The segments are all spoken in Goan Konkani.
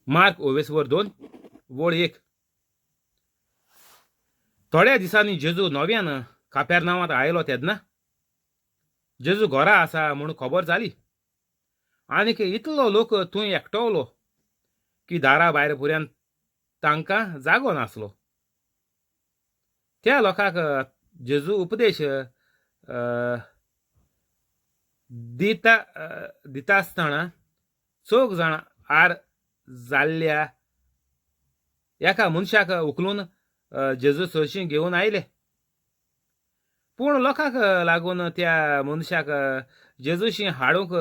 मार्क ओवेसवर 2 वळ 1. थोड्या दिसांनी जेजू नव्यान कापेरनांवांत आयलो तेन्ना जेजू घरा आसा म्हूण खबर जाली आनीक इतलो लोक थंय एकटवलो की दारा भायर पुऱ्यान तांकां जागो नासलो. त्या लोकांक जेजू उपदेश दिता दिता आसतना चौग जाण आर जाल्ल्या एका मनशाक उखलून जेजू सरशीं घेवन आयले. पूण लोकांक लागून त्या मनशाक जेजूशी हाडूंक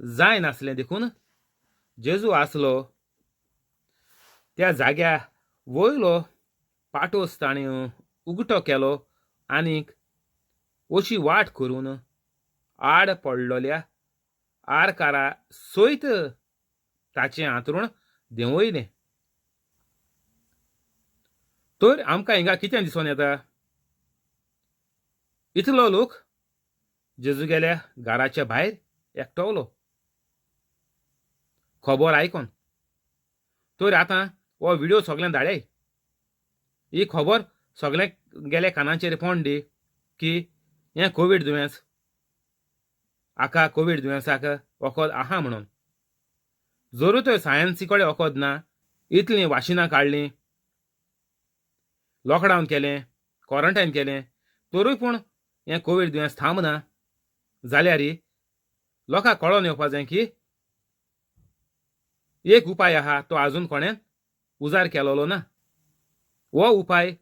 जायनासलें देखून जेजू आसलो त्या जाग्या वयलो पाटोस ताणें उगटो केलो आनीक अशी वाट करून आड पडलोल्या आरकारा सयत ताचें हांतरूण देंवयलें. तर आमकां हिंगा कितें दिसून येता? इतलो लोक जेजूगेल्या घराच्या भायर एकटवलो खबर आयकोन. तर आतां हो व्हिडिओ सगळ्यांक धाडय, ही खबर सगळ्यांक गेल्या कानाचेर पडून दी की हें कोवीड दुयेंस, हाका कोवीड दुयेंसाक वखद आहा म्हणून. जरूय तर सायन्सी कडेन वखद ना, इतलीं वाशिनां काडलीं, लॉकडावन केलें, क्वॉरंटायन केलें, तरूय पूण हें कोवीड दुयेंस थांबना जाल्यार लोकांक कळोन येवपा जाय की एक उपाय आहा तो आजून कोणें उजार केलोलो ना. हो उपाय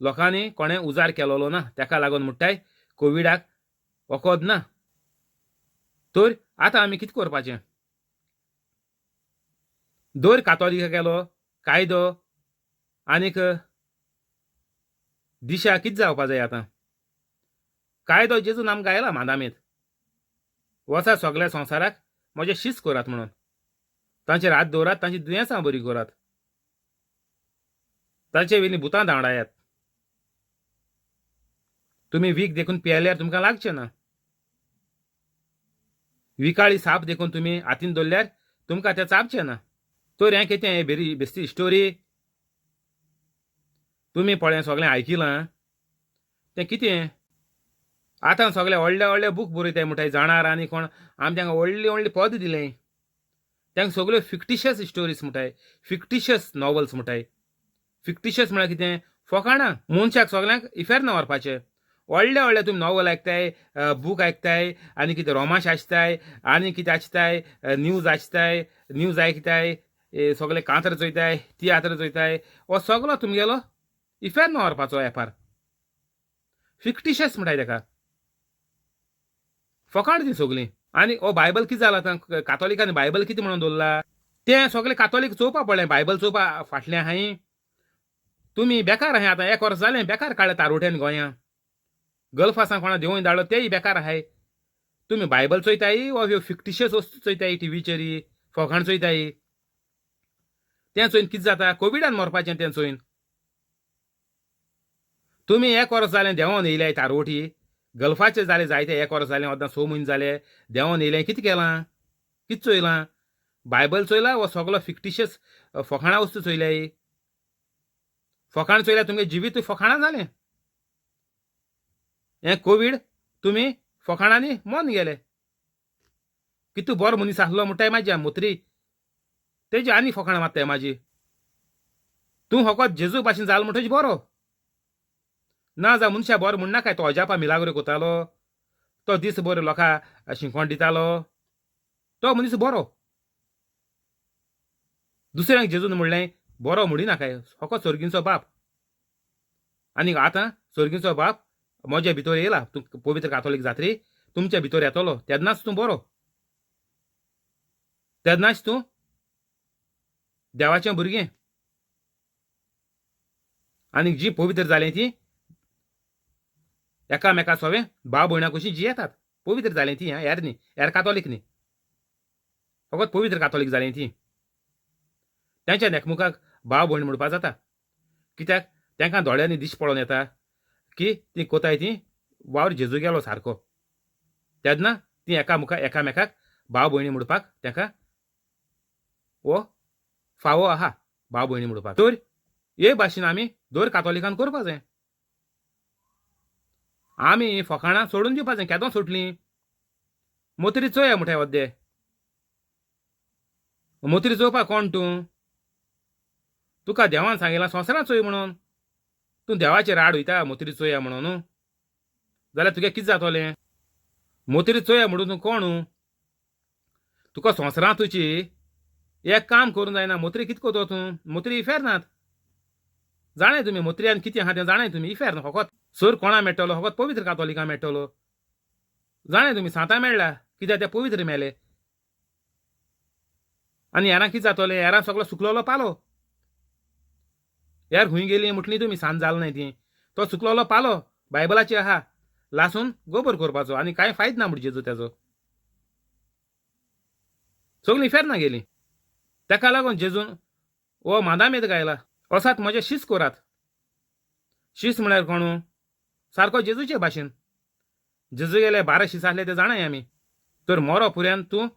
लोकांनी कोणें उजार केलोलो ना, ताका लागून म्हणटाय कोविडाक वखद ना. तर आतां आमी कितें करपाचें? दर कातोलिका केलो कायदो आनीक दिशा कितें जावपा जाय आतां? कायदो जेजून आमकां आयला मादामेंत, वचा सगल्या संवसाराक म्हजें शीस करात म्हणून, तांचेर हात दवरात, तांची दुयेंसां बरी करात, तांचे वयलीं भुतां धांवडायात. तुमी वीख देखून पियेल्यार तुमकां लागचें ना, विकाळी साप देखून तुमी हातीन धरल्यार तुमकां तें चाबचें ना. तर हें कितें हें बेरी बेस्ती स्टोरी तुमी पळय सगळें आयकिलां तें कितें? आतां सगळे व्हडले व्हडले बूक बरयताय म्हणटाय जाणार आनी कोण आमी तांकां व्हडली व्हडली पद दिलें, तांकां सगळ्यो फिक्टिशियस स्टोरीज म्हणटाय, फिक्टिशियस नॉवल्स म्हणटाय. फिक्टिशियस म्हळ्यार कितें? फकाणां. मनशाक सगळ्यांक इफेर्न व्हरपाचें. व्हडले व्हडले तुमी नॉवल आयकताय, बूक आयकताय आनी कितें रोमांश आसताय आनी कितें आसताय, न्यूज आसताय, न्यूज आयकताय, सगळे कांतर चोयताय, तियात्र चोयताय, हो सगलो तुमगेलो इफेर्न व्हरपाचो एपार. फिक्टिशियस म्हणटाय ताका, फकाण ती सगळीं. आनी हो बायबल कितें जाला आतां? कातोलिकांनी बायबल कितें म्हणून दवरला तें सगळें कातोलीक चोवपा पडलें. बायबल चोवपा फाटलें आहाय तुमी बेकार आहाय. आतां एक वर्स जालें बेकार काडलें तारुट्यान गोंयां, गल्फासान कोणा देंवोवन धाडलो तेय बेकार आहाय. तुमी बायबल चोयताय वा ह्यो फिक्टिशियस वस्तू चोयताय टिवीचेर, फकाण चोयताय? तें चोयन कितें जाता? कोविडान मरपाचें तें चोयन. तुमी एक वर्स जालें देंवोन येयल्याय तारवटी, गल्फाचे जाले जायते एक वर्स जालें, आतां 6 म्हयने जाले देंवोन येयले, कितें केलां? कितें चोयलां? बायबल चोयला वा सगलो फिक्टिशियस फकाणां वस्तू चोयल्याय? फकाण चोयल्यार तुमगें जिवीत फकाणां जालें. हें कोवीड तुमी फकाणांनी मन गेले. कितू बरो मनीस आसलो म्हणटाय म्हाज्या मोत्री, तेजी आनी फकाणां मारताय म्हाजी. तूं फकत जेजू भाशेन जालो म्हणटच बरो ना जा मनशा बरो म्हणनाकाय. तो अजापा मिलाग्रो कोतालो, तो दीस बरो लोकां शिंकवण दितालो, तो मनीस बरो. दुसऱ्यांक जेजून म्हणलें बरो म्हणिनाकाय, फकत सोर्गींचो बाप. आनी आतां सोर्गींचो बाप म्हज्या भितर येयला, तूं पवित्र कातोलीक जात्री तुमच्या भितर येतलो तेन्नाच तूं बरो, तेन्नाच तूं देवाचें भुरगें. आनी जी पवित्र जालें ती एकामेका सोवें भाव भयणां कशीं जियेतात. पवित्र जालें ती, हेर न्ही, हेर कातोलीक न्ही, फकत पवित्र कातोलीक जालें ती. तांच्या एकमुखाक भाव भयण म्हणपा जाता, कित्याक तांकां दोळ्यांनी दीस पळोवन येता की ती कोताय ती वावर जेजू गेलो सारको, तेन्ना ती एकामेकाक भाव भयणी म्हणपाक तांकां हो फावो आहा भाव भयणी म्हणोवपाक. तर हे भाशेन आमी दर कातोलिकान करपा जाय. आमी फकाणां सोडून दिवपा जाय. केदो सोडलीं मोतरी चोया म्हणटाय वद्दे मोतरी चोवपाक कोण तूं? तुका देवान सांगिलां संवसारांत चोय म्हणून. तूं देवाचेर आड वयता मोतरी चोया म्हणून जाल्यार तुगे कितें जातलें? मोतरी चोया म्हणून तूं कोण? तुका संवसारांत तुजी एक काम करूंक जायना. मोतरी कितें करतो तूं? मोतरी इफेर नात जाणाय तुमी. मोतरी कितें आहा तें जाणाय तुमी. इफेर फकत सर कोणा मेळटलो? फकत पवित्र कातोलिकां मेळटलो. जाणाय तुमी सांतां मेळ्ळा कित्याक ते पवित्र मेले. आनी हेरां कितें जातलें? हेरां सगलो सुकलोलो पालो. हेर खंय गेली म्हटली तुमी सांज जाल न्हय ती. तो सुकलोलो पालो बायबलाची आहा लासून गोबर करपाचो आनी कांय फायद ना म्हणजे तेजो. सगलीं इफेर्ना गेलीं. ताका लागून जेजून हो मादामेद गायला, असात म्हजे शीस करात. शीस म्हळ्यार कोणू? सारको जेजूचे भाशेन. जेजू गेले 12 शीस आसले ते जाणाय आमी. तर मोरो पुऱ्यान तूं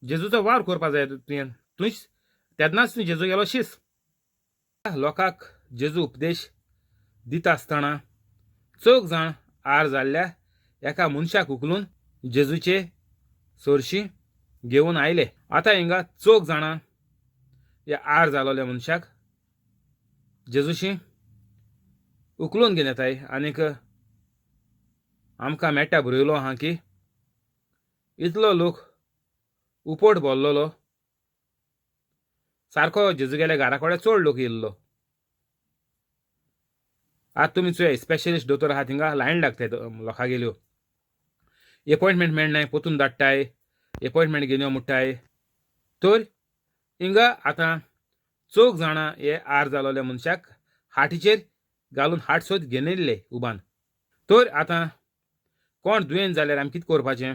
जेजूचो वावर करपा जाय तुवें. तूंच तेन्नाच तूं जेजू गेलो शीस. लोकांक जेजू उपदेश दिता आसतना चौग जाण आर जाल्ल्या एका मनशाक उखलून जेजूचे सरशी घेवन आयले. आतां हिंगा चौग जाणां ह्या आर जालोल्या मनशाक जेजूशी उखलून घेवन येताय. आनीक आमकां मेळटा बरयलो आहा की इतलो लोक उपट भरलेलो सारको जेजू गेल्या घरा कडेन चड लोक येयल्लो. आतां तुमी चोय स्पेशलिस्ट दोतोर आहा थिंगा लायन लागताय लोकांगेल्यो. एपॉयंटमेंट मेळनाय, पोतून धाडटाय, एपॉयंटमेंट घेवन यो म्हणटाय. तर हिंगा आतां चौग जाणां हे आर जालोल्या मनशाक हाटीचेर घालून हाट सोद घेवन येयल्ले उबान. तर आतां कोण दुयेंत जाल्यार आमी कितें करपाचें?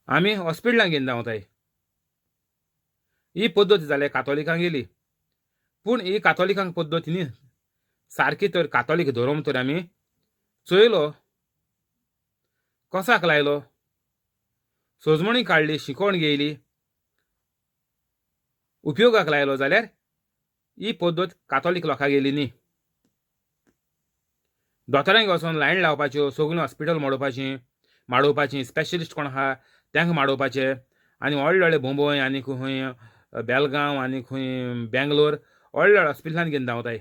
आमी हॉस्पिटलांत घेवन धांवताय. ही पद्दत जाल्या कातोलिकांक गेली. पूण ही कातोलिकांक पद्दत न्ही सारकी. तर कातोलीक धर्म तर आमी चोयलो, कोसाक लायलो, सोजमणी काडली, शिकोवण घेयली, उपयोगाक लायलो जाल्यार ही पद्दत कातोलीक लोकां गेली न्ही. दोतोरांक वचोन लायन लावपाच्यो, सगळीं हॉस्पिटल मोडोवपाचीं माडोवपाचीं, स्पेशलिस्ट कोण आहा तांकां माडोवपाचे. आनी व्हडले व्हडले बोंबय आनी खंय बेलगांव आनी खंय बेंगलोर व्हडले व्हडले हॉस्पिटलांत घेवन धांवताय.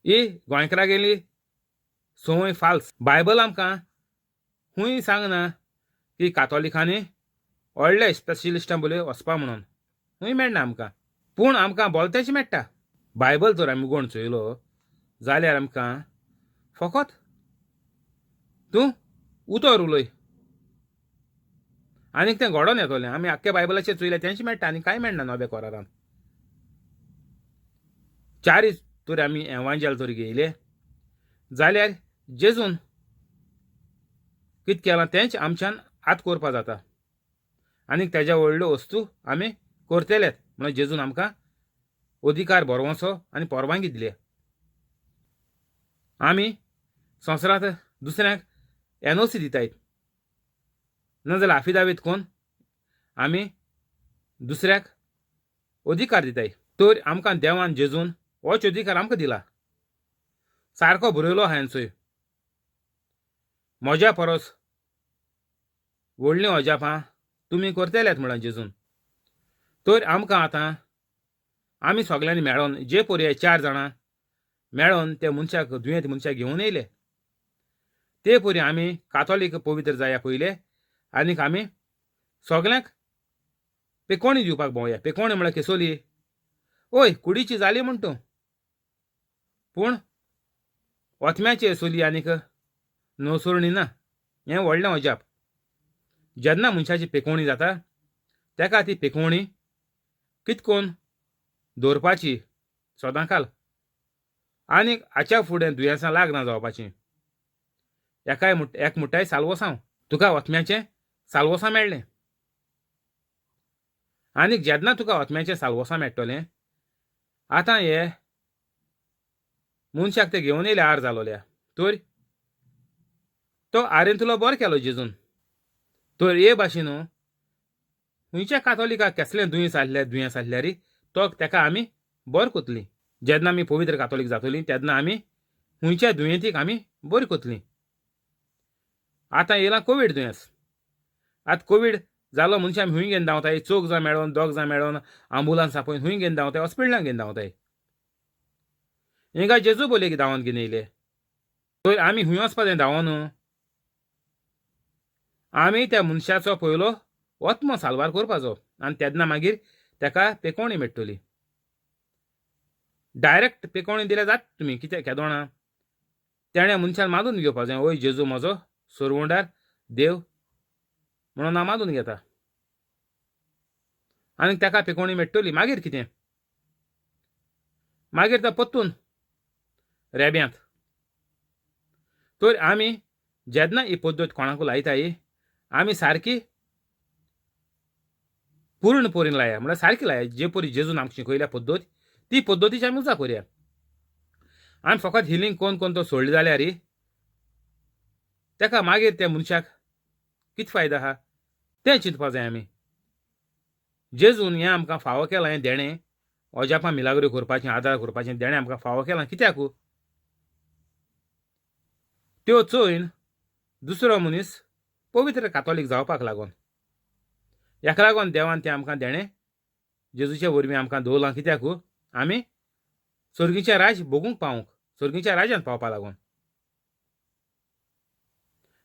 ही गोंयकारां गेली संवय फाल्स. बायबल आमकां खूंय सांगना की कातोलिकांनी व्हडले स्पेशलिस्टां बोले वचपा म्हणून. खूंय मेळना आमकां. पूण आमकां बोलतेच मेळटा. बायबल जर आमी उगोवन चोयलो जाल्यार आमकां फकत तूं उतर उलय आनीक तें घडोवन येतलें. आमी आख्ख्या बायबलाचेर चोयलें तेंच मेळटा आनी कांय मेळना नव्या कोरारान. चारी तर आमी एवांजेल तर घेयले जाल्यार जेजून कितें केलां तेंच आमच्यान आत करपा जाता. आनीक तेज्या व्हडल्यो वस्तू आमी करतलेत म्हणून जेजून आमकां अधिकार बरवंचो आनी परवानगी दिल्या. आमी संवसारांत दुसऱ्यांक एनओसी दितायत ना जाल्यार आफिदावीद कोण आमी दुसऱ्याक अधिकार दिताय. तर आमकां देवान जेजून होच अधिकार आमकां दिला. सारको बरयलो हांवें चोय, म्हज्या परस व्हडलीं अजापां तुमी करतलेत म्हणल्यार जेजून. तर आमकां आतां आमी सगल्यांनी मेळोन जे परी 4 जाणां मेळोन त्या मनशाक दुयेंत मनशाक घेवन येयले ते परी आमी कातोलीक पवित्र जाया पयले. आनीक आमी सगल्यांक पेकोणी दिवपाक भोंवया. पेकोणी म्हळ्यार केसोली ओय कुडीची जाली म्हण तूं, पूण ओतम्याची सोली आनीक नवसरणी ना. हें व्हडलें अजाप. जेन्ना मनशाची पेकोवणी जाता तेका ती पेकोवणी कितकोन दवरपाची सदांकाल आनीक हाच्या फुडें दुयेंसां लागना जावपाचीं. एकाय एक मुठाय सालवसांव तुका ओतम्याचें सालवसां मेळ्ळें. आनीक जेन्ना तुका ओतम्याचें सालवसां मेळटलें आतां हे मनशाक ते घेवन येयले आर जालोल्या तर तो आरेन तुला बरो केलो जेजून. तर हे भाशेन खुंयच्या कातोलिकाक केसलें दुयेंस आसल्यार दुयेंस आसल्यार तो तेका आमी बरो कोतलीं. जेन्ना आमी पवित्र कातोलीक जातोलीं तेन्ना आमी खुंयच्या दुयेंतीक आमी बरी कोतलीं. आतां येयलां कोवीड दुयेंस. आतां कोवीड जालो मनशां आमी खूंय घेवन धांवताय? चौग जाण मेळोन, दोग जाण मेळोन आंबुलांस आपोवन खूंय घेवन धांवताय? हॉस्पिटलान घेवन धांवताय. हिंगा जेजू बोलयेक धांवन घेवन येयले. तर आमी खूंय वचपा जाय धांवन? आमी त्या मनशाचो पयलो आत्मो साल्वार करपाचो आनी तेन्ना मागीर तेका पेकोवणी मेळटली. डायरेक्ट पेकोवणी दिल्यार जाता तुमी कित्याक केदोणा तेणें मनशान मानून घेवपा जाय, वय जेजू म्हजो सोरवंडार देव म्हणून हांव मानून घेता आनी ताका पेकोवणी मेळटली. मागीर कितें? मागीर तो परतून रेब्यांत. तर आमी जेन्ना ही पद्दत कोणाकू लायताय आमी सारकी पूर्ण परीन लाया, म्हणल्यार सारकी लाया. जे परी जेजून आमकां शिकयल्या पद्दत ती पद्दतीची आमी उजा करया. आमी फकत हिलींग कोन कोन तो सोडली जाल्यार तेका मागीर त्या मनशाक कितें फायदो आहा तें चिंतपा जाय आमी. जेजून हें आमकां फावो केलां, हें देणें अजापां मिलाग्रो करपाचें, आदार करपाचें देणें आमकां फावो केलां कित्याक? त्यो चोयन दुसरो मनीस पवित्र कातोलीक जावपाक लागून. हेका लागून देवान तें आमकां देणें जेजूचे वरवीं आमकां दवरलां कित्याक? आमी सर्गीचें राज भोगूंक पावूंक, सर्गीच्या राज्यांत पावपा लागून.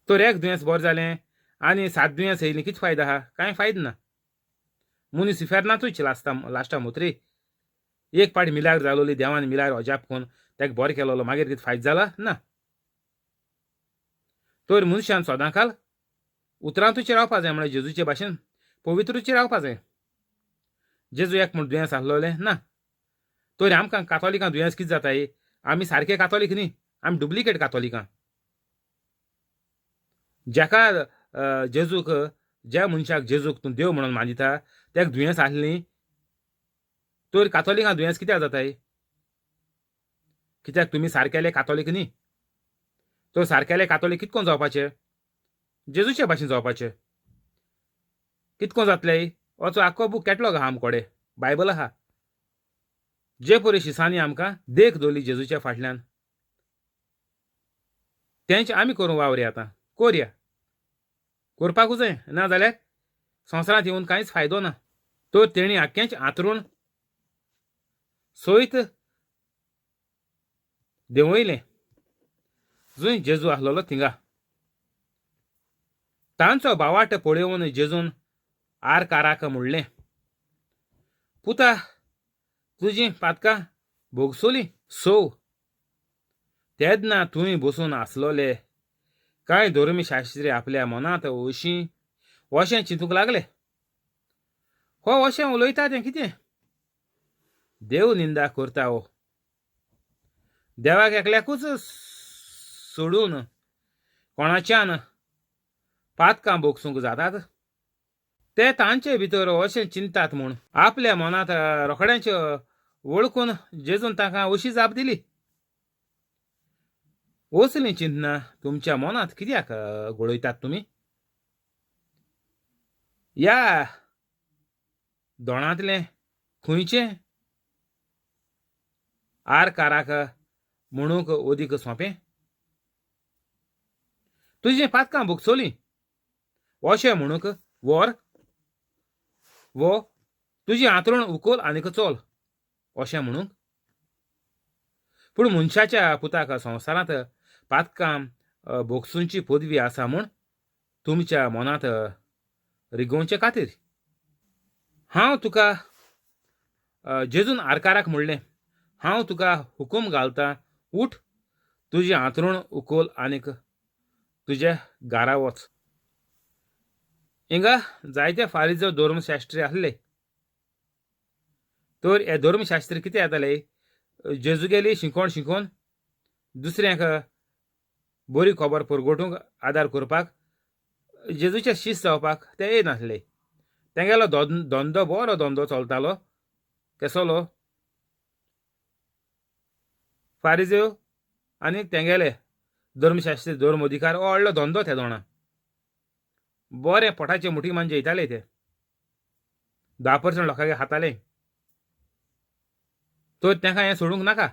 तर एक दुयेंस बरें जालें आनी सात दुयेंस येयलीं, कितें फायदो आहा? कांय फायदो ना. मनीस इफेर्नातूच लास्टा लास्टा मोत्री. एक पाट मिलाग्र जालोली, देवान मिलाग्र अजाप करून तेका बरें केलोलो, मागीर कितें फायदो जाला? ना. तर मनशान सदांकाल उतरांतूच रावपा जाय, म्हळ्यार जेजूचे भाशेन पवित्रूच रावपा जाय. जेजू एक म्हूण दुयेंस आसलोलें ना. तर आमकां कातोलिकां दुयेंस कितें जाताय? आमी सारके कातोलीक न्ही, आमी डुप्लिकेट कातोलिकां. ज्याका जेजूक, ज्या मनशाक जेजूक तूं देव म्हणून मानिता तेका दुयेंस आसलीं तर कातोलिकां दुयेंस कित्याक जाताय? कित्याक तुमी सारकेले कातोलीक न्ही. तर सारकेले कातोलीक कितकोन जावपाचे? जेजूचे भाशेन जावपाचे. कितकोन जातले? वचो आख्खो बूक कॅटलॉग आहा आमकोडे, बायबल आहा. जे परी शिसांनी आमकां देख दवरली जेजूच्या फाटल्यान तेंच आमी करूंक वावरया. आतां कोरया, करपाकूच जाय, ना जाल्यार संवसारांत येवन कांयच फायदो ना. तर तेणी आख्खेंच आंतरूण सयत देंवयलें जंय जेजू आसलेलो थिंगा. तांचो बावाट पळोवन जेजून आरकाराक म्हणलें, पुता तुजीं पातकां भोगसोलीं. सोव तेन्ना थंय बसून आसलोले कांय धर्मशास्त्री आपल्या मनांत अशीं अशें चिंतूंक लागले, हो अशें उलयता तें कितें? देव निंदा करता हो. देवाक एकल्याकूच सोडून कोणाच्यान पातकां भोगसूंक जातात? ते तांचे भितर अशें चिंतात म्हूण आपल्या मनांत रोखड्यांच वळखून जेजून तांकां अशी जाप दिली, असलीं चिंतना तुमच्या मनांत कित्याक घोळयतात तुमी? ह्या दोणांतलें खंयचें आरकाराक म्हणूंक अदीक सोंपें? तुजीं पातकां भोगसोलीं अशें म्हणूंक व्हर वो तुजें हांतरूण उखल आनीक चल अशें म्हणूंक? पूण मनशाच्या पुताक संवसारांत पातकां भोगसुंची पदवी आसा म्हूण तुमच्या मनांत रिगोवचे खातीर हांव तुका, जेजून आरकाराक म्हणलें, हांव तुका हुकूम घालतां, उठ, तुजें हांतरूण उखल आनीक तुज्या घरा वच. हिंगा जायते फारीजो धर्मशास्त्री आसले. तर हे धर्मशास्त्री कितें जाताले, जेजूगेली शिकोवण शिकोवन दुसऱ्यांक बरी खबर परगटूंक आदार करपाक, जेजूचे शीस जावपाक ते येनासले. तेंगेलो धंदो बरो धंदो चलतालो. केसलो? फारिज्यो आनी तेंगेले धर्मशास्त्री धर्म अधिकार हो व्हडलो धंदो ते दोणां. बरें पोटाचे मुठी मान जेयताले ते. 10% लोकांक खाताले. तर तांकां हें सोडूंक नाका,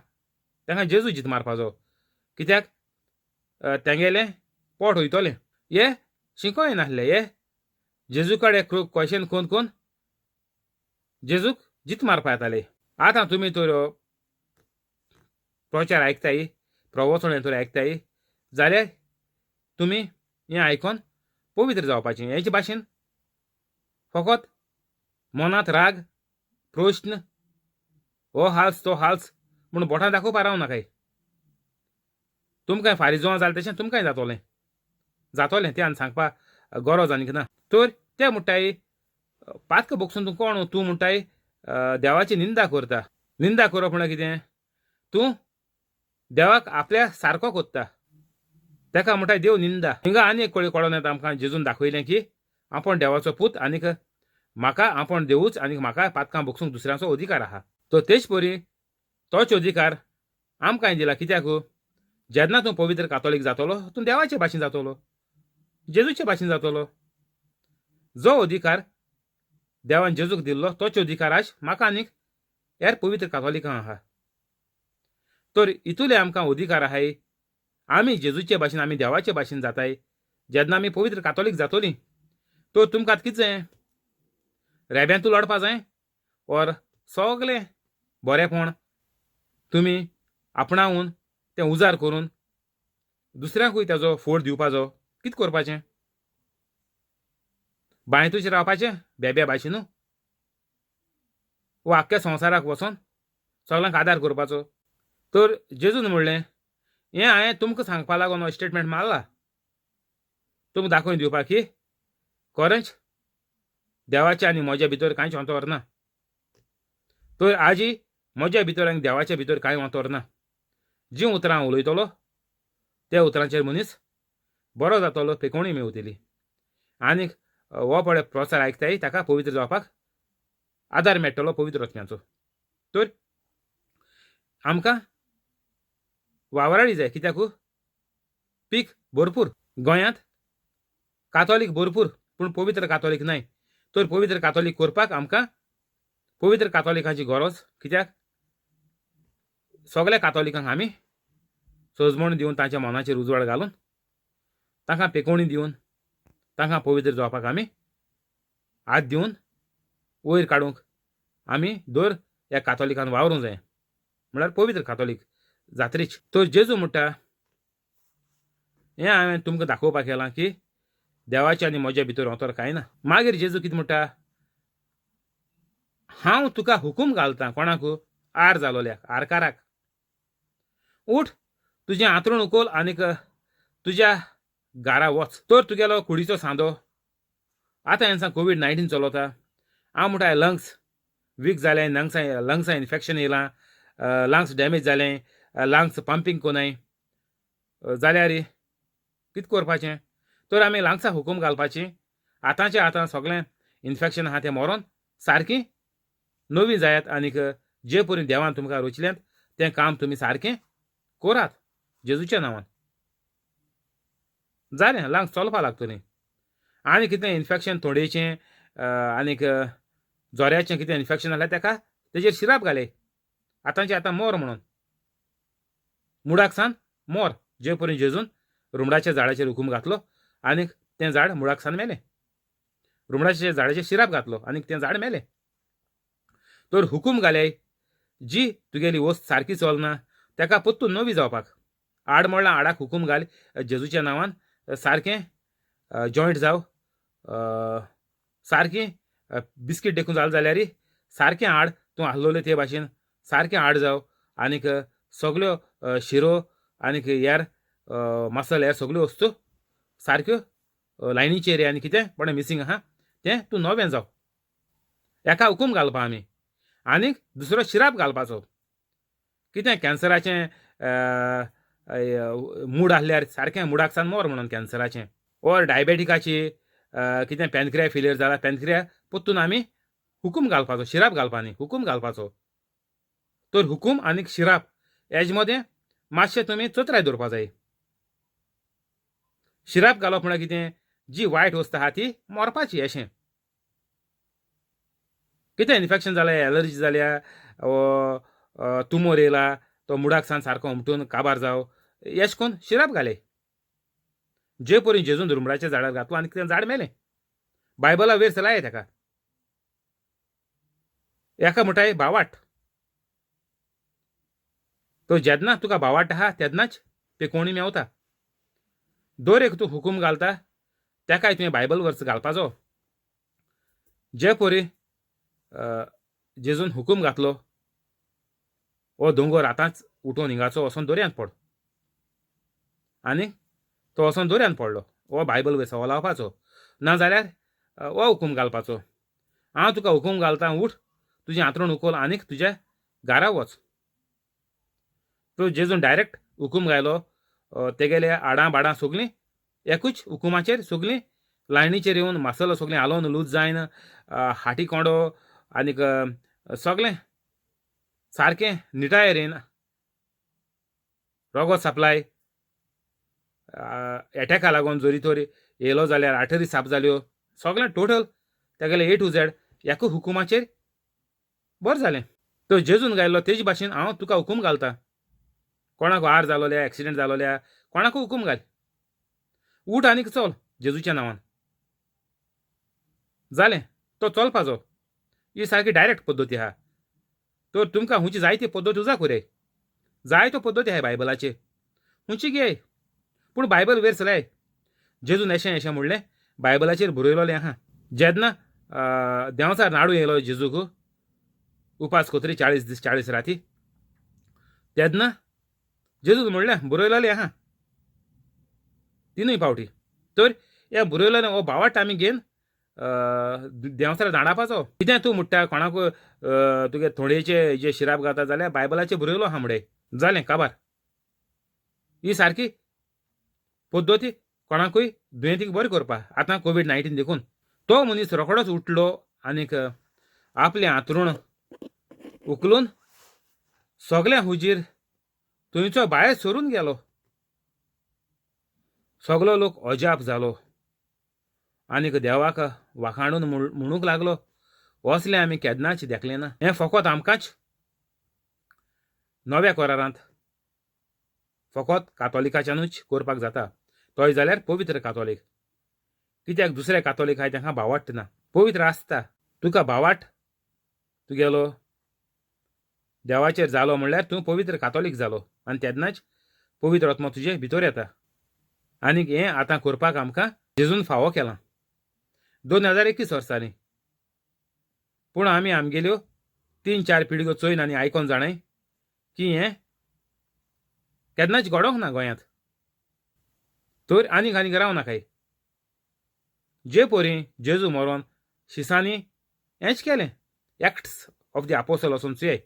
तांकां जेजू जीत मारपाचो, कित्याक तेंगेलें पोट वयतलें. हे शिकोय नासले, हे जेजू कडेन क्वेशन कोन कोन जेजूक जीत मारपा येताले. आतां तुमी तर प्रचार आयकताय, प्रवचन तर आयकताय जाल्यार तुमी हें आयकोन पवित्र जावपाचें. हेचे भाशेन फकत मनांत राग, प्रश्न, हो हाल्स तो हाल्स म्हूण बोटां दाखोवपा राव नाकाय. तुमकां फारीजों जालें तशें तुमकांय जातोलें, जातोलें तें आनी सांगपा गरज आनीक ना. तर ते म्हणटाय पातक बोगसून तूं कोण, तूं म्हणटाय देवाची निंदा करता. निंदा करप म्हळ्यार कितें, तूं देवाक आपल्या सारको कोत्ता, ताका म्हणटाय देव निंदा. हिंगा आनी एक कळोन येता आमकां, जेजून दाखयलें की आपूण देवाचो पूत आनीक म्हाका आपूण देवूच आनीक म्हाका पातकां बोगसूंक दुसऱ्यांचो अधिकार आहा. तर तेच परी तोच अधिकार आमकांय दिला. कित्याक जेन्ना तूं पवित्र कातोलीक जातलो तूं देवाचे भाशेन जातलो, जेजूचे भाशेन जातलो. जो अधिकार देवान जेजूक दिल्लो तोच अधिकार आज म्हाका आनीक हेर पवित्र कातोलिकां आहा. तर इतुले आमकां अधिकार आहाय, आमी जेजूचे भाशेन, आमी देवाचे भाशेन जाताय जेन्ना आमी पवित्र कातोलीक जातोली. तर तुमकां आतां कितें जाय, रेब्यांतू लडपा जाय or सगलें बरेंपण तुमी आपणावन तें उजार करून दुसऱ्यांकूय ताजो फोड दिवपाचो, कितें करपाचें, बांयतूच रावपाचें बेब्या भाशेन न्हू, वा आख्ख्या संवसाराक वचोन सगल्यांक आदार करपाचो. तर जेजून म्हणलें हें हांवें तुमकां सांगपा लागून हो स्टेटमेंट मारला, तुमकां दाखोवन दिवपाक की खरेंच देवाच्या आनी म्हज्या भितर कांयच अंतर ना. तर आजी म्हज्या भितर आनी देवाच्या भितर कांय अंतर ना. जीं उतरां उलयतलो त्या उतरांचेर मनीस बरो जातलो, पेकोवणी मेवतली आनीक हो पळय प्रचार आयकताय ताका पवित्र जावपाक आदार मेळटलो पवित्र आत्म्याचो. तर आमकां वावराडी जाय, कित्याक पीक भरपूर गोंयांत, कातोलीक भरपूर पूण पवित्र कातोलीक नाय. तर पवित्र कातोलीक करपाक आमकां पवित्र कातोलिकांची गरज, कित्याक सगल्या कातोलिकांक आमी सजमण दिवन तांच्या मनाचेर उजवाड घालून तांकां पेकोवणी दिवन तांकां पवित्र जावपाक आमी हात दिवन वयर काडूंक आमी दर ह्या कातोलिकान वावरूंक जाय, म्हळ्यार पवित्र कातोलीक जात्रीच. तर जेजू म्हणटा हें हांवें तुमकां दाखोवपाक केलां की देवाच्या आनी म्हज्या भितर अंतर कांय ना. मागीर जेजू कितें म्हणटा, हांव तुका हुकूम घालतां, कोणाक, आर जालोल्याक, आरकाराक, उठ तुजें आंतरूण उखल आनीक तुज्या घरा वच. तर तुगेलो कुडीचो सांदो, आतां हेंचा कोवीड-19 चलता, हांव म्हणटा लंग्स वीक जालें, लंग्सां इन्फेक्शन येयलां, लंग्स डॅमेज जालें, लंग्स पंपींग कोनाय जाल्यार कितें करपाचें, तर आमी लंग्सां हुकूम घालपाची, आतांचे आतां सगळें इन्फेक्शन आहा तें मरोन सारकी नवी जायात आनीक जे परी देवान तुमकां रचल्यात तें काम तुमी सारकें करात जेजूच्या नांवान. जालें, लंग्स चलपा लागतलीं. आनी कितें इन्फेक्शन थोडेचें आनीक जोऱ्याचें कितें इन्फेक्शन जाल्यार ताका तेजेर शिराप घाले, आतांचे आतां मोर म्हणून मुडाक सान मोर, जे परी जेजून रुमडाच्या झाडाचेर हुकूम घातलो आनीक तें झाड मुळाक सान मेलें, रुमडाच्या झाडाचेर शिराप घातलो आनीक तें झाड मेलें. तर हुकूम घाले जी तुगेली वस्त सारकी चलना ताका परतून नवी जावपाक, आड मोडलां आडाक हुकूम घाल जेजूच्या नांवान सारकें जॉयंट जाव, सारकें बिस्कीट देखून जालें जाल्यार सारकें आड तूं आहलोलें ते भाशेन सारकें आड जाव आनीक सगल्यो शिरो आनीक हेर मसाले हेर सगल्यो वस्तू सारक्यो लायनीचेर आनी कितें पण मिसींग आहा तें तूं नवें जाव. एका हुकूम घालपा आमी आनीक दुसरो शिराप घालपाचो. कितें कॅन्सराचें मूड आहल्यार सारकें मुडाक सान मोर म्हणून कॅन्सराचें, ओर डायबेटिकाची कितें पॅनक्रिया फेलियर जाला, पॅनक्रिया परतून आमी हुकूम घालपाचो, शिराप घालपा न्ही, हुकूम घालपाचो. तर हुकूम आनीक शिराप हेजे मदें मातशें तुमी चतराय दवरपा जाय. शिराप घालप म्हळ्यार कितें, जी वायट वस्त आहा ती मरपाची अशें. कितें इन्फेक्शन जालें, एलर्जी जाल्या वो तुमोर येयला, तो मुडाक सान सारको हुमटून काबार जावं, एश कोन्न शिराप घाले. जे परी जेजून रुमडाच्या झाडार घातलो आनी तें झाड मेलें. बायबला वेर चलाय ताका. एका म्हणटाय भावाट. तो जेन्ना तुका भावाट आहा तेन्नाच ते कोणी मेवता. दर एक तूं हुकूम घालता तेकाय तुवें बायबल वर्स घालपाचो. जे परी जेजून हुकूम घातलो हो दोंगोर आतांच उठोवन हिंगाचो वचोन दर्यांत पड, आनी तो वचोन दर्यांत पडलो. हो बायबल वर्स हो लावपाचो, नाजाल्यार हो हुकूम घालपाचो, हांव तुका हुकूम घालता उठ, तुजें हांतरूण उखल आनीक तुज्या घरा वच. तो जेजून डायरेक्ट हुकूम घायलो, तेगेले आडां बाडां सगलीं एकूच हुकुमाचेर सगलीं लायनीचेर येवन मासलो सगलें हालोवन लूज जायन, हाटी कोंडो आनीक सगलें सारकें निटायेर येयना, रोगोत सप्लाय एटॅका लागून जरी तर येयलो जाल्यार आर्टरी साफ जाल्यो, सगलें टोटल तेगेलें ए टू झॅड एकू हुकुमाचेर बरें जालें. तो जेजून घायल्लो तेजे भाशेन हांव तुका हुकूम घालता. कोणाक आर जालोल्या, एक्सिडंट जालोल्या, कोणाकू हुकूम घाल, उठ आनीक चल जेजूच्या नांवान. जालें, तो चलपाचो. ही सारकी डायरेक्ट पद्दती आहा. तर तुमकां हुंची जायती पद्दत उजा कोरय, जायत्यो पद्दती आहाय बायबलाचे, हुंची घेय, पूण बायबल वयर चलाय. जेजून एशें एशें म्हणलें बायबलाचेर बरयलोलें आहा. जेन्ना देंवचार नाडू येयलो जेजूक उपास कोतरी 40 दीस 40 राती, तेन्ना जेजून म्हणलें बरयलोलें आहा तिनूय पावटी. तर हे बरयलोलें हो भावाट आमी घेवन देंवचार दांडापाचो. कितें तूं म्हणटा कोणाक तुगे थोंडेचे जे शिराप घालता जाल्यार बायबलाचेर बरयलो आहा म्हणले, जालें काबार. ही सारकी पद्दती कोणाकूय दुयेंतीक बरें करपाक. आतां कोवीड 19 देखून तो मनीस रोखडोच उठलो आनीक आपलें हांतरूण उखलून सगळ्यां हुजीर थंयचो भायर सरून गेलो. सगलो लोक अजाप जालो आनीक देवाक वाखाणून म्हणूंक लागलो, असलें आमी केन्नाच देखलें ना. हें फकत आमकांच नव्या करारांत फकत कातोलिकाच्यानूच करपाक जाता, तोय जाल्यार पवित्र कातोलीक. कित्याक दुसरे कातोलीक आहाय तांकां भावाट ना. पवित्र आसता तुका भावाट तुगेलो देवाचेर जालो म्हणल्यार तूं पवित्र कातोलीक जालो आनी तेन्नाच पवित्र आत्मो तुजे भितर येता. आनीक हें आतां करपाक आमकां जेजून फावो केलां. 2021 वर्सांनी पूण आमी आमगेल्यो 3-4 पिळग्यो चोयन आनी आयकोन जाणाय की हें केन्नाच घडोंक ना गोंयांत. तर आनीक आनीक राव नाकाय. जे परी जेजू मरोन शिसांनी हेंच केलें, एक्ट्स ऑफ the apostle वचून चोय,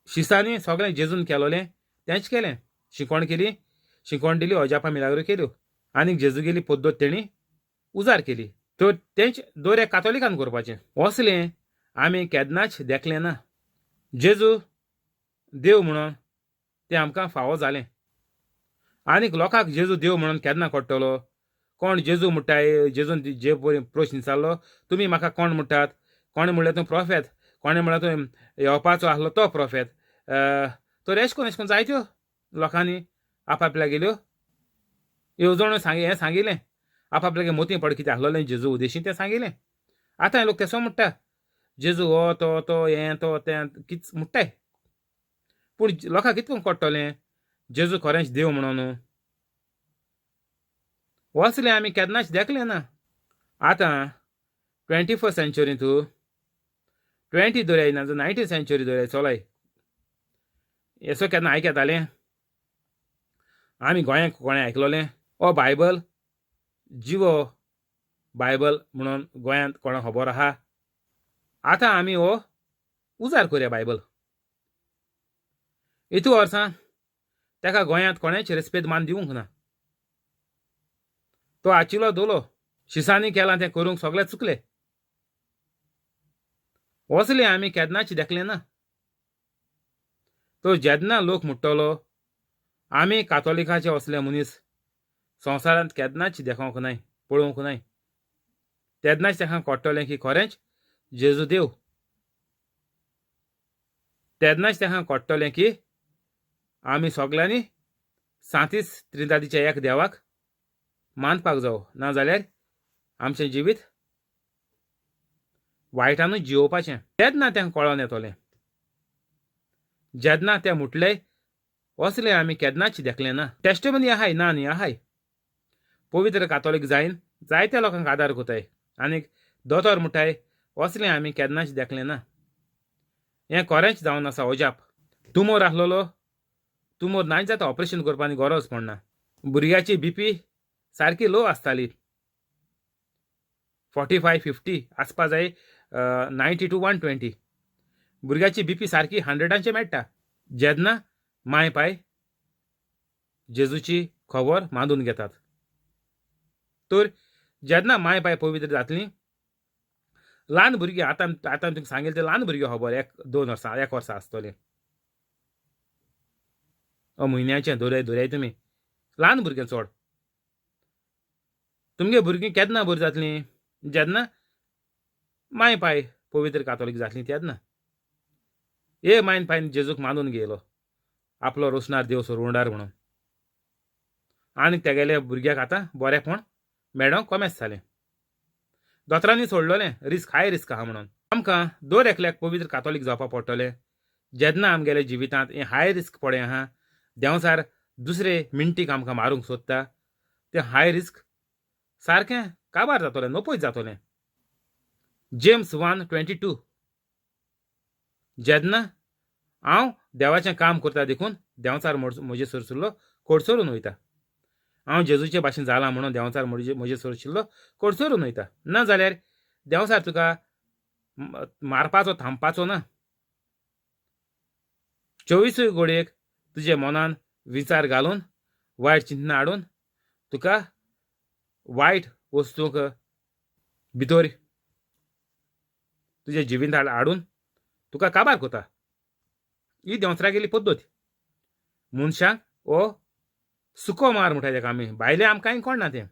शिसांनी सगळें जेजून केलोलें तेंच केलें. शिकवण केली, शिकवण दिली, अजापां मिलाग्रो केल्यो आनीक जेजूगेली पद्दत तेणी उजार केली. तर तेंच दर एक कातोलिकान करपाचें. असलें आमी केन्नाच देखलें ना. जेजू देव म्हणून तें आमकां फावो जालें. आनीक लोकांक जेजू देव म्हणून केन्ना कळटलो? कोण जेजू म्हणटाय? जेजून जे पळय प्रश्न विचारलो, तुमी म्हाका कोण म्हणटात? कोणें म्हणलें तूं प्रोफेत, कोणें म्हणलें तूं येवपाचो आसलो तो प्रोफेत. तर एश कोन्न एश कोन्न जायत्यो लोकांनी आपापल्यागेल्यो येवजण्यो हें सांगिल्लें, आपापल्यागे मोती पड कितें आसलोलें जेजू उदेशी तें सांगिल्लें. आतां लोक तेसो म्हणटा जेजू हो तो तो हें तो तें कितें म्हणटाय, पूण लोकांक कितें करून कळटलें जेजू खरेंच देव म्हणून? वचलें आमी केन्नाच देखलें ना. आतां 21st सेंचुरींत 20 दर्याय ना 19 सेंचुरी दर्याय चलय येसो केन्ना आयकतालें आमी गोंयांत? कोणें आयकलोलें ओ बायबल जिवो बायबल म्हणून गोंयांत कोणाक खबर आहा? आतां आमी हो उजार करया बायबल. इतू वर्सां ताका गोंयांत कोणेंच रेस्पेद मान दिवंक ना. तो आचिलो दोलो शिसांनी केलां तें करूंक सगळे चुकले. वचले आमी केन्नाच देखलें ना. तो जेन्ना लोक म्हणटलो आमी कातोलिकाचे असले मनीस संवसारांत केन्नाच देखोंक नाय, पळोवंक नाय. तेन्नाच तांकां कळटलें की खरेंच जेजू देव. तेन्नाच तांकां कळटलें की आमी सगल्यांनी सांतीस त्रिंदादीच्या एक देवाक मानपाक जावो, नाजाल्यार आमचें जिवीत वायटानूच जियोवपाचें. तेन्ना तांकां कळोन येतलें. जेन्ना ते म्हटले असलें आमी केन्नाच देखलें ना. टेस्टिमनी आहाय ना न्ही आहाय. पवित्र कातोलीक जायन जायत्या लोकांक आदार कोताय आनीक दोतोर म्हणटाय असलें आमी केन्नाच देखलें ना. हें खरेंच जावन आसा अजाप. तुमोर आसलेलो तुमोर नाय जाता ऑपरेशन करपाची गरज पडना. भुरग्याची बीपी सारकी लो आसताली, 45-50 आसपा जाय, 90 to 120. भुरग्याची बीपी सारकी 100 मेळटा जेन्ना माय पाय जेजूची खबर मानून घेतात. तर जेन्ना माय पाय पवित्र जातली, ल्हान भुरगीं आतां आतां तुमकां सांगेल ते ल्हान भुरगीं खबर 1-2 वर्सां 1 वर्सा आसतलें, म्हयन्याचें दवराय दवराय तुमी ल्हान भुरगें चड. तुमगे भुरगीं केन्ना बरीं जातलीं? जेन्ना माय पाय पवित्र कातोलीक जातलीं तेन्ना. ए मायन पायन जेजूक मानून घेयलो आपलो रोसणार देव सोरवंडार म्हणून, आनी तेगेले भुरग्याक आतां बरेंपण मेळोंक कोमेस जालें. दोतोरांनी सोडलोलें रिस्क, हाय रिस्क आहा म्हणून. आमकां दर एकल्याक पवित्र कातोलीक जावपाक पडटलें. जेन्ना आमगेले जिवितांत हें हाय रिस्क पडे आहा, देंवचार दुसरे मिनटीक आमकां मारूंक सोदता, तें हाय रिस्क सारकें काबार जातलें, नपयत जातलें. जेम्स 1:22. जेन्ना हांव देवाचें काम करता देखून देंवचार म्हजे सरसुल्लो कोडसरून वयता. हांव जेजूचे भाशेन जालां म्हणून देंवचार म्हजे सरशिल्लो कोडसरून वयता. ना जाल्यार देंवचार तुका मारपाचो थांबपाचो ना. 24 घडयेक तुजे मनान विचार घालून वायट चिंतना हाडून तुका वायट वस्तूंक भितर तुजे जिवितांत हाडून तुका काबार कोता. ही देंवचारागेली पद्दत. मनशांक हो सुको मार म्हणटा तेका आमी, भायले आमकां कोण ना तें.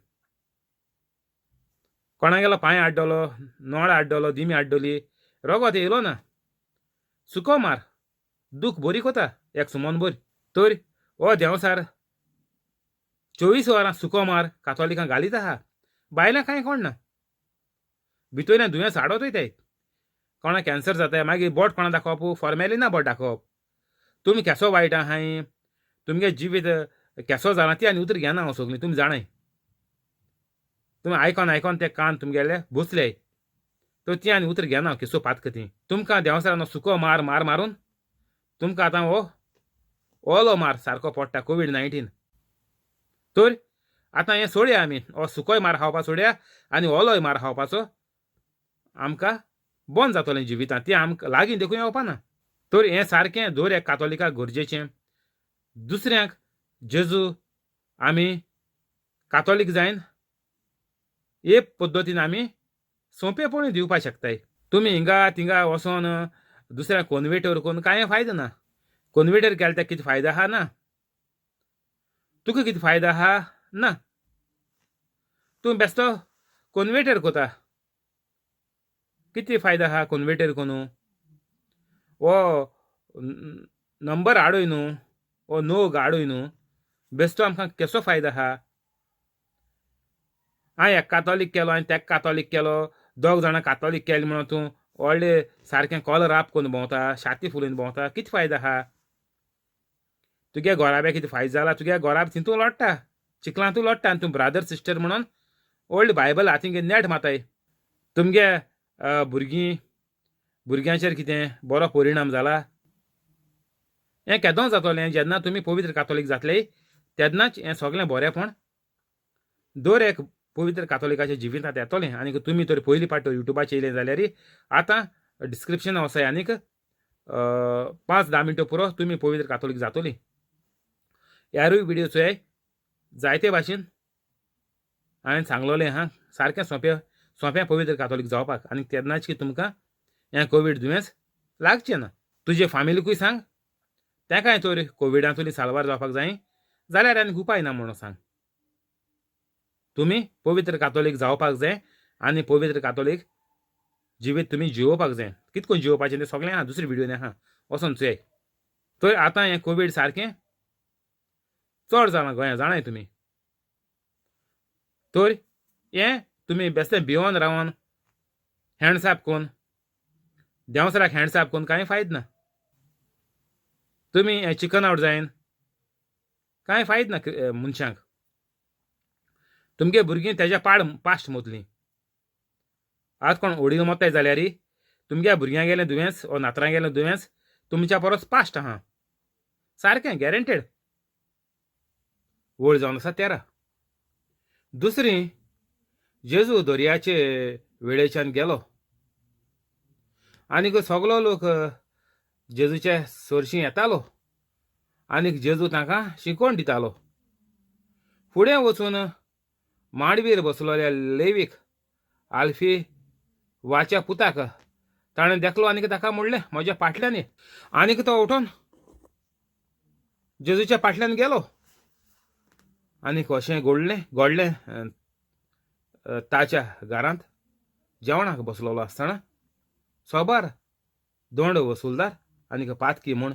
कोणागेलो पांय आड्डलो, नळ आड्डलो, दिमी आड्डली, रगत येयलो ना, सुको मार दूख बरी कोता एक सुमन भर. तर हो देंवचार 24 वरां सुको मार कातोलिकांक घालीत आहा, बायलां कांय कोण ना. भितरल्यान दुयेंस हाडत वयताय. कोणा कॅन्सर जाता मागीर बोट कोणा दाखोवप, फॉर्मेली ना बोट दाखोवप. तुमी केसो वायट आहाय, तुमगे जिवीत केसो जाला ती आनी उतर घेना हांव सगळीं, तुमी जाणाय. तुमी आयकोन आयकोन ते कान तुमगेले बसले, तर ती आनी उतर घेना हांव केसो पातक ती. तुमकां देंवचारान सुको मार मार मारून तुमकां आतां हो ओलो मार सारको पडटा कोवीड-19. तर आतां हें सोडया आमी, हो सुकोय मार खावपा सोडया आनी ओलोय मार खावपाचो आमकां बंद जातलें जिवितांत, तें आमकां लागीं देखून येवपा ना. तर हें सारकें दर एक कातोलिकाक गरजेचें. दुसऱ्यांक जेजू आमी कातोलीक जायन हे पद्दतीन आमी सोंपेपणी दिवपाक शकताय. तुमी हिंगा थिंगा वचोन दुसऱ्या कोनवेटर करून कांय फायदो ना. कोनवेटर केल्यार तेका कितें फायदो आहा ना, तुका कितें फायदो आहा ना. तूं बेश्टो कोनवेटर कोता, कितें फायदो आहा कोनवेटर करून? हो नंबर हाडूय न्हू, हो नोग हाडूय न्हू, बेश्टो आमकां केसो फायदो आहा? हांवें एक कातोलीक केलो, हांवें तेका कातोलीक केलो, दोग जाणां कातोलीक केले म्हणून तूं व्हडलें सारकें कॉलर आप करून भोंवता, छाती फुलोवन भोंवता, कितें फायदो आहा? तुगे घोराब्याक कितें फायदो जाला? तुगे घोराब तितून लोडटा, चिखलांतूय लोडटा, आनी तूं ब्रादर सिस्टर म्हणून व्हडली बायबल हातीन घेवन नेट माताय. तुमगे भुरगीं भुरग्यांचेर कितें बरो परिणाम जाला? हें केदो जातलें जेन्ना तुमी पवित्र कातोलीक जातले तेन्नाच हें सगळें बरेंपण दर एक पवित्र कातोलिकाच्या जिवितांत येतलें. आनी तुमी तर पयली पाट युट्यूबाचेर येयले जाल्यार आतां डिस्क्रिप्शन वचाय आनीक 5-10 मिनटां पुरो तुमी पवित्र कातोलीक जातली. ह्यारूय व्हिडियो चोय जायते भाशेन हांवें सांगलोलें आहा सारकें सोंपें सोंपें पवित्र कातोलीक जावपाक, आनी तेन्नाच की तुमकां हें कोवीड दुयेंस लागचें ना. तुजे फामिलीकूय सांग तेकाय तर कोविडांतली साल्वार जावपाक जाय जाल्यार आनीक उपाय ना म्हणून सांग. तुमी पवित्र कातोलीक जावपाक जाय आनी पवित्र कातोलीक जिवीत तुमी जियोवपाक जाय. कित करून जियोवपाचें तें सगळें आहा दुसरे व्हिडियोनी आहा, वचोन चोयाय. तर आतां हें कोवीड सारकें चड जालां गोंया, जाणाय तुमी. तर हें तुमी बेश्टें भियोन रावन हँड साफ करून देंवसराक हँड साफ करून कांय फायद ना. तुमी हें चिकन आवट जायन कांय फायद ना मनशांक. तुमगे भुरगीं तेज्या पाड पाश्ट मोतलीं. आज कोण वडील मोत्ताय जाल्यार तुमगे भुरग्यां गेलें दुयेंस वो नातरां गेलें दुयेंस तुमच्या परस पाश्ट आहा, सारकें गॅरंटेड. वळ जावन आसा 13. दुसरी, जेजू दर्याचे वेळेच्यान गेलो आनीक सगलो लोक जेजूचे सरशीं येतालो आनीक जेजू तांकां शिकोवन दितालो. फुडें वचून मांडवीर बसलोल्या लेवीक आल्फी वाच्या पुताक ताणें देखलो आनीक ताका म्हणलें, म्हज्या फाटल्यान ये. आनीक तो उठून जेजूच्या फाटल्यान गेलो. आनीक अशें घडलें ताच्या घरांत जेवणाक बसलेलो आसतना सोबार दोंड वसुलदार आनीक पातकी म्हूण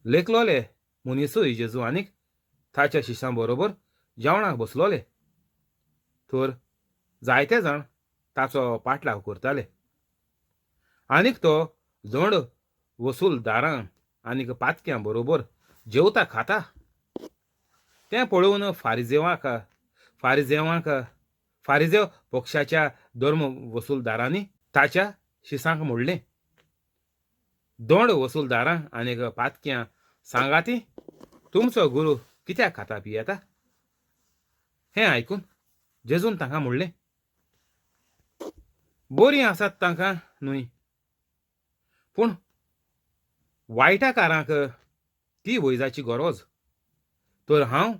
लेखलोले मनीसूय जेजू आनीक ताच्या शिशां बरोबर जेवणाक बसलोले. तर जायते जाण ताचो पाटलाव करताले आनीक तो दोंड वसुलदारां आनीक पातक्यां बरोबर जेवता खाता तें पळोवन फारिजेव पक्षाच्या धर्म वसुलदारांनी ताच्या शिसांक म्हणलें, दोंड वसुलदारां आनीक पातक्यां सांगाती तुमचो गुरू कित्याक खाता पियेता? हें आयकून जेजून तांकां म्हणलें, बरीं आसात तांकां न्हय, पूण वायटाकारांक ती वैजाची गरज. तर हांव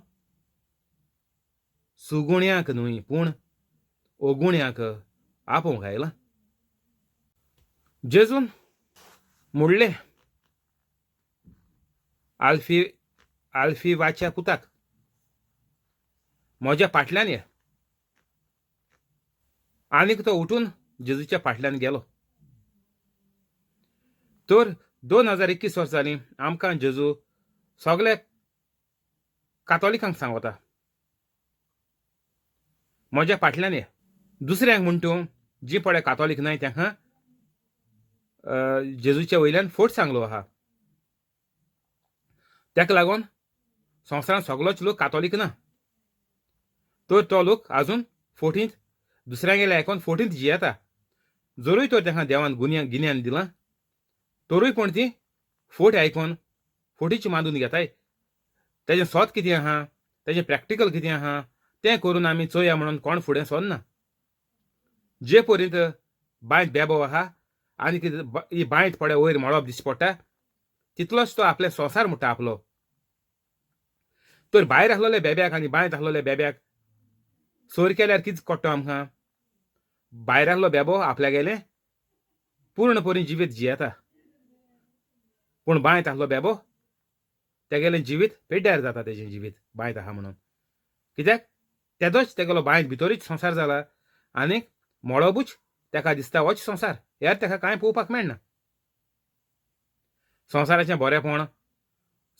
सुगुण्यांक न्हय पूण ओगुण्यांक आपोवंक आयलां. जेजून म्हणलें आल्फी वाच्या पुताक, म्हज्या फाटल्यान ये. आनीक तो उठून जेजूच्या फाटल्यान गेलो. तर 2021 वर्सांनी आमकां जेजू सगळे कातोलिकांक सांगता, म्हज्या फाटल्यान ये. दुसऱ्यांक म्हण तूं जी पळय कातोलीक न्हय तांकां जेजूच्या वयल्यान फोट सांगलो आहा. ताका लागून संवसारांत सगलोच लोक कातोलीक ना, तर तो लोक आजून फोटींत दुसऱ्यांगेले आयकोन फोटींत जियेता. जरूय तर तांकां देवान गिन्यान दिलां तरूय पूण ती फोट आयकोन फोटीच मांदून घेताय. तेजें सोत कितें आहा, तेजें प्रॅक्टिकल कितें आहा तें करून आमी चोया म्हणून कोण फुडें सरना. जे पर्यंत बांयत बेबो आहा आनी ही बांयत पळय वयर मळब दिसची पडटा तितलोच तो आपले संवसार म्हणटा आपलो. तर भायर आसलेल्या बेब्याक आनी बांयत आसलेल्या बेब्याक सोर केल्यार कितें कळटा आमकां? भायर आसलो बेबो आपल्यागेलें पूर्ण परी जिवीत जियेता, पूण बांयत आसलो बेबो तेगेलें जिवीत पेड्ड्यार जाता. तेजें जिवीत बांयत आहा म्हणून कित्याक तेदोच तेगेलो बांयत भितरूच संवसार जाला आनी मळबूच तेका दिसता होच संवसार, ह्यार तेका कांय पळोवपाक मेळना. संवसाराचें बरेंपण,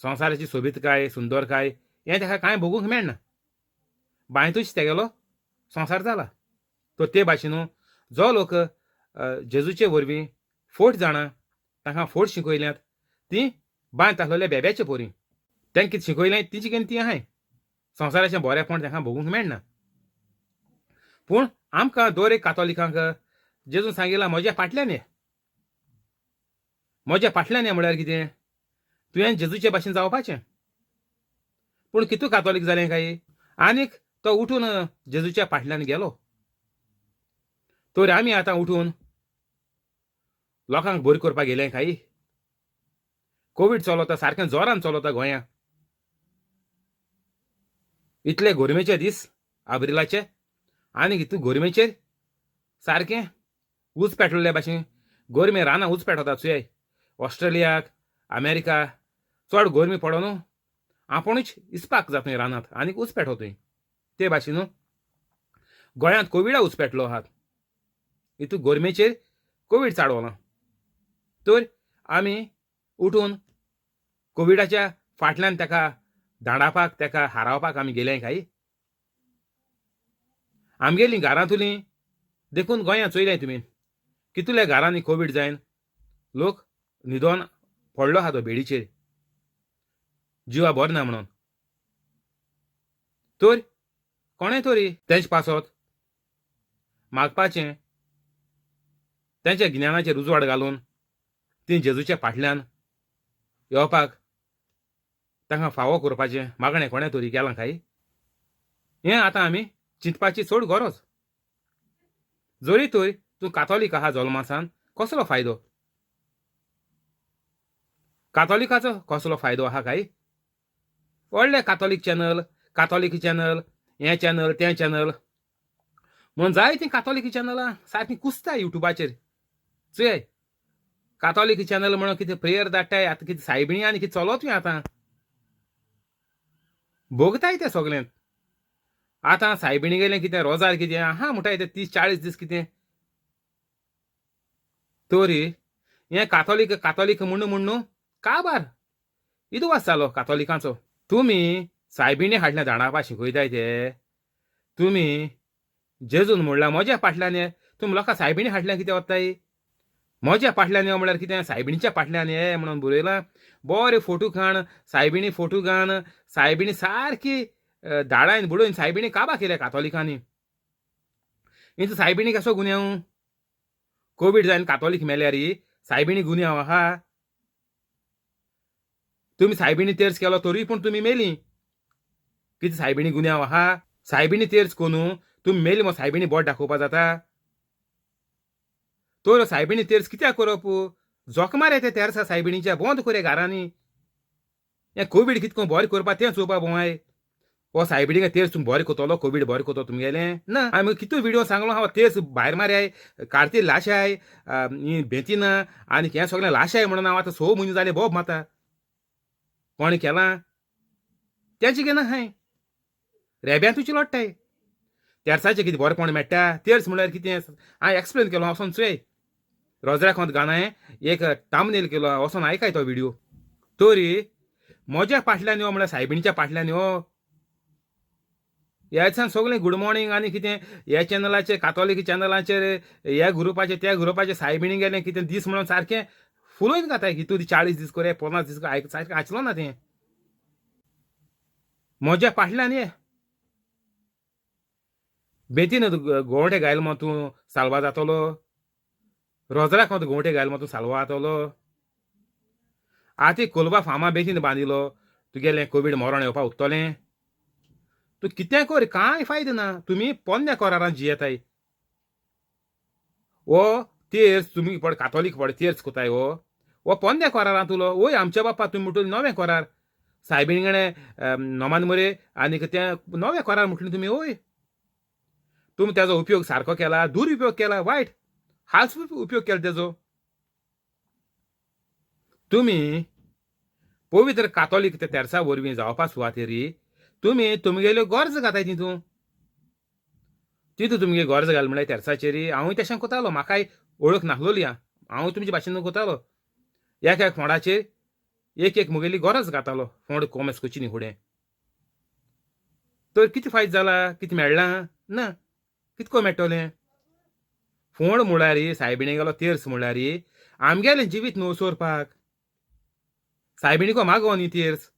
संवसाराची सोबीतकाय, सुंदरकाय हें तेका कांय भोगूंक मेळना. बांयतूच तेगेलो संवसार जाला. तर ते भाशेन जो लोक जेजूचे वरवीं फोट जाणा, तांकां फोट शिकयल्यात ती बांयत आसलेल्या बेब्याचे पोरी. तांकां कितें शिकयलें तिची कितें ती आहाय. संवसाराचें बरेंपण तांकां भोगूंक मेळना. पूण आमकां दर एक कातोलिकांक जेजून सांगिलां, म्हज्या फाटल्यान ये. म्हज्या फाटल्यान ये म्हळ्यार कितें? तुवें जेजूचे भाशेन जावपाचें. पूण कितू कातोलीक जालें काय? आनीक तो उठून जेजूच्या फाटल्यान गेलो. तर आमी आतां उठून लोकांक बरी करपाक गेले काय? कोवीड चलता, सारकें जोरान चलता गोंया. इतले गोरमेचे दीस आब्रिलाचे आनी हितू गोरमेचेर सारकें ऊस पेटलेल्या भाशेन गोरमे रानां ऊस पेटवता चोय. ऑस्ट्रेलियाक, अमेरिका चड गोरमी पडो न्हू आपुणूच इस्पाक जाता रानांत आनीक ऊस पेटवतूय. ते भाशेन न्हू गोंयांत कोविडा उचपेटलो आहात, हितू गोरमेचेर कोवीड चाडवला. तर आमी उठून कोविडाच्या फाटल्यान ताका दांडावपाक, ताका हारावपाक आमी गेले काय? आमगेलीं घरांतुलीं देखून गोंयांत चोयलें तुमी कितल्या घरांनी कोवीड जायन लोक न्हिदोन पडलो आहा तो बेडीचेर, जिवा बरो ना म्हणून. तर कोणें तरी तेंचे पासत मागपाचें, तेंच्या गिन्यानाचेर उजवाड घालून ती जेजूच्या फाटल्यान येवपाक तांकां फावो करपाचें मागणें कोणें तरी केलां काय? हें आतां आमी चिंतपाची चड गरज. जरी तर तूं कातोलीक आहा जल्मासान, कसलो फायदो? कातोलिकाचो कसलो फायदो आहा काय? व्हडले कातोलीक चॅनल, कातोलीक चॅनल, हें चॅनल तें चॅनल म्हणून जायतीं कातोलीक चॅनलां सारकीं कुसताय युट्यूबाचेर. चोय कातोलीक चॅनल म्हणून कितें प्रेयर धाडटाय आतां, कितें सायबिणी आनी कितें चलोत आतां भोगताय तें सगळें. आतां सायबिणी गेलें कितें रोजार कितें आहा म्हणटाय तें 30-40 दीस कितें. तरी हें कातोलीक कातोलीक म्हणू म्हणू काबार इदुवास जालो कातोलिकांचो. तुमी सायबिणी हाडल्या दांडापा शिकयताय ते, तुमी जेजून म्हणलां म्हज्या फाटल्यान ये, तुमी लोकां सायबिणी हाडल्या कितें वताय? म्हज्या फाटल्यान यो म्हळ्यार कितें? सायबिणीच्या फाटल्यान ये म्हणून बरयलां. बरे फोटो काण, सायबिणी फोटो घाण, सायबिणी सारकी दाडायन बुडोवन सायबिणी काबा केल्या कातोलिकांनी. इंच सायबिणी कसो गुन्यांव? कोवीड जायन कातोलीक मेल्यार सायबिणी गुन्यांव आहा? तुमी सायबिणी तेर्स केलो तरी पूण तुमी मेली, कितें सायबिणी गुन्यांव आहा? सायबिणी तेर्स कोनू तुमी मेली मग सायबिणी बोट दाखोवपा जाता? तर सायबिणी तेर्स कित्याक करप? जोखमार येता तेर्सा सायबिणीच्या, बंद करया घरांनी. हें कोवीड कितको बरें करपा तें चोवपा भोंवाय. हो सायबिणी तेर्स तुमी बरें करतलो, कोवीड बरें करतलो तुमगेलें ना. हांवें कितू व्हिडियो सांगलो हांव, तेर्स भायर मारयाय, कार्तीर लाशाय, बेंतिना आनी हें सगळें लाशाय म्हणून हांव आतां 6 म्हयने जाले बोब माता. कोणें केलां तेंचें घेना हांवें, रेब्यांतूच लोट्टाय. तेर्साचें कितें बरेंपण मेळटा? तेर्स म्हणल्यार कितें हांवें एक्सप्लेन केलो, वचोन चोय रोजऱ्या खोंत गाणें एक तामनेल केलो, वचोन आयकाय तो व्हिडियो. तरी म्हज्या फाटल्यान यो म्हणल्यार सायबिणीच्या फाटल्यान यो. ह्या दिसान सगळें गुड मॉर्निंग आनी कितें ह्या चॅनलाचेर, कातोलीक चॅनलाचेर, ह्या ग्रुपाचेर त्या ग्रुपाचेर सायबिणी गेलें कितें दीस म्हणून सारकें फुलोवन घाताय. कितू 40 दीस कोरे 50 दीस आयक सारकें आसलो ना तें. म्हज्या फाटल्यान ये बेतीन गोंवटे घायल मग तूं साल्वा जातलो, रोजराक तूं गोंवटे घायल मग तूं साल्वा जातलो. आतां कोलबा फार्मा बेतीन बांदिलो तुगेलें कोवीड मरण येवपा उरतलें. तूं कितें कर कांय फायदो ना. तुमी पोन्न्या करारान जियेताय. हो तेर्स तुमी पड कातोलीक पड तेर्स कोताय, हो हो पोन्न्या करारान तुलो. वय आमच्या बाप्पा तुमी म्हटली नवें करार सायबिणी कडेन नोमान मरे आनीक तें नवें करार म्हटलें तुमी. वय तुमी तेजो उपयोग सारको केला, दुरुपयोग केला, वायट हाल्स उपयोग केला तेजो. तुमी पवित्र कातोलीक त्या तेर्सा वरवीं जावपा सुवातेरी तुमी तुमगेल्यो गरज घाताय तितून. तितू तुमगे गरज घाल म्हळ्यार तेर्साचेर हांवूय तशें कोतालो, म्हाकाय वळख नासलोली हांवूय तुमचे भाशेन कोतालो. एक एक फोंडाचेर एक एक म्हगेली गरज घातालो, फोंड कोमेस करची न्ही फुडें. तर कितें फायदो जाला? कितें मेळ्ळां ना? कितको मेळटलें? फोंड म्हळ्यार सायबिणी गेलो तेर्स म्हळ्यार आमगेलें जिवीत न्हू सोरपाक. सायबिणीको मागो न्ही तेर्स.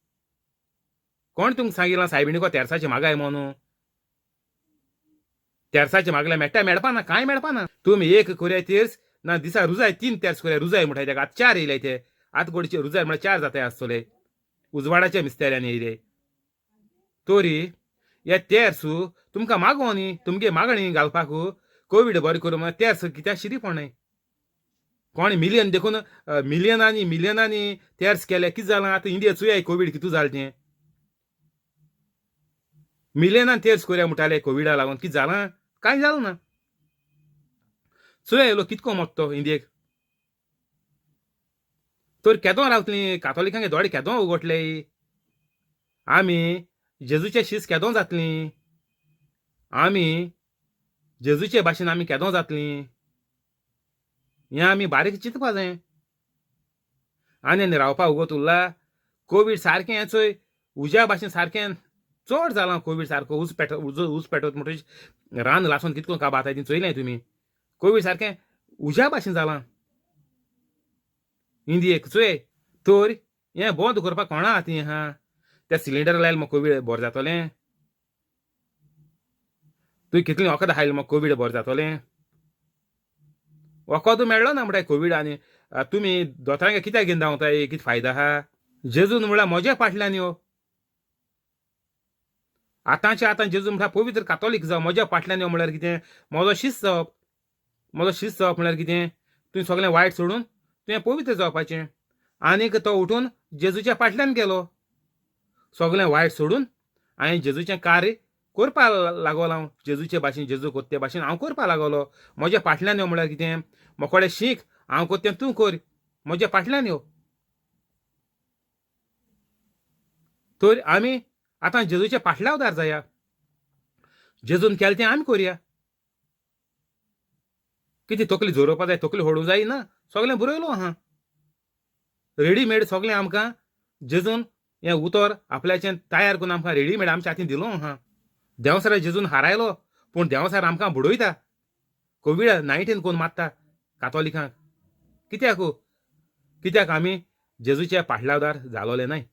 कोण तुमकां सांगिलां सायबिणीको तेर्साचें मागाय म्हणून? तेर्साचें मागल्यार मेळटा? मेळपा ना, कांय मेळपा ना. तुमी एक कोरया तेर्स ना दिसा रुजाय 3 तेर्स कोरया रुजाय म्हणटाय तेका. आतां 4 येयले ते, आतां गोडचे रुजाय म्हळ्यार 4 जाताय आसतले उजवाडाच्या मिस्तेऱ्यांनी येयले. तरी हे तेर्स तुमकां मागो न्ही, तुमगे मागणी घालपाक कोवीड बरें करूं म्हळ्यार तेर्स कित्याक शिरी पडनाय. कोण मिलियन देखून मिलियनांनी मिलियनांनी तेर्स केले, कितें जालां आतां इंडिया चोयाय कोवीड कितू जालें तें. मिलियनान तेर्स कोरया म्हणटाले कोविडा लागून, कितें जालां? कांय जालें ना. चोया लोक कितको मोडटो इंडियेक. तर केदो रावतलीं कातोलिकांक दोळे केदो उगडले? आमी जेजूचे शीस केदो जातलीं? आमी जेजूचे भाशेन आमी केदो जातलीं हें आमी बारीक चिंतपा जाय. आनी आनी रावपा उगत उरला. कोवीड सारकें हें चोय उज्या भाशेन सारकें चड जालां. कोवीड सारको उज पेट उज उज पेटत म्हणटकीच रान लासून कितको काबार जाता ती चोयलें तुमी. कोवीड सारकें उज्या भाशेन जालां इंडियेक चोय. तर हें बंद करपाक कोणा हातीं आहा? ते सिलिंडर लायले मग कोवीड बरें जातलें? तुवें कितलीं वखदां खायलीं मग कोवीड बरें जातलें? वखद मेळ्ळो ना म्हणटाय कोवीड. आनी तुमी दोतोरांगे कित्याक घेवन धांवताय? कितें फायदो आहा? जेजून म्हळ्यार म्हज्या फाटल्यान यो. आतांचे आतां जेजू म्हळ्यार पवित्र कातोलीक जावं, म्हज्या फाटल्यान यो म्हळ्यार कितें? म्हजो शिस्त जावप. म्हजो शिस्त जावप म्हळ्यार कितें? तुवें सगळें वायट सोडून तुवें पवित्र जावपाचें. आनीक तो उठून जेजूच्या फाटल्यान गेलो. सगळें वायट सोडून हांवें जेजूचें कार्य करपा लागलो. हांव जेजूचे भाशेन, जेजू कोत्ता ते भाशेन हांव करपा लागलो. म्हज्या फाटल्यान यो म्हळ्यार कितें? मोकोडे शीक, हांव कोत्ता तें तूं कर, म्हज्या फाटल्यान यो. तर आमी आतां जेजूच्या फाटल्यावदार जाया. जेजून केलें तें आमी करया. कितें तकली झरोवपा जाय, तकली होडूंक जाय ना. सगळें बरयलो आहा रेडीमेड. सगळें आमकां जेजून हें उतर आपल्याचें तयार करून आमकां रेडीमेड आमच्या हातीन दिलो आहा. देंवचारा जेजून हारायलो, पूण देंवचार आमकां बुडयता. कोवीड 19 कोण मारता कातोलिकांक. कित्याक? कित्याक आमी जेजूच्या पाटलावदार जालोले न्हय.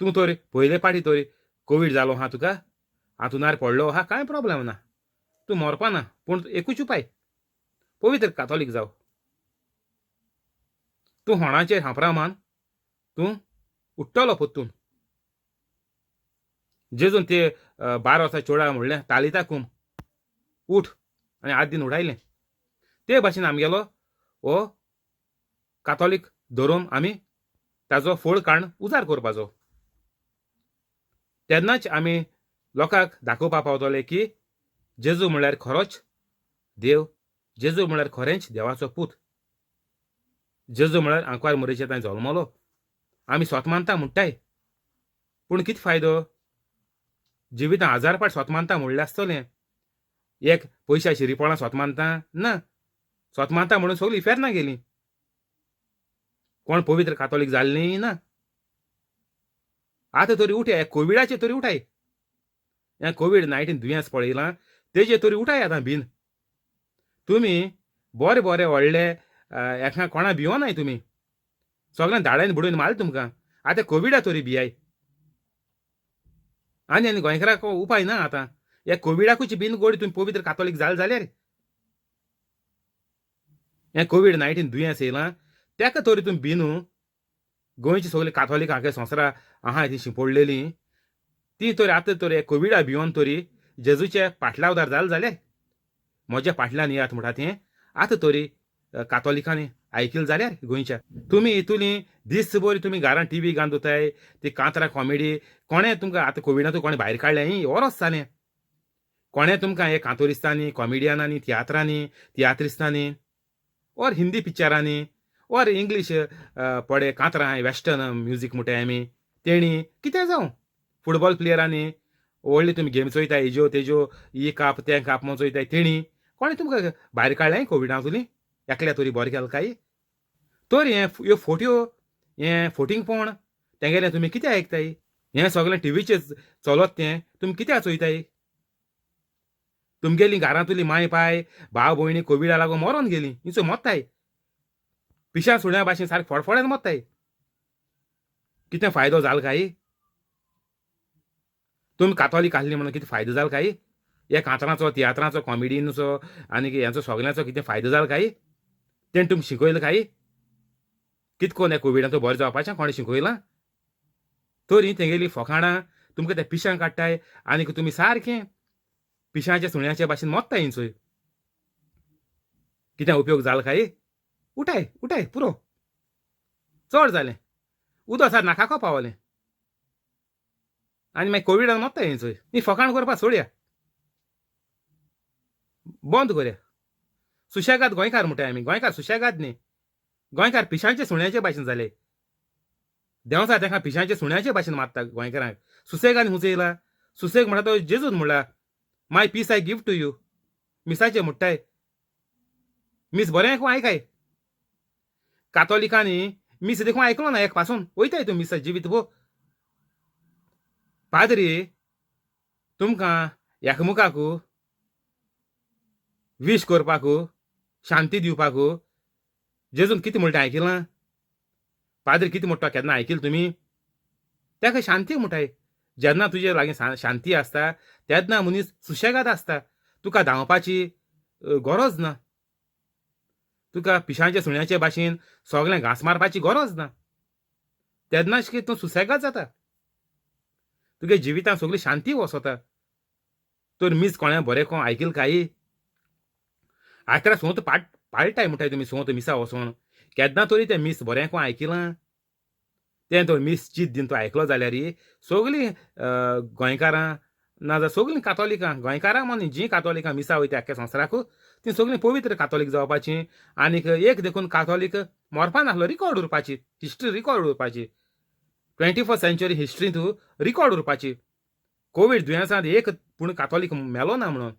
तूं तर पयले पाटी तर कोवीड जालो आहा तुका, हांतुणार पडलो आहा, कांय प्रोब्लेम ना, तूं मरपा ना. पूण एकूच उपाय, पवित्र कातोलीक जाव. तूं होणाचेर हांपरा मान, तूं उठ्ठलो पोत्तून. जेजून ते 12 वर्सां चेडा म्हणलें तालिता कुम, उठ, आनी आद दिन उडायलें. ते भाशेन आमगेलो हो कातोलीक धरून आमी ताजो फोळ काडून उजार करपाचो. तेन्नाच आमी लोकांक दाखोवपा पावतले की जेजू म्हणल्यार खरोच देव, जेजू म्हणल्यार खरेंच देवाचो पूत, जेजू म्हणल्यार आंकवार मोरेचे थंय जल्मलो. आमी स्वत मानता म्हणटाय, पूण कितें फायदो? जिवितां हजार पाट स्वत मानता म्हणलें आसतलें. एक पयशा शिरीपोळां स्वत मानता ना, स्वत मानता म्हणून सगळीं इफेर्ना गेलीं. कोण पवित्र कातोलीक जाल्लीं ना. आतां तरी उठाय, कोविडाचे तरी उठाय. हें कोवीड 19 दुयेंस पळयलां तेजे तरी उठाय आतां बीन. तुमी बरे बरे व्हडले एका कोणा भिवनाय तुमी, सगळ्यां धाडायन बुडोवन मारले तुमकां. आतां कोविडा तरी भियाय. आनी आनी गोंयकाराक उपाय ना आतां. ह्या कोविडाकूच बीन गोडी तुमी पवित्र कातोलीक जाले जाल्यार, हें कोवीड 19 दुयेंस येयलां तेका तरी तुमी भिनू. गोंयची सगळीं कातोलीक हांगा संवसारा आहा ती शिंपडलेलीं ती तरी आतां तरी कोविडा भिवन तरी जेजूचे पाटलावदार जाले जाल्यार, म्हज्या पाटल्यान येयात म्हणटा तें आतां तरी कातोलिकांनी आयकलें जाल्यार गोंयच्या. तुमी इतुली दीसभर तुमी घरान टिवी घालून दवरताय ती कांतरां कॉमेडी. कोणें तुमकां आतां कोविडांतू कोणें भायर काडलें ही वरोस जालें. कोणें तुमकां हे कांतोरिस्तांनी, कॉमेडियनांनी, तियात्रांनी, तियात्रिस्तांनी और हिंदी पिक्चरांनी और इंग्लीश पडे कांतरां वेस्टर्न म्युजीक म्हणटाय आमी तेणी कितें जावं, फुटबॉल प्लेयरांनी व्हडली तुमी गेम चोयताय हेज्यो तेज्यो, ही काप तें काप म्हूण चोयताय तेणी कोणें तुमकां भायर काडलें कोविडांतुली? एकल्या तरी बरें केलें काय? तर हें ह्यो फोट्यो, हें फोटिंगपण तेंगेलें तुमी कित्याक आयकताय? हें सगळें टिवीचेर चलत तें तुमी कित्याक चोयताय? तुमगेलीं घरांतुलीं माय पाय भाव भयणी कोविडा लागून मरोन गेलीं, इंचो मोत्ताय पिशा सुण्या भाशेन सारकें फडफड्यान मोत्ताय. कितें फायदो जालो काय? तुमी कातोलीक आसली म्हणून कितें फायदो जालो काय? ह्या कांतरांचो, तियात्रांचो, कॉमेडींचो आनी हेंचो सगल्यांचो कितें फायदो जालो काय? तेणें तुमकां शिकयलें काय कितें कोन्न ह्या कोविडांतू बरें जावपाचें? कोणें शिकयलां? तरी तेंगेलीं फकाणां तुमकां त्या पिशांक काडटाय आनी तुमी सारकें पिशांच्या सुण्याच्या भाशेन मोत्ताय इंचोय. कितें उपयोग जालो काय? उठाय उठाय, पुरो चड जालें. उदक सार नाकाको पावलें आनी मागीर कोविडान मोत्ताय इंचोय. ही फकाण करपा सोडया, बंद करया. सुशेगाद गोंयकार म्हणटाय आमी, गोंयकार सुशेगाद न्ही, गोंयकार पिशांचे सुण्याचे भाशेन जाले. देंवचार तेका पिशांचे सुण्याचे भाशेन मारता गोंयकारांक. सुसेगाद हुंच येयला? सुसेग म्हणटा तो जेजून म्हणला, my peace I give to you. मिसाचें म्हुट्टाय मीस बरें आयकूं आयकाय कातोलिकांनी मीस देखून आयकलो ना एक पासून वयताय तूं मिसा जिवीत भो पाद्री तुमकां एकमुखाकू वीश करपाकू शांती दिवपाकू जेजून कितें म्हणटा आयकिलां पाद्री कितें म्हणटा केन्ना आयकिल तुमी ताका शांती म्हणटाय जेन्ना तुजे लागीं शांती आसता तेन्ना मनीस सुशेगाद आसता तुका धांवपाची गरज ना तुका पिशांचे सुण्याचे भाशेन सगळें घांस मारपाची गरज ना तेन्नाच की तूं सुसेगाद जाता तुगे जिवितांत सगळी शांती वसता तर मीस कोणें बरें कोण आयकिल काय आयतारा सोंत पाट पाळटाय म्हणटाय तुमी सोंत मिसा वचोन केन्ना तरी तें मीस बरें कोण आयकिलां तें तर मीस चीत दिन तो आयकलो जाल्यार सगळीं गोंयकारां नाजाल्यार सगळीं कातोलिकां गोंयकारां म्हण जीं कातोलिकां मिसा वयता आख्ख्या संवसाराक तीं सगळीं पवित्र कातोलीक जावपाचीं आनीक एक देखून कातोलीक मरपा नासलो रिकॉर्ड उरपाची हिस्ट्री रिकॉर्ड उरपाची 21st century हिस्ट्रींत रिकॉर्ड उरपाची कोवीड दुयेंसांत एक पूण कातोलीक मेलो ना म्हणून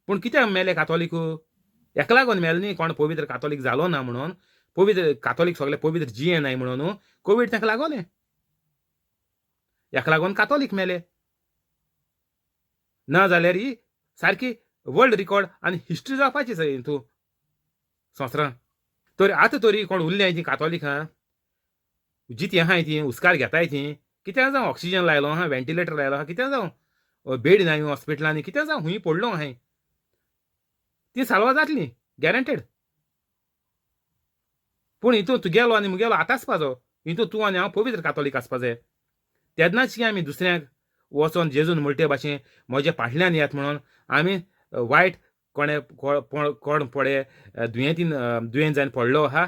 पूण कित्याक मेले कातोलीक हेका लागून मेले न्ही कोण पवित्र कातोलीक जालो ना म्हणून पवित्र कातोलीक सगळे पवित्र जिये नाय म्हणून कोवीड तांकां लागोलें हेका लागून कातोलीक मेले ना जाल्यार ही सारकी वर्ल्ड रिकॉर्ड आनी हिस्ट्री जावपाची हितून संवसारांत तर आतां तरी कोण उरल्याय तीं कातोलिकां जितीं आहाय तीं हुस्कार घेताय तीं कितें जावं ऑक्सिजन लायलो आहा व्हेंटिलेटर लायलो आहा कितें जावं बेड नाय हॉस्पिटलांनी कितें जावं हुंय पडलो आहाय ती साल्वार जातली गॅरंटेड पूण हितून तुगेलो आनी मुगेलो आतां आसपा जायो हितून तूं आनी हांव पवित्र कातोलीक आसपा जाय तेन्नाच की आमी दुसऱ्यांक वचोन जेजून म्हणटे भाशेन म्हज्या फाटल्यान येत म्हणून आमी वायट कोणे कोण पडे दुयेंतीन दुयेंत जावन पडलो आहा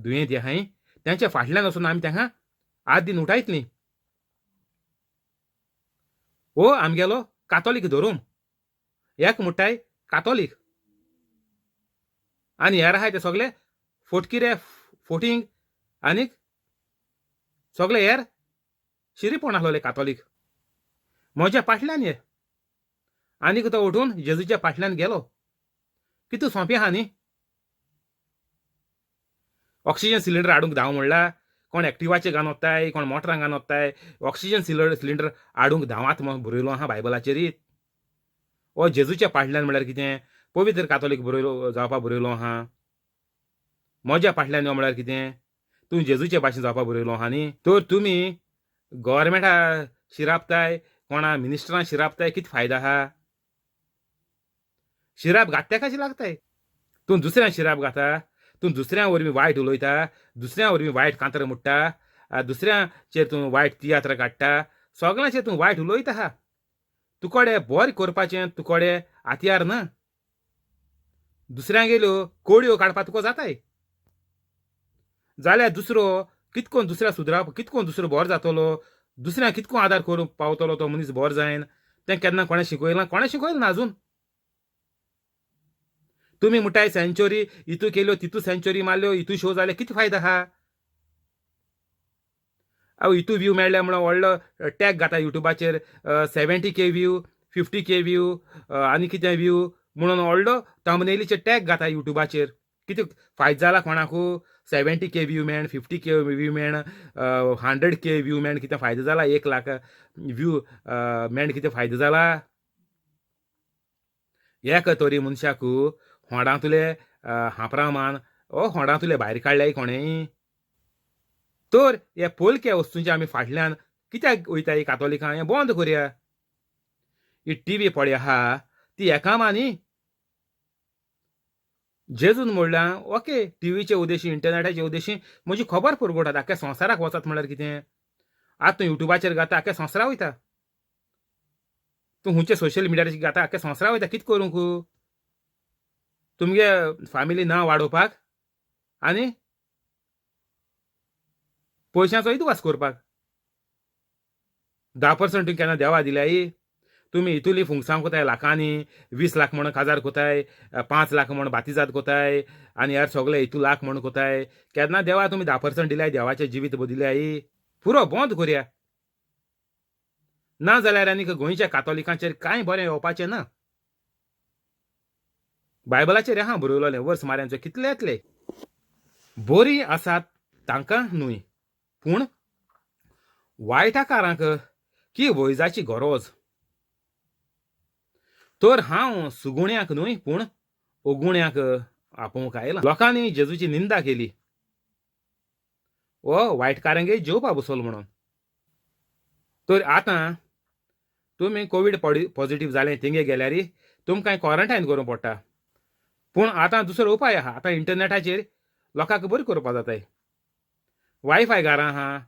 दुयेंत आहाय तेंच्या फाटल्यान वचून आमी तांकां आद दिन उठायतलीं हो आमगेलो कातोलीक धरून एक म्हणटाय कातोलीक आनी हेर आहाय ते सगळे फोटकिरे फोटींग आनीक सगळे हेर शिरीपण आसलोले कातोलीक म्हज्या फाटल्यान ये आनीक तो उठून जेजूच्या फाटल्यान गेलो कितू सोंपें आहा न्ही ऑक्सिजन सिलिंडर हाडूंक धांव म्हणला कोण एक्टिवाचे घान वताय कोण मोटरां घान वताय ऑक्सिजन सिलिंडर हाडूंक धांवात म्हूण बरयलो आहा बायबलाचेर ओ जेजूच्या फाटल्यान म्हणल्यार कितें पवित्र कातोलीक बरयलो जावपा बरयलो आहा म्हज्या फाटल्यान यो म्हणल्यार कितें तूं जेजूचे भाशेन जावपा बरयलो आहा न्ही तर तुमी गोवोरमेंटा शिरापताय कोणा मिनिस्टरां शिरापताय कितें फायदो आहा शिराप घात तेकाशी लागताय तूं दुसऱ्या शिराप घाता तूं दुसऱ्या वरवीं वायट उलयता दुसऱ्या वरवीं वायट कांतर मोडटा दुसऱ्याचेर तूं वायट तियात्र काडटा सगळ्यांचेर तूं वायट उलयता आहा तुकोडे बरें करपाचें तुकोडे हातयार ना दुसऱ्यांगेल्यो कोडयो काडपाक तुका जाताय जाल्यार दुसरो कितकोन दुसऱ्या सुदराप कितकोन दुसरो बरो जातलो दुसऱ्यांक कितको आदार करूंक पावतलो तो मनीस बरो जायन तें केन्ना कोणें शिकयलां कोणें शिकयलें ना अजून तुमी म्हणटाय सेंच्युरी इतू केल्यो तितू सेंच्युरी मारल्यो इतू शो जाले कितें फायदो आहा हांव इतू व्यू मेळ्ळे म्हणून व्हडलो टॅग घाता युट्यूबाचेर 70K view 50K view आनी कितें व्यू म्हणून व्हडलो थंबनेलीचेर टॅग घाता युट्यूबाचेर कितें फायदो जाला कोणाकू 70K view मेण 50K view मेण 100K view मेण कितें फायदो जाला 1 लाख व्यू मेण कितें फायदो जाला एक तरी मनशाक होंडांतले हांपरां मान ओ होंडांतले भायर काडल्याय कोणेंय तर हे पोलक्या वस्तूंच्या आमी फाटल्यान कित्याक वयताय कातोलिकां हें बंद करया ही टिवी पळय आहा ती एकामा न्ही जेजून म्हणल्यार ओके टिवीचे उद्देशी इंटरनेटाचे उद्देशी म्हजी खबर पुरवतात आख्ख्या संवसाराक वचत म्हणल्यार कितें आतां तूं युट्यूबाचेर घाता आख्ख्या संवसारा वयता तूं खंयच्या सोशल मिडियाचेर घाता आख्ख्या संवसारा वयता कितें करूंक तुमगे फामिली नांव वाडोवपाक आनी पयशांचो इदवास करपाक 10% तुवें केन्ना देवा दिल्याय तुमी इतुली फुंगसां कोताय लाखांनी 20 लाख म्हण काजार कोताय 5 लाख म्हण बातिजाद कोताय आनी हेर सगळे इतू लाख म्हण कोताय केन्ना देवा तुमी 10% दिल्याय देवाचें जिवीत बदिल्याय पुरो बंद करया ना जाल्यार आनीक गोंयच्या कातोलिकांचेर कांय बरें येवपाचें ना. बायबलाचेर आहा बरयलोलें वर्स माऱ्यांचो कितले येतले. बरीं आसात तांकां न्हय, पूण वायटाकारांक की वैजाची गरज. तर हांव सुगुण्यांक न्हय पूण अगुण्यांक आपोवंक आयलां. लोकांनी जेजूची निंदा केली, हो वायटकारांगेर जेवपा बसलो म्हणून. तर आतां तुमी कोवीड पॉझिटीव जालें तेंगे गेल्यार तुमकां क्वॉरंटायन करूंक पडटा. पूण आतां दुसरो उपाय आहा. आतां इंटरनॅटाचेर लोकांक बरें करपाक जाताय. वायफाय घरां आहा,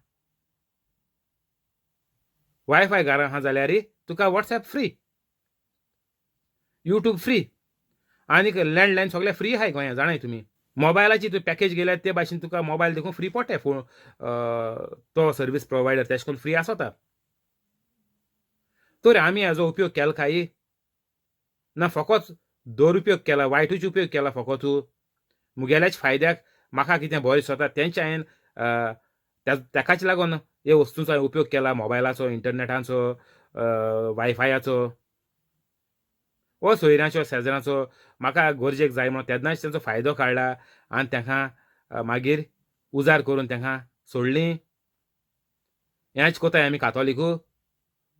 वायफाय घरां आहा जाल्यार तुका वॉट्सॅप फ्री, यूट्यूब फ्री, आनीक लँडलायन सगळें फ्री आहाय गोंयांत, जाणाय तुमी. मोबायलाची तूं पॅकेज घेयल्यार ते भाशेन तुका मोबायल देखून फ्री पडटा. फोन तो सर्वीस प्रोवायडर तेश करून फ्री आसता. तर आमी हाजो उपयोग केलो काय ना? फकत दुरुपयोग केला, वायटूच उपयोग केला. फकत मुगेल्याच फायद्याक म्हाका कितें बरें दिसता तेंचे हांवें तेकाच लागून हे वस्तूंचो हांवें उपयोग केला, मोबायलाचो, इंटरनॅटाचो, वायफायाचो वो सोयऱ्यांचो शेजऱ्यांचो. म्हाका गरजेक जाय म्हणून तेन्नाच तेंचो फायदो काडला आनी तेंकां मागीर उजार करून तेंकां सोडलीं. हेंच कोताय आमी कातोलिकू,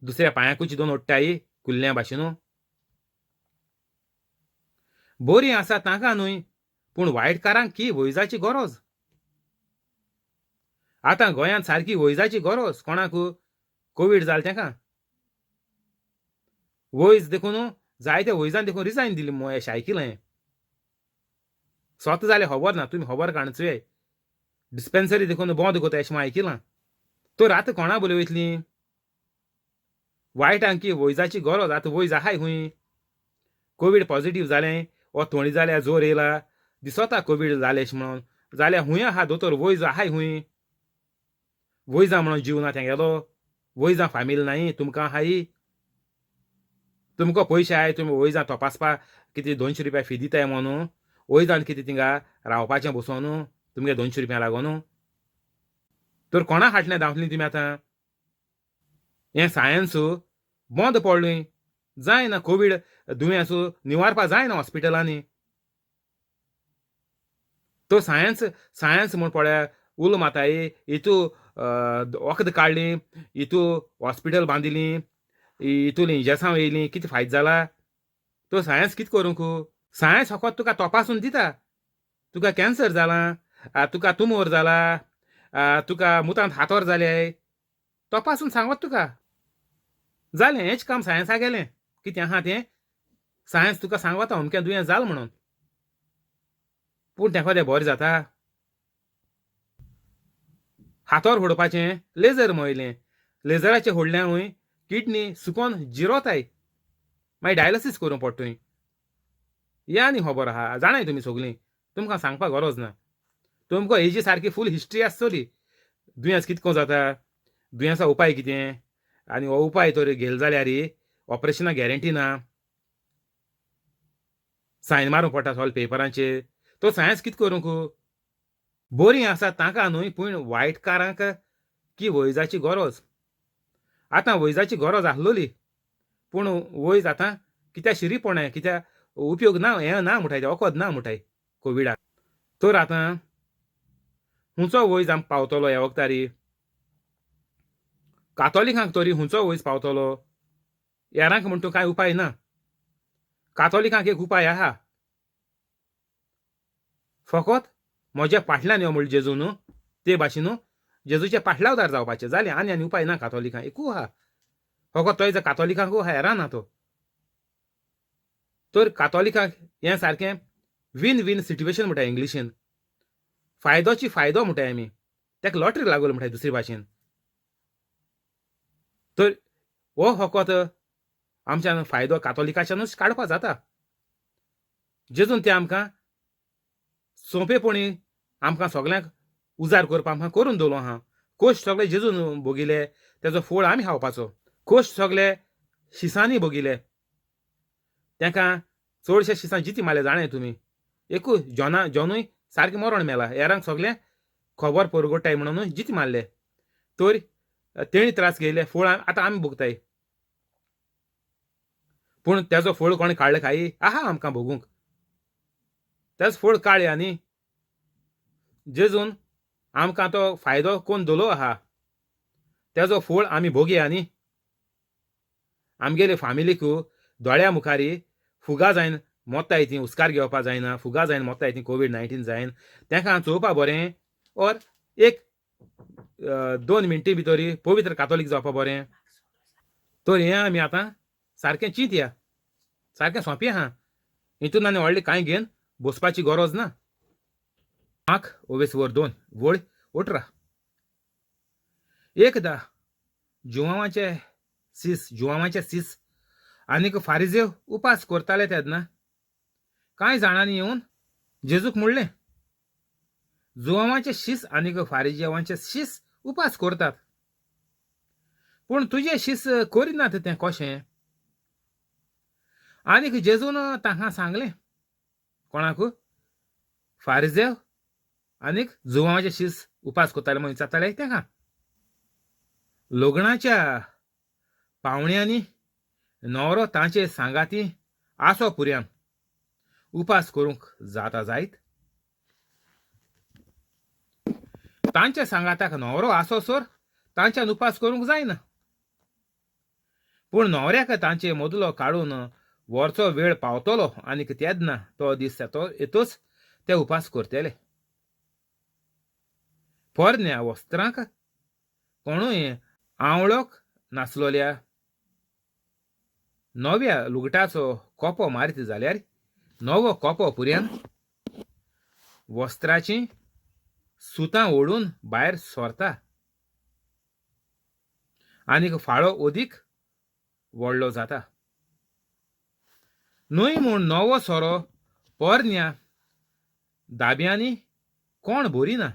दुसऱ्या पांयाकूच दोन ओडटाय कुल्ल्या भाशेन. बरीं आसा तांकां न्हय पूण वायटकारांक की वैजाची गरज. आतां गोंयांत सारकी वैजाची गरज. कोणाक कोवीड जाल तेंकां वैज देखून जायते वैजान देखून रिजायन दिली मो अशें आयकिलें. स्वता जालें खबर ना, तुमी खबर काडचोय. डिस्पेन्सरी देखून बंद करता अशें आयकिलां. तर आतां कोणा बोली वयतली? वायटांक की वैजाची गरज. आतां वैज आहाय खूंय? कोवीड पॉझिटीव जालें वो थोंडी जाल्यार जोर येयला दिसता कोवीड जालें अशें म्हणून जाल्यार खूंय आहा दोतोर? वैज आहाय खूंय? वैजां म्हणून जीव ना तेंगेलो? वैजां फामील नाय तुमकां आहाय? तुमकां पयशे आहाय, तुमी वैजां तपासपाक कितें 200 रुपया फी दिताय म्हणून वैजान कितें थिंगा रावपाचें बसोन तुमगे 200 रुपया लागोन? तर कोणा फाटल्यान धांवतलीं तुमी आतां? हें सायन्स बंद पडलें जायना. कोवीड दुयेंस निवारपा जायना हॉस्पिटलांनी. तो सायन्स सायन्स म्हूण पळय उलो माताय, हितू वखद काडलीं, हितू हॉस्पिटल बांदिलीं, हितूलीं इंजेसांव येयलीं, कितें फायदो जाला? तो सायन्स कितें करूंक? सायन्स फकत तुका तपासून दिता, तुका कॅन्सर जाला, तुका तुमोर जाला, तुका मुतांत हातोर जाले, तपासून सांगत तुका जालें. हेंच काम सायन्सा गेलें. कितें आहा तें सायन्स तुका सांगता अमकें दुयेंस जालें म्हणून. पूण तेका तें बरें जाता? हातोर फोडपाचें लेजर मोयलें, लेजराचें फोडल्यार हूंय किडनी सुकोन जिरोताय, मागीर डायलिसीस करूंक पडटा तुवें. हें आनी खबर आहा, जाणाय तुमी सगलीं, तुमकां सांगपाक गरज ना. तुमकां हेजी सारकी फूल हिस्ट्री आसतली, दुयेंस कितको जाता, दुयेंसा उपाय कितें, आनी हो उपाय तर घेतलो जाल्यार ऑपरेशना गॅरंटी ना, सायन मारूंक पडटा सगळे पेपरांचेर. तो सायन्स कितें करूंक? बरीं आसा तांकां न्हय पूण वायटकारांक की वैजाची गरज. आतां वैजाची गरज आसलोली पूण वैज आतां कित्याक शिरीपण, कित्याक उपयोग ना, हें ना म्हणटाय, तें वखद ना म्हणटाय कोविडाक. तर आतां हुंचो वैज आमकां पावतलो ह्या वखदारी? कातोलिकांक तरी हुंचो वैज पावतलो? हेरांक म्हण तूं कांय उपाय ना. कातोलिकांक एक उपाय आहा, फकत म्हज्या फाटल्यान यो म्हळ्ळें जेजू न्हू, ते भाशेन जेजूच्या पाटलावदार जावपाचें जालें. आनी आनी उपाय ना कातोलिकांक, एकू आहा फकत तो कातोलिकांकू आहा, हेरां ना तो. तर कातोलिकांक हें सारकें वीन वीन सिट्युएशन म्हणटा इंग्लिशीन, फायदोची फायदो म्हणटाय आमी, तेका लॉटरी लागोली म्हणटाय दुसरे भाशेन. तर हो फकत आमच्यान फायदो कातोलिकाच्यानूच काडपा जाता. जेजून ते आमकां सोंपेपणी आमकां सगल्यांक उजार करपाक आमकां करून दवरलो आहा. कोश्ट सगळे जेजून भोगिले, तेजो फोळ आमी खावपाचो. कोश्ट सगळे शिसांनी भोगिले, तेका चडशे शिसां जिती मारले जाणाय तुमी. एकूय जॉना जॉनूय सारकें मरण मेला, हेरांक सगळें खबर परगटाय म्हणून जिती मारले. तर तेणी त्रास घेयले, फोळ आतां आमी भोगताय. पूण तेजो फोळ कोणें काडले काय आहा आमकां भोगूंक. तेच फळ काळया न्ही. जेजून आमकां तो फायदो कोन्न दवरलो आहा, तेजो फळ आमी भोगया न्ही. आमगेले फामिलीक दोळ्या मुखारी फुगा जायन मोत्ताय ती, हुस्कार घेवपा जायना, फुगा जायन मोत्ताय ती कोवीड 19 जायन, तेंकां चोवपा बरें और एक 2 मिनटी भितरी पवित्र कातोलीक जावपा बरें. तर हें आमी आतां सारकें चिंतया, सारकें सोंपें आहा, हितून आनी व्हडलें कांय घेवन बसपाची गरज ना. माक ओवेस वर 2 वळ 18. एकदा जुवांवाचे सीस आनीक फारिजेव उपास करताले तेन्ना कांय जाणांनी येवन जेजूक म्हणलें, जुवांवाचे शीस आनीक फारिजेवांचे शीस उपास करतात, पूण तुजे शीस करिनात तें कशें? आनीक जेजून तांकां सांगलें, कोणाक? फारिजेव आनीक जुवांवाचे शीस उपास करताले म्हूण विचारताले तांकां, लग्नाच्या पावण्यांनी न्हवरो तांचे सांगाती आसो पुर्यान उपास करूंक जाता जायत? तांच्या सांगाताक न्हवरो आसो सर तांच्यान उपास करूंक जायना, पूण न्हवऱ्याक तांचे मदलो काडून व्हरचो वेळ पावतलो आनीक तेन्ना तो दीस तो येतच ते उपास करतले. पोरण्या वस्त्रांक कोणूय आंवळोक नासलोल्या नव्या लुगटाचो कोपो मारीत जाल्यार नवो कोपो पुर्यान वस्त्राची सुतां ओडून भायर सरता आनीक फाळो अदीक व्हडलो जाता. न्हय म्हूण नवो सोरो पोरण्या दाब्यांनी कोण भरिना,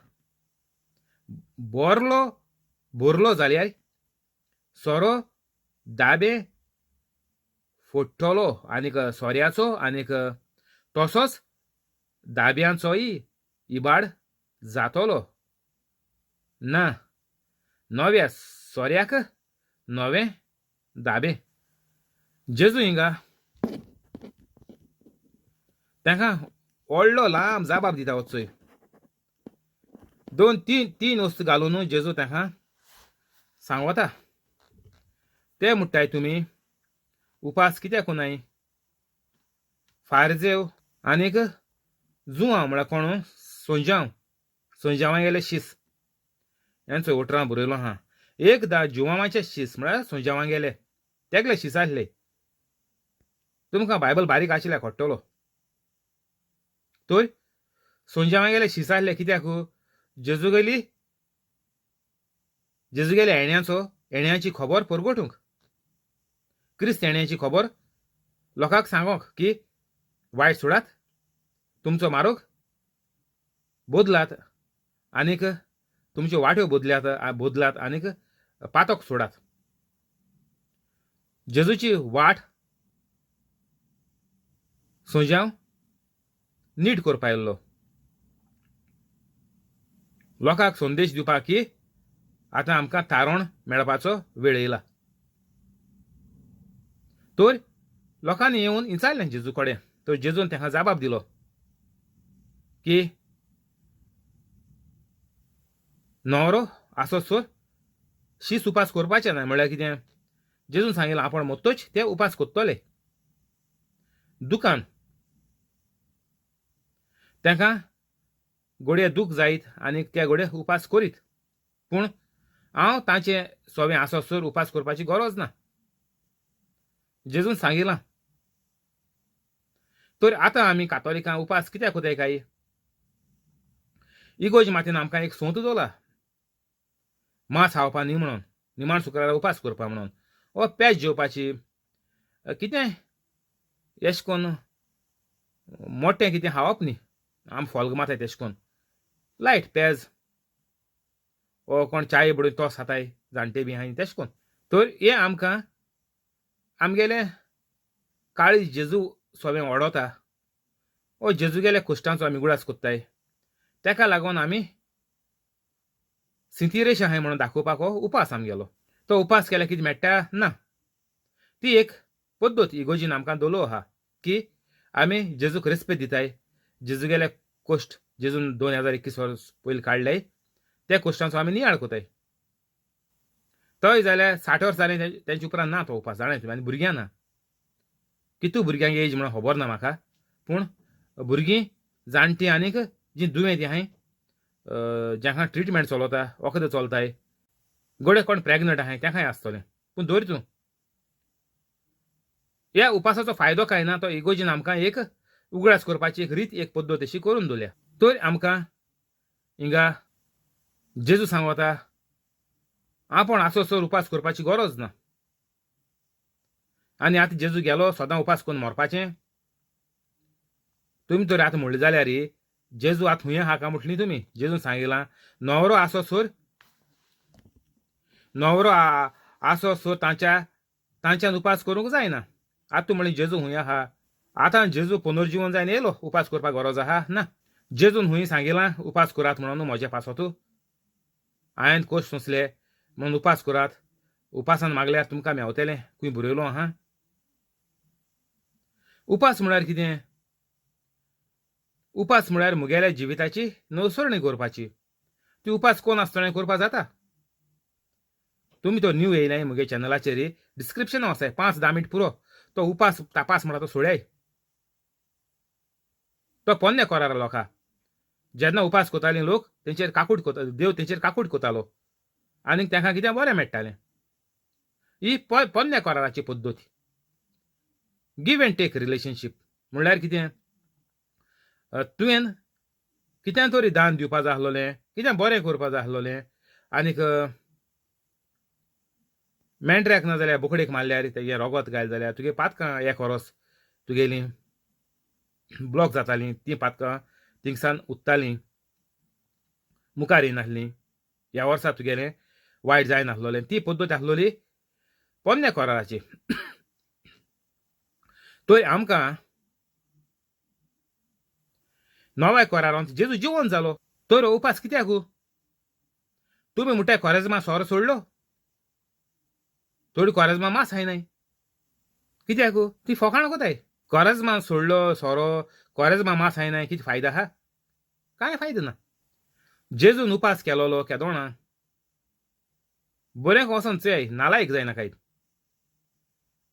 भरलो जाल्यार सोरो दाबे फोडटलो आनीक सोऱ्याचो आनीक तसोच दाब्यांचोय इबाड जातलो. ना, नव्या सोऱ्याक नवे दाबे. जेजू हिंगा तांकां व्हडलो लांब जाबाब दिता वचोय. 2 3 वस्तू घालून जेजू तांकां सांगता, ते म्हणटाय तुमी उपास कित्याक कोनाय? फारजेव आनीक जुवांव म्हळ्यार कोण? सोंजांव, सोंजांवांगेले शीस हेंचो 18 बरयलो आहा. एकदां जुवांवाचे शीस म्हळ्यार सोंजांवांगेले तेगले शीस आसले. तुमकां बायबल बारीक आशिल्ल्या कळटलो. तर सोंजांवांगेले शीस आसले कित्याक? जेजूगेले येण्याची खबर परगटूंक, क्रिस्त येण्याची खबर लोकांक सांगोंक की वायट सोडात, तुमचो मारोग बदलात आनीक तुमच्यो वाट्यो बदलात आनीक पातक सोडात. जेजूची वाट सोंजांव नीट करपा आयिल्लो, लोकांक संदेश दिवपाक की आतां आमकां तारण मेळपाचो वेळ येयला. तर लोकांनी येवन विचारलें जेजू कडेन, तर जेजून तांकां जबाब दिलो की न्हवरो आसत सर शीस उपास करपाचें ना. म्हळ्यार कितें? जेजून सांगिल्लें आपण मोत्तोच ते उपास करतले. दुकान तांकां घडये दूख जायत आनी ते घडये उपास करीत, पूण हांव तांचे सोवें आसत सर उपास करपाची गरज ना, जेजून सांगिलां. तर आतां आमी कातोलिकां उपास कित्याक कोताय काय? इगोर्ज मातीन आमकां एक सोंत दवरला, मांस खावपा न्ही म्हणून, निमाण शुक्रारा उपास करपा म्हणून, ओ पेज जेवपाची कितें एश कोन्न मोटें कितें खावप न्ही, आम फोल्ग मारताय तेश कोन्न लायट पेज ओ कोण चाय बडोवन तोस खाताय जाणटे बी आहाय तेश कोन्न. तर हें आमकां आमगेलें काळीज जेजू सोवें ओडोता, ओ जेजूगेल्या कुश्टांचो आमी गुडास कोत्ताय, तेका लागून आमी सिंतिरेश आहाय म्हणून दाखोवपाक हो उपास आमगेलो. तो उपास केल्यार कितें मेळटा ना, ती एक पद्दत इगोर्जीन आमकां दवरलो आहा की आमी जेजूक रेस्पेद दिताय, जेजूगेले कोश्ट जेजून 2021 वर्स पयलीं काडले त्या कोश्टांचो आमी नियाळ कोताय. तोय जाल्यार 60 वर्स जालें तेंचे उपरांत ना तो उपास जाणाय तुमी. आनी भुरग्यां ना, कितू भुरग्यांक एज म्हणून खबर ना म्हाका, पूण भुरगीं जाणटीं आनीक जीं दुयेंत आहाय जांकां ट्रिटमेंट चलता वखदां चलताय, गोडे कोण प्रेग्नंट आहाय तेंकांय आसतलें. पूण दवर तूं ह्या उपासाचो फायदो कांय ना, तो इगोजीन आमकां एक उगडास करपाची एक रीत एक पद्दत अशी करून दवरल्या. तर आमकां हिंगा जेजू सांगता आपूण आसोसर उपास करपाची गरज ना. आनी आतां जेजू गेलो सदां उपास करून मरपाचें. तुमी तर आतां म्हणलें जाल्यार जेजू आतां हुंय आहा काय म्हटली तुमी. जेजून सांगिलां न्हवरो आसोसर न्हवरो आसोसर तांच्यान उपास करूंक जायना. आतां तूं म्हणलें जेजू हुंय आहा, आतां जेजू पुनर्जिवन जायन येयलो उपास करपाक गरज आहा ना. जेजून हुंय सांगिलां उपास करात म्हणून म्हज्या पासत हांवें कोश सोंसले म्हणून उपास करात, उपासान मागल्यार तुमकां मेवतलें खंय बरयलो आहा. उपास म्हळ्यार कितें? उपास म्हळ्यार मुगेल्या जिविताची नवसरणी करपाची. ती उपास कोण आसतना करपाक जाता. तुमी तो न्यू येयलाय मुगे चॅनलाचेर डिस्क्रिप्शन आसाय 5-10 मिनट पुरो तो उपास तापास म्हणटा तो सोड्याय. तो पोन्ने करार लोकां जेन्ना उपास करताली लोक तेंचेर काकूट कोता, देव तेंचेर काकूट कोतालो आनीक तेंकां कितें बरें मेळटालें. ही पोन्ने कराराची पद्दत. गिव एंड टेक रिलेशनशीप म्हणल्यार कितें, तुवें कितें तरी दान दिवपा जाय आसलोलें, कितें बरें करपा जाय आसलोलें आनीक मेंढऱ्याक ना जाल्यार बोकडेक मारल्यार तेगे रोगत घायलें जाल्यार तुगे पातकां एक वरस तुगेलीं ब्लॉक जातालीं, तीं पातकां थिंगसान उत्तालीं मुखार येयनासलीं, ह्या वर्सा तुगेलें वायट जायनासलोलें. ती पद्दत आसलोली पोन्न्या कराराची. तर आमकां नव्या करारांत जेजू जिवन जालो तर उपास कित्याक? तुमी म्हणटाय कोरेज्मा सोरो सोडलो, थोडी कोरेज्मा मास खायनाय कित्याक? ती फोकाण कोताय. कोरेज्मा सोडलो सोरो, कोरेज्मा मास खायनाय, कितें फायदो आहा? कांय फायदो ना. जेजून उपास केलोलो केदोणा बरें वचोन चोय नालायक जायना कांय.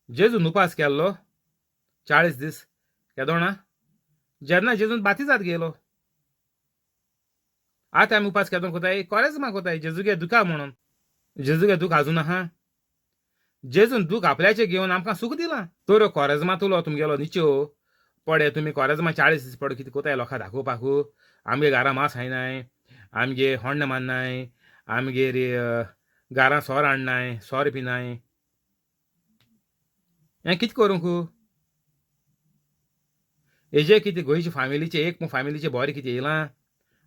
जेजून उपास केल्लो 40 दीस केदोणा जेन्ना जेजून बातिजाद गेलो. आतां आमी उपास केदोन कोताय? कोरेज्मा कोताय जेजूगे दुखा म्हणून. जेजूगे दूख आजून आहा. जेजून दूख आपल्याचें घेवन आमकां सूख दिलां. तर कोरेज्मा तुलो तुमगेलो निच्यो पडे तुमी कोरेज्मा 40 दीस पडे कितें कोताय लोकां दाखोवपाकू, आमगे घरा मास खायनाय, आमगे होण्ण मान्नाय, आमगेर घरां सोर हाडनाय, सोर पिनाय, हें कितें करूंक? हेजे कितें गोंयचे फामिलीचे एक फामिलीचे बरें कितें येयलां?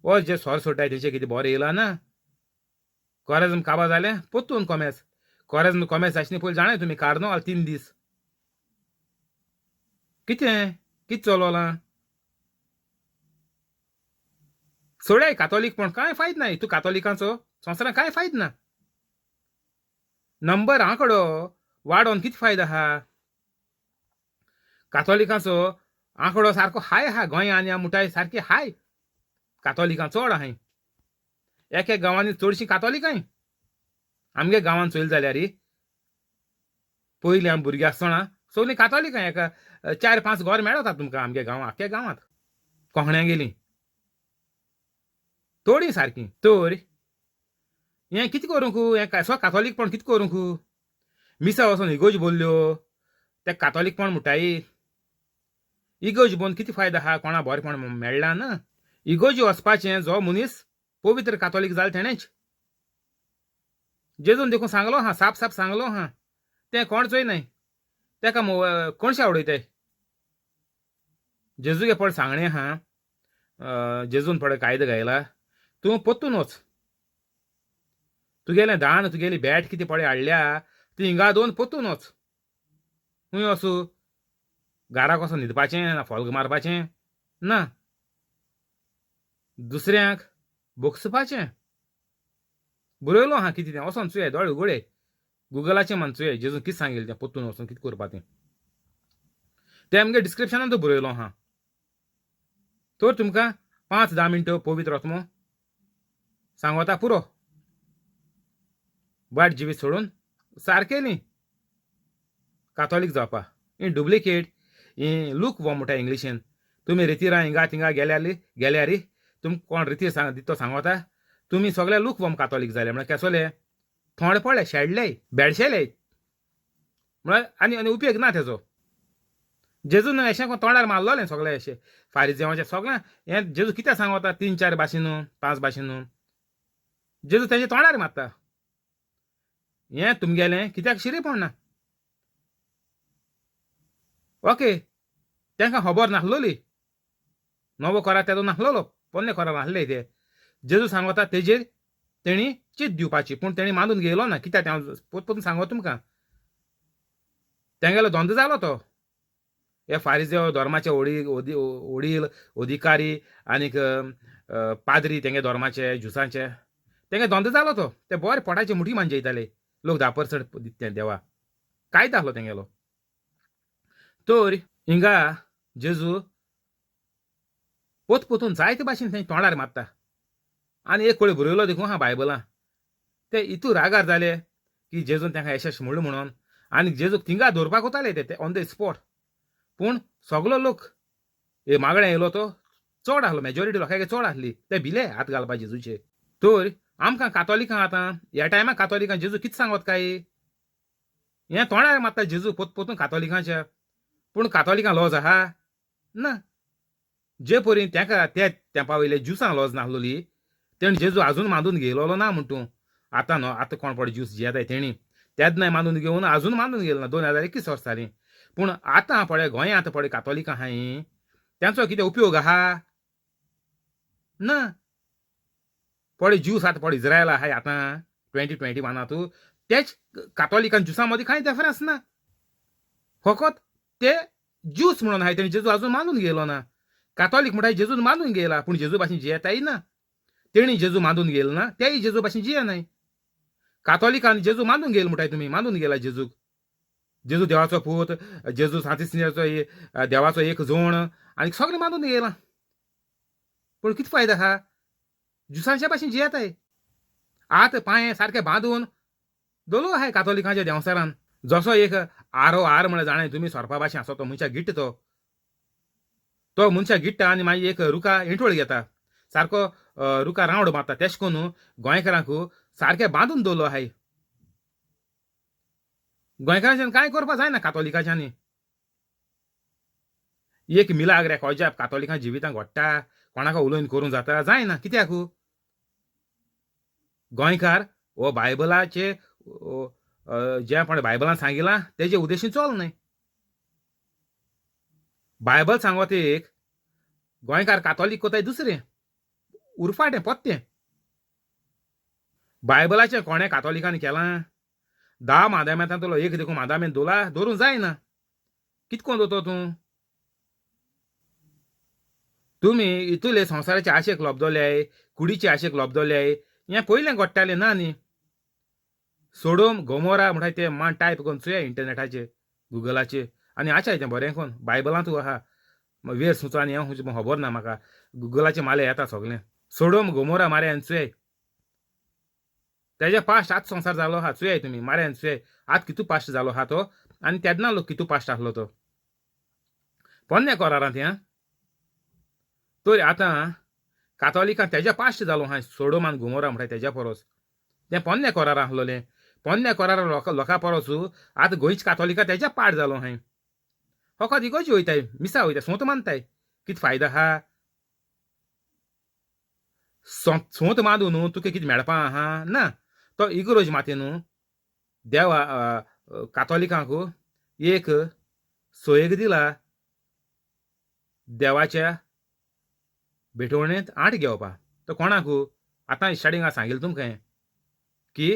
ओ जे सोर सोडटाय तेंचे कितें बरें येयलां ना? कोरेज्म काबार जालें पोत्तून कोमेस. कोरेज्म कोमेस आसनी पयलीं जाणाय तुमी कार्नवाल 3 दीस कितें कितें चलोलां? सोडाय कातोलीक पण कांय फायद ना. तूं कातोलिकांचो संवसारांत कांय फायद ना. नंबर आंकडो वाडोवन कितें फायदो आहा? कातोलिकांचो आंकडो सारको हाय आहा गोंया आनी मुठाय सारकी हाय कातोलिकां चड आहाय. एक एक गांवांनी चडशीं कातोलिकांय. आमगे गांवांत चोयलें जाल्यार पयलीं आमी भुरगीं आसतना सगळीं कातोलिकां एका 4-5 घर मेळता तुमकां आमगे गांवांत, आख्ख्या गांवांत कोंकण्या गेलीं थोडीं सारकीं. तर हें कितें करूंक? हें सो कातोलीकपण कितें करूंक? मिसा वचोन इगोज बोल्ल्यो ते कातोलीकपण म्हणटाय. इगोज बोन कितें फायदो आहा? कोणा बरेंपण मेळ्ळां ना. इगोजी वचपाचें जो मनीस पवित्र कातोलीक जालो तेणेच. जेजून देखून सांगलो हा, साप साप सांगलो हा, तें कोण चोय न्हय तेका कोणशा उडयताय. जेजूगे पड सांगणें आहा, जेजून पड कायदो घायला, तूं पोत्तून वच, तुगेलें दान तुगेली बॅट कितें पळय हाडल्या ती हिंगा दोन पोत्तून वच. खंय वचूं? घराक वचोन न्हिदपाचें ना, फोल्ग मारपाचें ना, दुसऱ्यांक बोगसुपाचें. बरयलो आहा कितें तें, वचोन चोय, दोळे उगडे, गुगलाचें मान चोय जेजून कितें सांगिल्लें तें, पोत्तून वचोन कितें करपा तें, तें आमगे डिस्क्रिप्शनांत बरयलो आहा. तर तुमकां 5-10 मिनटं पवित्र आत्मो सांगोता पुरो, वायट जिवीत सोडून सारकें न्ही कातोलीक जावपा. ही डुप्लिकेट ही लूक वॉर्म म्हणटा इंग्लिशीन. तुमी रितीरां हिंगा थिंगा गेल्यार तुमकां कोण रितीर सांग दितो सांगोता, तुमी सगळे लूक वॉर्म कातोलीक जाले म्हळ्यार केसोले थोंड पडले शेडले बेडशेले म्हळ्यार आनी आनी उपयोग ना तेजो. जेजून अशें कोण तोंडार मारलोलें सगळें अशें फारिजेवाचें सगळें हें जेजू कितें सांगता 3-4 भाशेन 5 भाशेन जेजू तेजे तोंडार मारता. हें तुमगेलें कित्याक शिरी पडना. ओके, तांकां खबर नासलोली, नवो कोरार तेजो नासलोलो, पोन्ने कोरार नासले ते. जेजू सांगता तेजेर तेणी चीत दिवपाची, पूण तेणी मानून घेयलो ना. कित्याक तें हांव परतून सांगो तुमकां, तेंगेलो धंदो जालो तो. हे फारिजेव धर्माचे वडील अधिकारी आनीक पाद्री तेंगे धर्माचे ज्युसांचे तेंगे धंदो जालो तो. ते बरे पोटाचे मुठी मांजयताले लोक 10% दिता देवा, कांयच आसलो तेंगेलो. तर हिंगा जेजू पोत पोतून जायते भाशेन थंय तोंडार मारता आनी एक कळी बरयलो देखून आहा बायबलां. ते इतू रागार जाले की जेजून तांकां यशस म्हणलो म्हणून, आनी जेजूक थिंगा दवरपाक वताले ते ऑन the spot. पूण सगलो लोक हे मागणें येयलो तो चड आसलो, मेजॉरिटी लोकांक चड आसली, ते भिले हात घालपा जेजूचे. तर आमकां कातोलिकां आतां ह्या टायमार कातोलिकां जेजू कितें सांगत काय, हें तोंडार मारता जेजू पोत पोतून कातोलिकांच्या. पूण कातोलिकां लॉज आहा ना, जे परी तेका त्या तेंपा वयले ज्युसां लॉज नासलोली तेणी जेजू आजून मानून घेयलोलो ना म्हण तूं. आतां न्हू आतां कोण पळय ज्यूस जियेताय तेणी तेन्नाय मानून घेवन आजून मानून घेयलो ना. 2021 वर्स जालीं. पूण आतां पळय गोंयांत आतां पळय कातोलिकां आहाय तेंचो कितें उपयोग आहा ना. पळय ज्यूस आतां पळय इज्रायल आहाय आतां 2021 तेच कातोलिकां ज्युसां मदीं कांय डिफरन्स ना, फकत ते ज्यूस म्हणून आहाय तेणी जेजू आजून मानून घेयलो ना. कातोलीक म्हणटाय जेजून मानून घेयला, पूण जेजू भाशेन जियेताय ना. तेणी जेजू मानून घेयलो ना, तेय जेजू भाशेन जियेनाय. कातोलिकान जेजू मानून घेयलो म्हणटाय तुमी, मानून घेयला जेजूक, जेजू देवाचो पूत, जेजू सांतिसिन्याचो देवाचो एक जोण आनी सगळें मानून घेयलां. पूण कितें फायदो आहा, ज्युसांच्या भाशेन जियेताय. आतां पांय सारके बांदून दवरलो आहाय कातोलिकांच्या देंवचारान. जसो एक आरो आर म्हळ्यार जाणाय तुमी, सोरपा भाशेन आसा तो मनशा गिट्ट, तो तो मनशा गिट्टा आनी मागीर एक रुखा इंटोळ घेता, सारको रुखा रावंड मारता. तेश कोन्न गोंयकारांक सारकें बांदून दवरलो आहाय. गोंयकारांच्यान कांय करपा जायना कातोलिकांच्यानी. एक मिलाग्र एक अजाप कातोलिकां जिवितांत घडटा, कोणाक उलोवन करूंक जाता जायना. कित्याक गोंयकार हो बायबलाचे जें पण बायबलान सांगिलां तेजे उद्देशीन चल न्हय. बायबल सांगता एक, गोंयकार कातोलीक कोताय दुसरें, उरफाटें पोत्तें. बायबलाचें कोणें कातोलिकांनी केलां? 10 मादामेंतांतलो एक देखून मादामेंत दवरला, दवरूंक जायना. कित कोण दवरतो तूं? तुमी इतुले संवसाराचे आशेक लब्दोले, कुडीचे आशेक लब्दोले, हें पयलें घडटालें ना न्ही. सोडोम गोमोरा म्हणटा ते मान टायप करून चोया इंटरनेटाचेर गुगलाचेर आनी आसाय तें बरें कोन बायबलांतू आहा. वेर सुचो आनी हें खंयचें खबर ना म्हाका, गुगलाचेर माले येता सगळें. सोडोम गोमोरा मारे आनी चोय, तेजे पास्ट आतां संवसार जालो आहा. चोयाय तुमी मारे आनी चोयाय आतां कितू पास्ट जालो आहा तो, आनी तेन्ना लोक कितू पास्ट आसलो तो पोन्ने कोरारांत. हें तर आतां कातोलिकां तेज्या पास्ट जालो आहा सोडोम आनी गोमोरा म्हणटा तेज्या परस. तें पोन्ने कोरार आसलोलें, पोन्ने कोरार लोकां परस आतां गोंयच्या कातोलिकां तेज्या पाड जालो आहाय. फकत इगोर्जी वयताय, मिसा वयताय, सोंत मानताय. कितें फायदो आहा? सोंत मांदू न्हू तुका कितें मेळपा आहा ना. तो इगरोज माती न्हू देवा कातोलिकांक एक सोयेक दिला देवाच्या भेटवणेंत आठ घेवपा. तो कोणाक आतां स्टार्टिंगा सांगिल्लें तुमकां की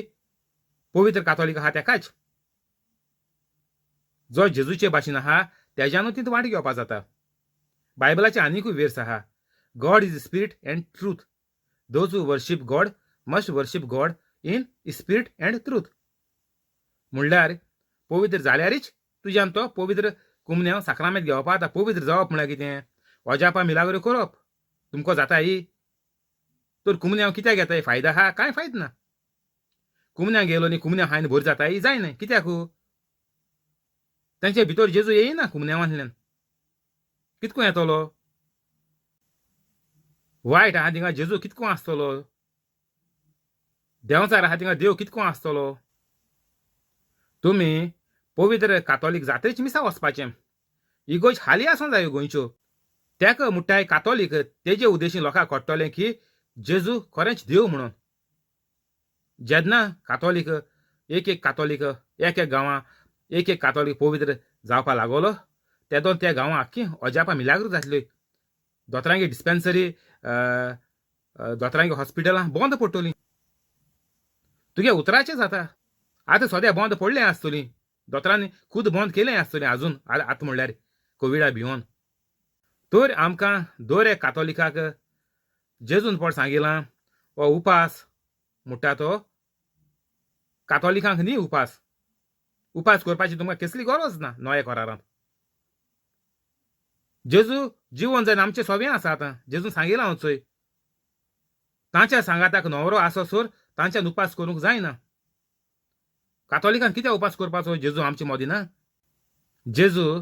पवित्र कातोलीक आहा तेकाच, जो जेजूचे भाशेन आहा तेज्यानू तितू वांट घेवपा जाता. बायबलाचे आनिकूय वेर्स आहा, God is spirit and truth, those who worship God must worship God in spirit and truth. म्हणल्यार पवित्र जाल्यारीच तुज्यान तो पवित्र कुमन्यांव साक्रामेंत घेवपा. आतां पवित्र जावप म्हळ्यार कितें? अजापां मिलाग्रो करप. तुमकां जाताय तर कुमन्यांव कित्याक घेताय? फायदो आहा? कांय फायदो ना. कुमन्यांक गेलो न्ही, कुमन्यांव हांवें बरी जाताय? जायना. कित्याक? तांचे भितर जेजू येयना कुमन्यांवांतल्यान. कितको येतलो वायट आहा थिंगा जेजू कितको आसतलो, देंवचार आहा थिंगा देव कितको आसतलो. तुमी पवित्र कातोलीक जात्रेच मिसा वचपाचें. इगोर्ज हाली आसूं जायो गोंयच्यो. तेका मुट्टाय कातोलीक तेजे उद्देशीन लोकांक कळटलें की जेजू खरेंच देव म्हणून. जेन्ना कातोलीक एक एक कातोलीक एक एक गांवां एक एक कातोलीक पवित्र जावपा लागलो तेदोन त्या गांवां आख्खी अजापां मिलाग्र जातल्यो. दोतोरांगे डिस्पेन्सरी, दोतोरांगे हॉस्पिटलां बंद पडटलीं. तुगे उतराचें जाता. आतां सद्या बंद पडलें आसतलीं, दोतोरांनी खूद बंद केलें आसतलें आजून आतां म्हणल्यार कोविडा भिवन. तर आमकां दर एक कातोलिकाक जेजून पड सांगिलां हो उपास म्हणटा तो कातोलिकांक न्ही उपास. उपास करपाची तुमकां कसली गरज ना नव्या करारांत. जेजू जिवन जावन आमचें सोवें आसा आतां. जेजून सांगिलां हांव चोय तांच्या सांगाताक न्हवरो आसोसर तांच्यान उपास करूंक जायना. कातोलिकान कित्याक उपास करपाचो? जेजू आमचे मदीं ना, जेजू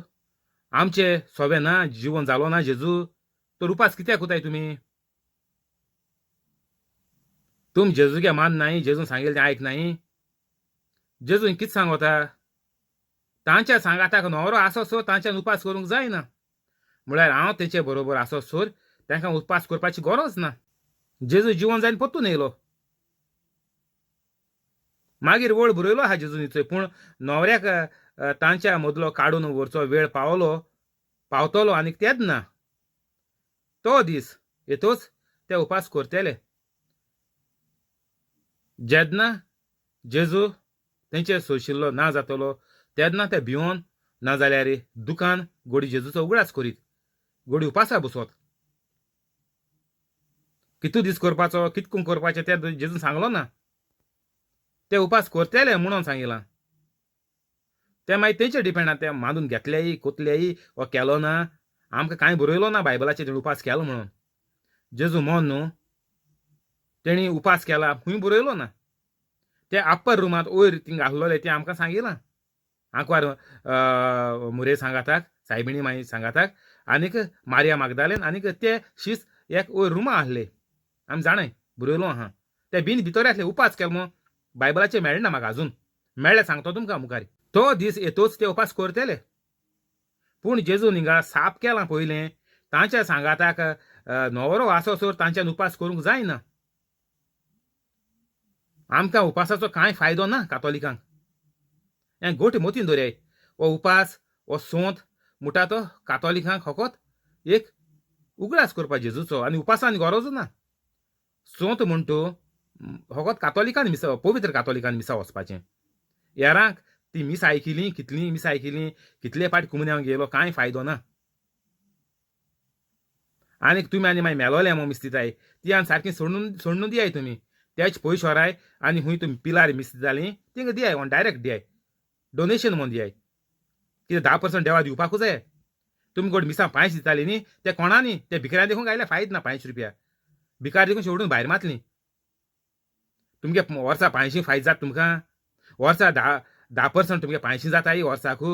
आमचे सोवे ना, जिवन जालो ना जेजू, तर उपास कित्याक कोताय तुमी? तुम जेजूगे मान नाय, जेजून सांगिल्लें तें आयक नाय. जेजून कितें सांगता? तांच्या सांगाताक न्हवरो आसोसर तांच्यान उपास करूंक जायना. म्हळ्यार हांव तेंचे बरोबर आसोसर तांकां उपास करपाची गरज ना. जेजू जिवन जायन परतून येयलो. मागीर वळ बरयलो आहा जेजून चोय, पूण न्हवऱ्याक तांच्या मदलो काडून व्हरचो वेळ पावलो पावतलो आनीक तेच ना. तो दीस येतोच ते उपास करतले. जेन्ना जेजू तेंचेर सोंशिल्लो ना जातलो तेन्ना ते भिवन ना जाल्यार दुकान गोडी जेजूचो उगडास करीत गोडी उपासा बसत. कितू दीस करपाचो कितकून करपाचें तें जेजून सांगलो ना. ते उपास करतले म्हणून सांगिलां. ते मागीर तेंचेर डिपेंड आहा, ते मानून घेतलेय कोतलेय वा केलो ना. आमकां कांय बरयलो ना बायबलाचेर तेणी उपास केलो म्हणून. जेजू मन न्हू तेणी उपास केला खंय बरयलो ना. ते अप्पर रुमांत वयर थिंगा आसलोले ते आमकां सांगिलां. आंकवार मुरे सांगाताक सायबिणी माई सांगाताक आनीक मारिया मागदालेन आनीक ते शीस एक वयर रुमां आसले. आमी जाणाय बरयलो आहा. ते बीन भितर आसले उपास केलो म्हूण बायबलाचेर मेळना म्हाका अजून. मेळ्ळें सांगतो तुमकां मुखार. तो दीस येतोच ते उपास करतले. पूण जेजून हिंगा साप केलां पयलें तांच्या सांगाताक न्हवरो आसोसर तांच्यान उपास करूंक जायना. आमकां उपासाचो कांय फायदो ना कातोलिकांक. हें गोट मोतीन दवराय. हो उपास हो सोंत म्हणटा तो कातोलिकांक फकत एक उगडास करपा जेजूचो आनी उपासान गरज ना. सोंत म्हण तूं फकत कातोलिकान मिसा पवित्र कातोलिकान मिसा वचपाचें. हेरांक ती मीस आयकिली कितली मीस आयकिली कितले फाट कुमन्यांव गेलो कांय फायदो ना. आनीक तुमी आनी मागीर मेलोले म्हूण मीस दिताय ती आनी सारकी सोडून सोडून दियाय तुमी. तेच पयशे व्हराय आनी खूंय तुमी पिलार मीस दिताली थिंगा दियाय ऑन डायरेक्ट दियाय डोनेशन म्हूण दियाय. कितें 10% देवा दिवपाकूच जाय. तुमी गोड मिसां पांयश दिताली न्ही ते कोणा न्ही ते भिकऱ्यां देखून गायले फायद ना 5 रुपया भिकार देखून शेवटून भायर मातली. तुमगे वर्सा 5 फायद जाता तुमकां. वर्सा 10% तुमगे 5 जाताय वर्साकू.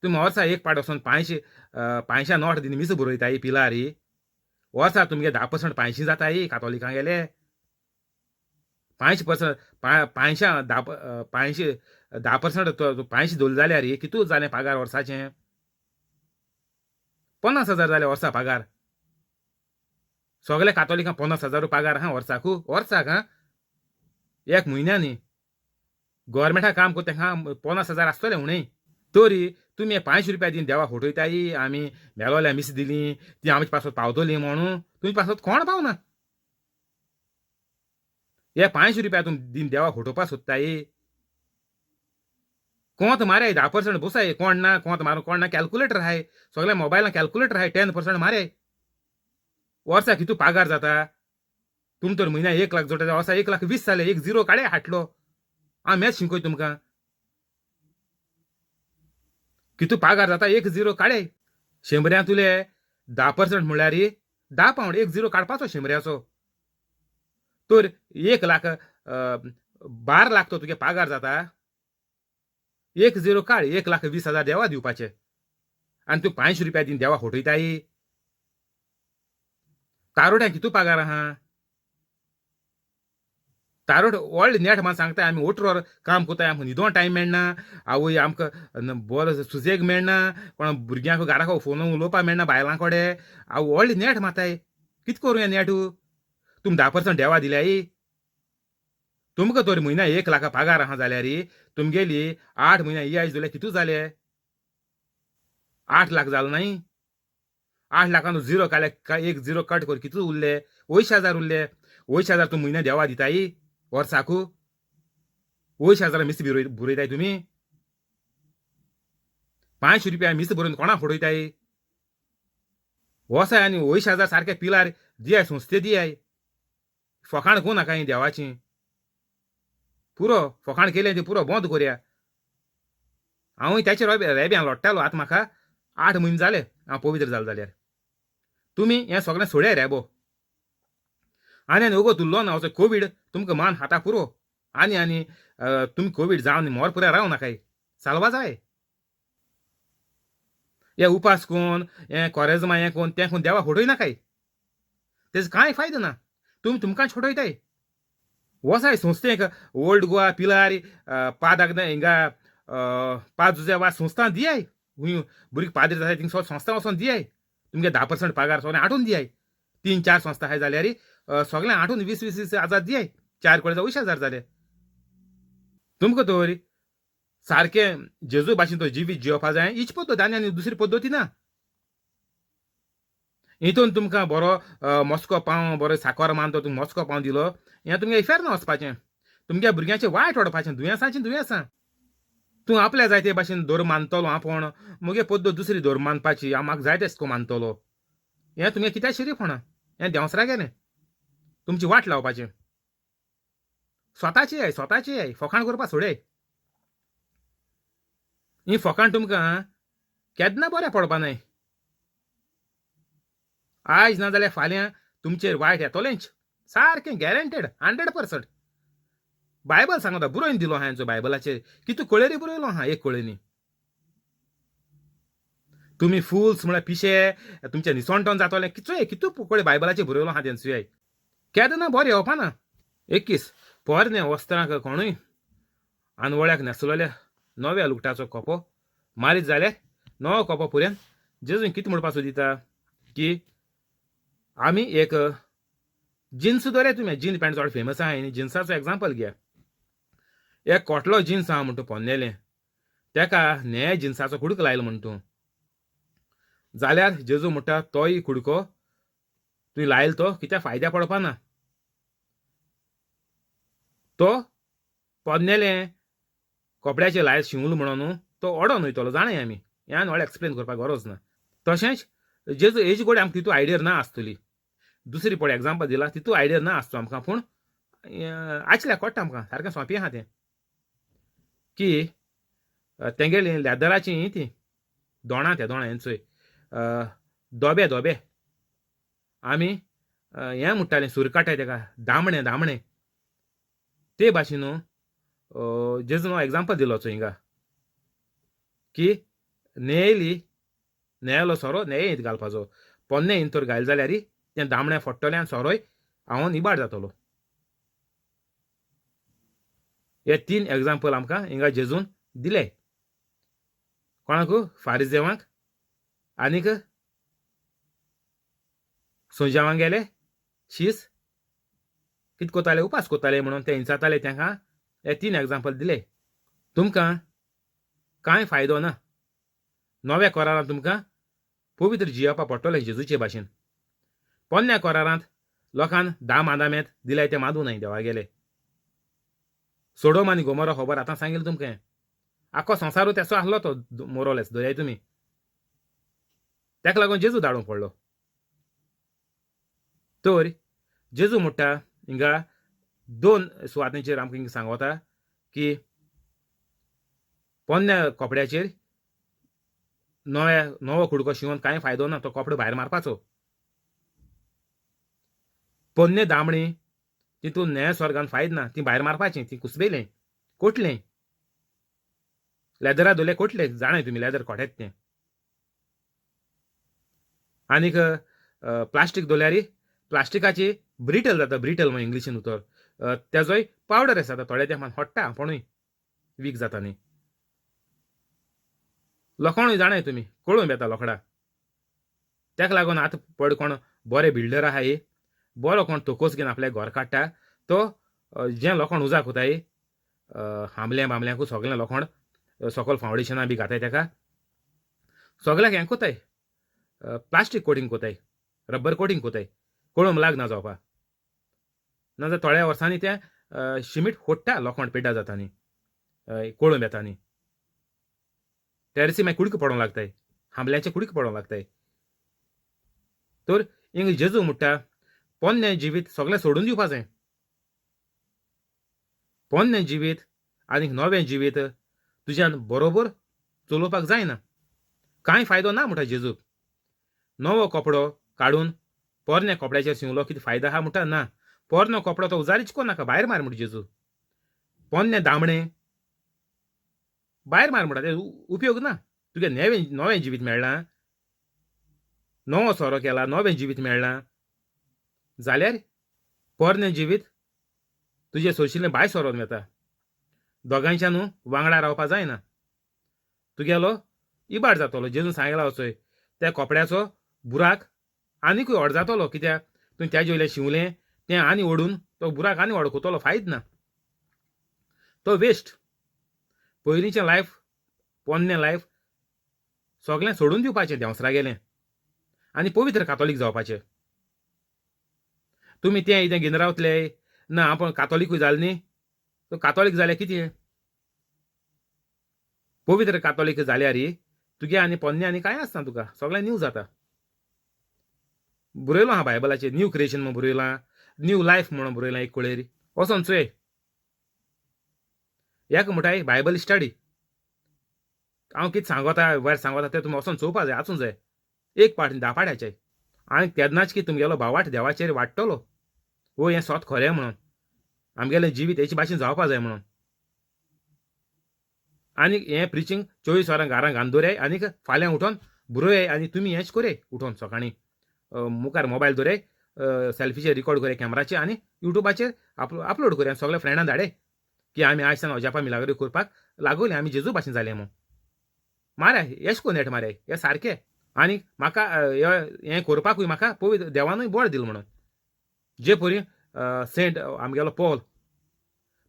तुमी वर्सा एक पाट वचोन 5 नोट दिवन मीस बरयताय पिलारी. वर्सा तुमगे 10% 5 जाताय कातोलिकां गेले. 5% 5 धा 5 10% 5 दवरले जाल्यार कितू जालें पगार वर्साचें? 50,000 जालें वर्सा पगार. सगळे कातोलिकां 50,000 पगार आहा वर्साकू. वर्साक आं एक म्हयन्यानी. गव्हर्मेंटा काम करता तांकां 50,000 आसतलें उणें. तरी तुमी 5 रुपया दिवन देवा फटयताय. आमी मेलोल्या मीस दिली ती आमचे पासत पावतली म्हणून. तुमचे पासत कोण पावना. हे 5 रुपया तुमी दिवन देवा फटोवपा सोदताय. कोंत माराय 10% बसाय. कोण ना कोंत मारून कोण ना कॅल्कुलेटर आहाय. सगळ्या मोबायलान कॅल्कुलेटर आहाय. 10% माराय. वर्सा कितू पगार जाता? तुम तर म्हयन्या 1 लाख जोडटा वर्सा 1,20,000 जाले. एक झिरो काडे हाडलो. हांव मॅच शिकय तुमकां. कितू पगार जाता? एक झिरो काडे. शंबऱ्यांतुले 10% म्हणल्यार धा पावंड एक झिरो काडपाचो शेंबऱ्याचो. तर 1 लाख 12 लाख तो तुगे पागार जाता. एक झिरो काड, 1,20,000 देवा दिवपाचे आनी तूं 500 रुपया दिवन देवा फटयताय. तारोट्याक कितू पागार आहा? तारोट व्हडले नेट मान सांगता आमी 18 वर काम कोताय, आमकां न्हिदों टायम मेळना, आवय आमकां बरो सुसेग मेळना, कोणा भुरग्यांक घराक फोन उलोवपाक मेळना बायलां कडेन. आवय व्हडले नेट माताय, कित करूं हें नेट? तुमी 10% देवा दिल्याय? तुमकां तर म्हयन्या 1 लाख पगार आहा जाल्यार तुमगेली 8 म्हयन्या इयाज जाल्यार कितू जाले? 8 लाख जालो न्हय? 8 लाखान झिरो काडले, एक झिरो कट कर, कितू उरले? 80,000 उरले. 80,000 तूं म्हयन्या देवा दिताय वर्साकू? 80,000 मिस बरयताय तुमी? 500 रुपया मिस बरोवन कोणाक फटयताय? वसाय आनी 80,000 सारके पिलार दियाय, संस्थे दियाय. फकाण करूं नाका ही देवाची. पुरो फकाण केलें ती पुरो बंद करया. हांवूय त्याचे रेब्यान लोट्टालो. आतां म्हाका 8 म्हयने जाले हांव पवित्र जालो जाल्यार. तुमी हें सगळें सोडया रेबो. आनी आनी वगत उरलो ना. असो कोवीड तुमकां मान हाता पुरो. आनी आनी तुमी कोवीड जावन मोर पुराय राव नाकाय, साल्वा जाय. हे उपास कोन, हें कोरेजमा हें कोन तें कोन देवा फटय नाकाय, तेजो कांय फायदो ना. तुमी तुमकां फटयताय. वसाय संस्थेक ओल्ड गोवा पिलार पादाक हिंगा पाद जुजे वा संस्था दियाय. भुरगीं पाद्री जाताय थिंग संस्था वचोन दियाय. तुमगे 10% पगार सगळें आठोवन दियाय. 3-4 संस्था आहाय जाल्यार सगळें आठोवन 20 20 20 हजार दियाय. 4 कडेन 80,000 जाले तुमकां. तर सारकें जेजू भाशेन तो जिवीत जियोपा जाय हीच पद्दत, आनी आनी दुसरी पद्दती ना. हितून तुमकां बरो मस्को पाव, बरो साकर मानतो तुमकां मस्को पाव दिलो, हें तुमगे इफेर्न वचपाचें, तुमगे भुरग्यांचें वायट ओडपाचें, दुयेंसाचें दुयेंसां. तूं आपल्या जाय ते भाशेन धर्म मानतलो, आपूण मुगे पद्दत दुसरी धर्म मानपाची, हांव म्हाका जाय तेश करून मानतलो, हें तुमगे कित्याक शिरीफणां? हें देंवसरा गेलें तुमची वाट लावपाचें. स्वताची I, स्वताची I फकाण करपा सोडय. ही फकाण तुमकां केन्ना बरें पडपा न्हय. आयज ना जाल्यार फाल्यां तुमचेर वायट येतलेंच, सारकें गॅरंटेड 100%. बायबल सांगता, बरोवन दिलो आहा हेंचो बायबलाचेर कितू कळेरी बरयलो आहा एक कळेनी. तुमी फुल्स म्हळ्यार पिशे, तुमचें निसणटन जातलें, कितू कितू कळे बायबलाचेर बरयलो आहा तेंचो. केन्ना बरें येवपा ना. 21 पोरणे वस्त्रांक कोणूय आनवळ्याक न्हेसलेल्या नव्या लुगटाचो कोपो मारीत जाल्यार नवो कोपो पुऱ्यान. जेजून कितें म्हणपाक सोदिता की आमी एक जिन्स दवराय, तुमी जीन पॅन्ट चड फेमस आहा न्ही, जिन्साचो एग्जाम्पल घे. एक कोटलो जिन्स आहा म्हणटा पोन्नेलें, तेका न्हे जिन्साचो कुडको लायलो म्हण तूं जाल्यार जेजू म्हणटा तोय कुडको तुवें लायलो तो कित्याक फायद्या पडपा ना. तो पोन्नेलें कपड्याचेर लायल शिंवलो म्हणून तो ओडोन वयतलो, जाणाय आमी, हें आनी व्हडलें एक्सप्लेन करपाक गरज ना. तशेंच जेजू हेजे कडेन आमकां तितू आयडिया ना आसतली, दुसरी पळय एग्जाम्पल दिला तितू आयडिया ना आसतो आमकां, पूण आयचल्या कळटा आमकां सारकें सोंपें आहा तें की तेंगेली लेदराची ही ती दोणां, त्या दोणां हेंचोय दोबे दोबे आमी हें म्हणटालें सुरकाटाय तेका दामणे दामणे ते भाशेन न्हू जेजून एग्जाम्पल दिलो हिंगा की न्हेयली न्हेलो सोरो न्हेयेंत घालपाचो, पोन्ने हिंत तर घायल जाल्यार तें दामणें फोडटलें आनी सोरोय हांव इबाड जातलो. हे 3 एग्जाम्पल आमकां हिंगा जेजून दिले. कोणाक? फारिजेवांक आनीक सोंजावांक गेले शीस कित कोताले, उपास कोताले म्हणून ते हिंसाताले तांकां हे 3 एग्जाम्पल दिले. तुमकां कांय फायदो ना. नव्या करारांत तुमकां पवित्र जियेवपा पडटलें जेजूचे भाशेन. पोन्न्या करारांत लोकान 10 मादामेंत दिल्याय ते मादू न्हय देवा गेले. सोडोम आनी गोमोरा खबर आतां सांगिल्लें तुमकां. आख्खो संवसारू तेसो आसलो तो मोरोलेस दर्याय तुमी, ताका लागून जेजू धाडूंक पडलो. तर जेजू म्हणटा हिंगा 2 सुवातींचेर आमकां हिंगा सांगता की पोन्न्या कपड्याचेर नवो कुडको शिंवून कांय फायदो ना, तो कपडो भायर मारपाचो. पोन्ने दामणी तितून न्याय स्वर्गान फायद ना, ती भायर मारपाची, ती कुसबेलें कोटलें लेदरा दोले कोटले जाणाय तुमी, लेदर कोटेत तें. आनीक प्लास्टीक दोल्यारी प्लास्टिकाची ब्रिटल जाता, ब्रिटल म्हण इंग्लिशीन उतर, तेजोय पावडर आसा आतां थोड्या तेंपान होडटा आपुणूय वीक जाता न्ही. लोखणूय जाणाय तुमी, कळून येता लोखडा. ताका लागून आतां पड कोण बरे बिल्डर आहाय, बरो कोण तोकोस घेवन आपल्याक घर काडटा तो जें लोखण उजाक कोताय हांबल्या बांबल्यांकूय सगळें लोखण सकल फावंडेशनां बी घाताय ताका सगळ्याक हें कोताय, प्लास्टीक कोटींग कोताय, रब्बर कोटींग कोताय, कळम लागना जावपा. नाजाल्यार थोड्या वर्सांनी तें शिमीट फोडटा, लोखण पेड्डा जाता न्ही, कळम येता न्ही, टेरसी मागीर कुडके पडोंक लागताय, हांबल्यांचे कुडके पडोंक लागताय. तर इंग जेजू म्हणटा पोन्नें जिवीत सगळें सोडून दिवपा जाय, पोन्नें जिवीत आनीक नवें जिवीत तुज्यान बरोबर चलोवपाक जायना, कांय फायदो ना म्हणटा जेजूक. नवो कपडो काडून पोरण्या कपड्याचेर शिंवलो कितें फायदो आहा म्हणटा ना, पोरनो कपडो तो उजारीच कोण नाका, भायर मार म्हणटा जेजू. पोन्नें दामणें भायर मार म्हणटा, तें उपयोग ना, तुगे नवें नवें जिवीत मेळ्ळां, नवो सोरो केला, नवें जिवीत मेळ्ळां जाल्यार पोरणें जिवीत तुजें सोंशिल्लें भायर सरोन वता, दोगांयच्या न्हू वांगडा रावपा जायना, तुगेलो इबाड जातलो. जेजून सांगला वचय त्या कपड्याचो बुराक आनीकूय व्हड जातलो, कित्याक तुवें तेजे वयलें शिंवलें तें आनी ओडून तो बुराक आनी वडखतलो, फायद ना, तो वेस्ट. पयलींचें लायफ पोन्नें लायफ सगळें सोडून दिवपाचें देंवसरा गेलें आनी पवित्र कातोलीक जावपाचें. तुमी तें कितें घेवन रावतले ना, आपूण कातोलिकूय जालें न्ही, तो कातोलीक जाल्यार कितें पवित्र कातोलीक जाल्यार तुगे आनी पोन्नें आनी कांय आसना, तुका सगळें न्यू जाता. बरयलो आहा बायबलाचेर न्यू क्रिएशन म्हूण बरयलां, न्यू लायफ म्हणून बरयलां एक कुळेर, वचोन चोय. ह्याक म्हणटाय बायबल स्टडी. हांव कितें सांगता वयर सांगता तें तुमी वचोन चोवपा जाय, आसूंक जाय एक पाट 10 पाट्याचे, आनी तेन्नाच की तुमगेलो भावाट देवाचेर वाडटलो, वो हें सोत खरें म्हणून, आमगेलें जिवीत हेचे भाशेन जावपा जाय म्हणून. आनी हें प्रिचींग 24 वरां घरां घालून दवराय आनीक फाल्यां उठोन बरोय आनी तुमी हेंच कोरय, उठोन सकाळीं मुखार मोबायल दवराय, सेल्फीचेर रिकॉर्ड कोरय कॅमेराचेर आनी युट्यूबाचेर अपलोड कोरय आनी सगळ्या फ्रेंडां धाडे की आमी आयज सावन अजापा मिलाग्री करपाक लागोले, आमी जेजू भाशेन जाले म्हूण. माराय येश कोन नेट माराय हे सारकें. आनी म्हाका हें करपाकूय म्हाका पवित्र देवानूय बळ दिल म्हणून. जे परी सेंट आमगेलो पॉल,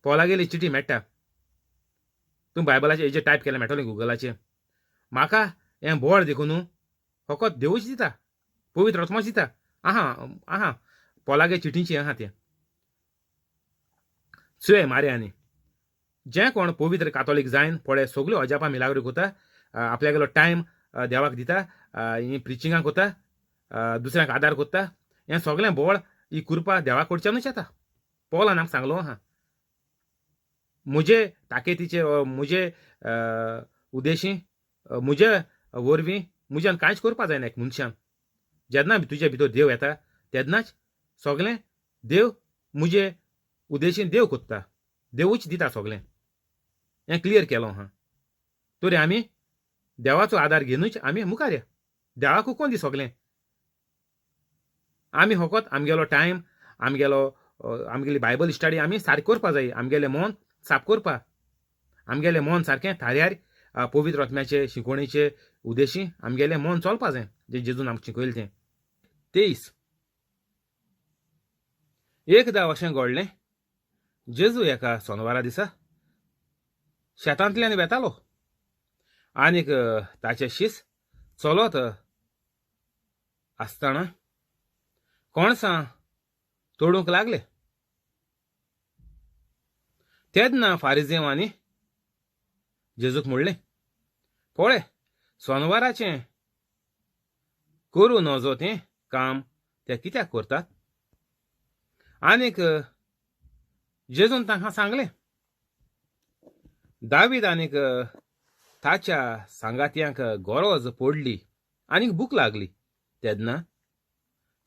पॉलागेली चिटी मेळटा, तूं बायबलाचेर हेजेर टायप केलें मेळटलें गुगलाचेर. म्हाका हें बळ देखून फकत देवूच दिता, पवित्र आत्मोच दिता. आहा आहा पॉलागे चिटींची आहा तें चोय मारे. आनी जें कोण पवित्र कातोलीक जायन पळय सगल्यो अजापां मिलाग्री कोता, आपल्यागेलो टायम देवाक दिता, ही प्रिचिंगां कोता, दुसऱ्यांक आदार कोत्ता, हें सगळें बळ ही कृपा देवा कडच्यानूच येता. पॉलान आमकां सांगलो आहा, म्हजे ताकेतीचे म्हजे उद्देशी म्हजे वरवीं म्हज्यान कांयच करपा जायना एक मनशान. जेन्ना तुजे भितर देव येता तेन्नाच सगळें देव म्हजे उद्देशीन देव कोत्ता, देवूच दिता सगळें. हें क्लियर केलो आहा. तरी आमी देवाचो आदार घेवनूच आमी मुखार या, देवाकू कोण दी सगळें. आमी फकत आमगेलो टायम, आमगेलो आमगेली बायबल स्टडी आमी सारकी करपा जाय, आमगेलें मन साफ करपा, आमगेलें मन सारकें थाऱ्यार पवित्र आत्म्याचे शिकवणेचे उद्देशी आमगेलें मन चलपा जाय, जें जेजून आमकां शिकयलें तें. 23 एकदां अशें घडलें, जेजू एका सोनवारा दिसा शेतांतल्यान वेतालो आनीक ताचे शीस चलत आसतना कणसां तोडूंक लागले. तेन्ना फारिजेवांनी जेजूक म्हणलें, पळय सोनवाराचें करूं नजो तें काम ते कित्याक करतात? आनीक जेजून तांकां सांगलें, दावीद आनीक ताच्या सांगात्यांक गरज पडली आनीक भूक लागली तेन्ना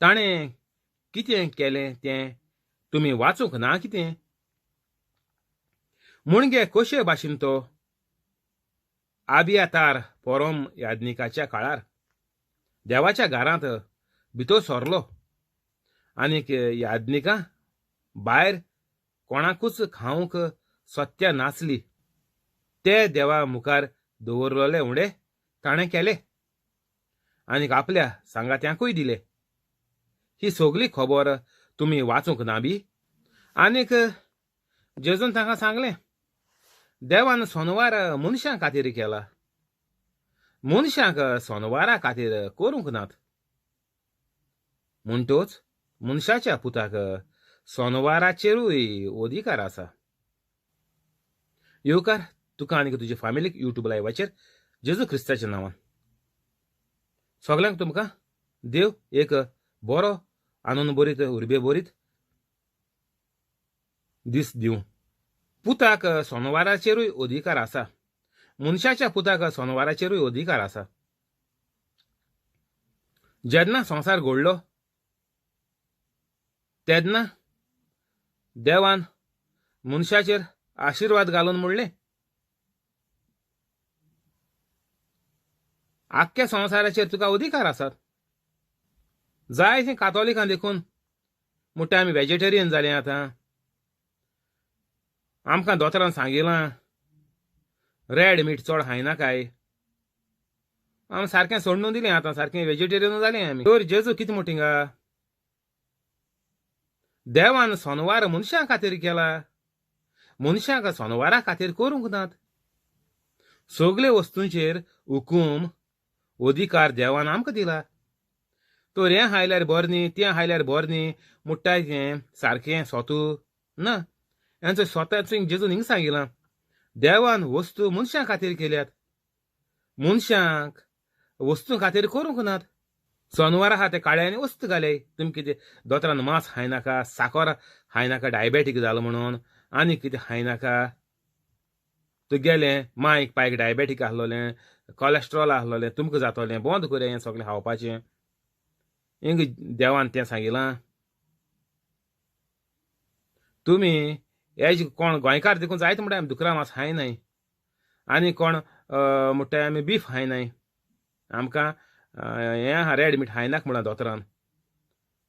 ताणें कितें केलें तें तुमी वाचूंक ना कितें? मुणगे कशे भाशेन तो आबियातार पोरोम याज्ञिकाच्या काळार देवाच्या घरांत भितर सरलो आनीक याज्ञिकां भायर कोणाकूच खावंक सत्या नासली ते देवा मुखार दवरलेले उंडे ताणें केले आनीक आपल्या सांगात्यांकूय दिले. ही सगली खबर तुमी वाचूंक ना बी? आनीक जेजून तांकां सांगलें, देवान सोनवार मनशां खातीर केला, मनशांक सोनवारा खातीर करूंक नात. म्हणटोच मनशाच्या पुताक सोनवाराचेरूय अधिकार आसा. येवकार तुका आनी तुजे फामिलीक युट्यूब लायवाचेर जेजू क्रिस्ताच्या नांवान. सगल्यांक तुमकां देव एक बरो आनंद बरीत उर्बे बरीत दीस दिवं. पुताक सोनवाराचेरूय अधिकार आसा, मनशाच्या पुताक सोनवाराचेरूय अधिकार आसा. जेन्ना संवसार घडलो तेन्ना देवान मनशाचेर आशिर्वाद घालून म्हणलें, आख्ख्या संवसाराचेर तुका अधिकार आसात. जाय तें कातोलिकां देखून म्हणटा आमी वेजिटेरियन जाले आतां, आमकां दोतोरान सांगिलां रेड मीट चड खायनाकाय, आमी सारकें सोडून दिलें आतां, सारकें वेजिटेरियन जालें आमी. तर जेजू कितें म्हणटा हिंगा, देवान सोनवार मनशां खातीर केला, मनशांक सोनवारा खातीर करूंक नात. सगळे वस्तूंचेर हुकूम अधिकार देवान आमकां दिला. तर हें खायल्यार बरें न्ही, तें खायल्यार बरें न्ही म्हणटाय तें सारकें सोतू ना. हेंचो स्वताचो जेजून हिंगा सांगिलां, देवान वस्तू मनशां खातीर केल्यात, मनशांक वस्तू खातीर करूंक नात. सोनवार आहा ते काळ्यांनी वस्त घाले, तुमी कितें दोतोरान मांस खायनाका, साकर खायनाका, डायबेटीक जालो म्हणून आनी कितें खायनाका. तुगेलें मायक पायक डायबेटीक आसलोलें, कॉलेस्ट्रॉल आसलोलें, तुमकां जातोलें, बंद करया हें सगळें खावपाचें. हिंग देवान तें सांगिलां. तुमी हेज कोण गोंयकार देखून जायते म्हणटा आमी दुकरा मांस खायनाय, आनी कोण म्हणटा आमी बीफ खायनाय, आमकां हें आहा रेड मीट खायनाक म्हणा दोतोरान.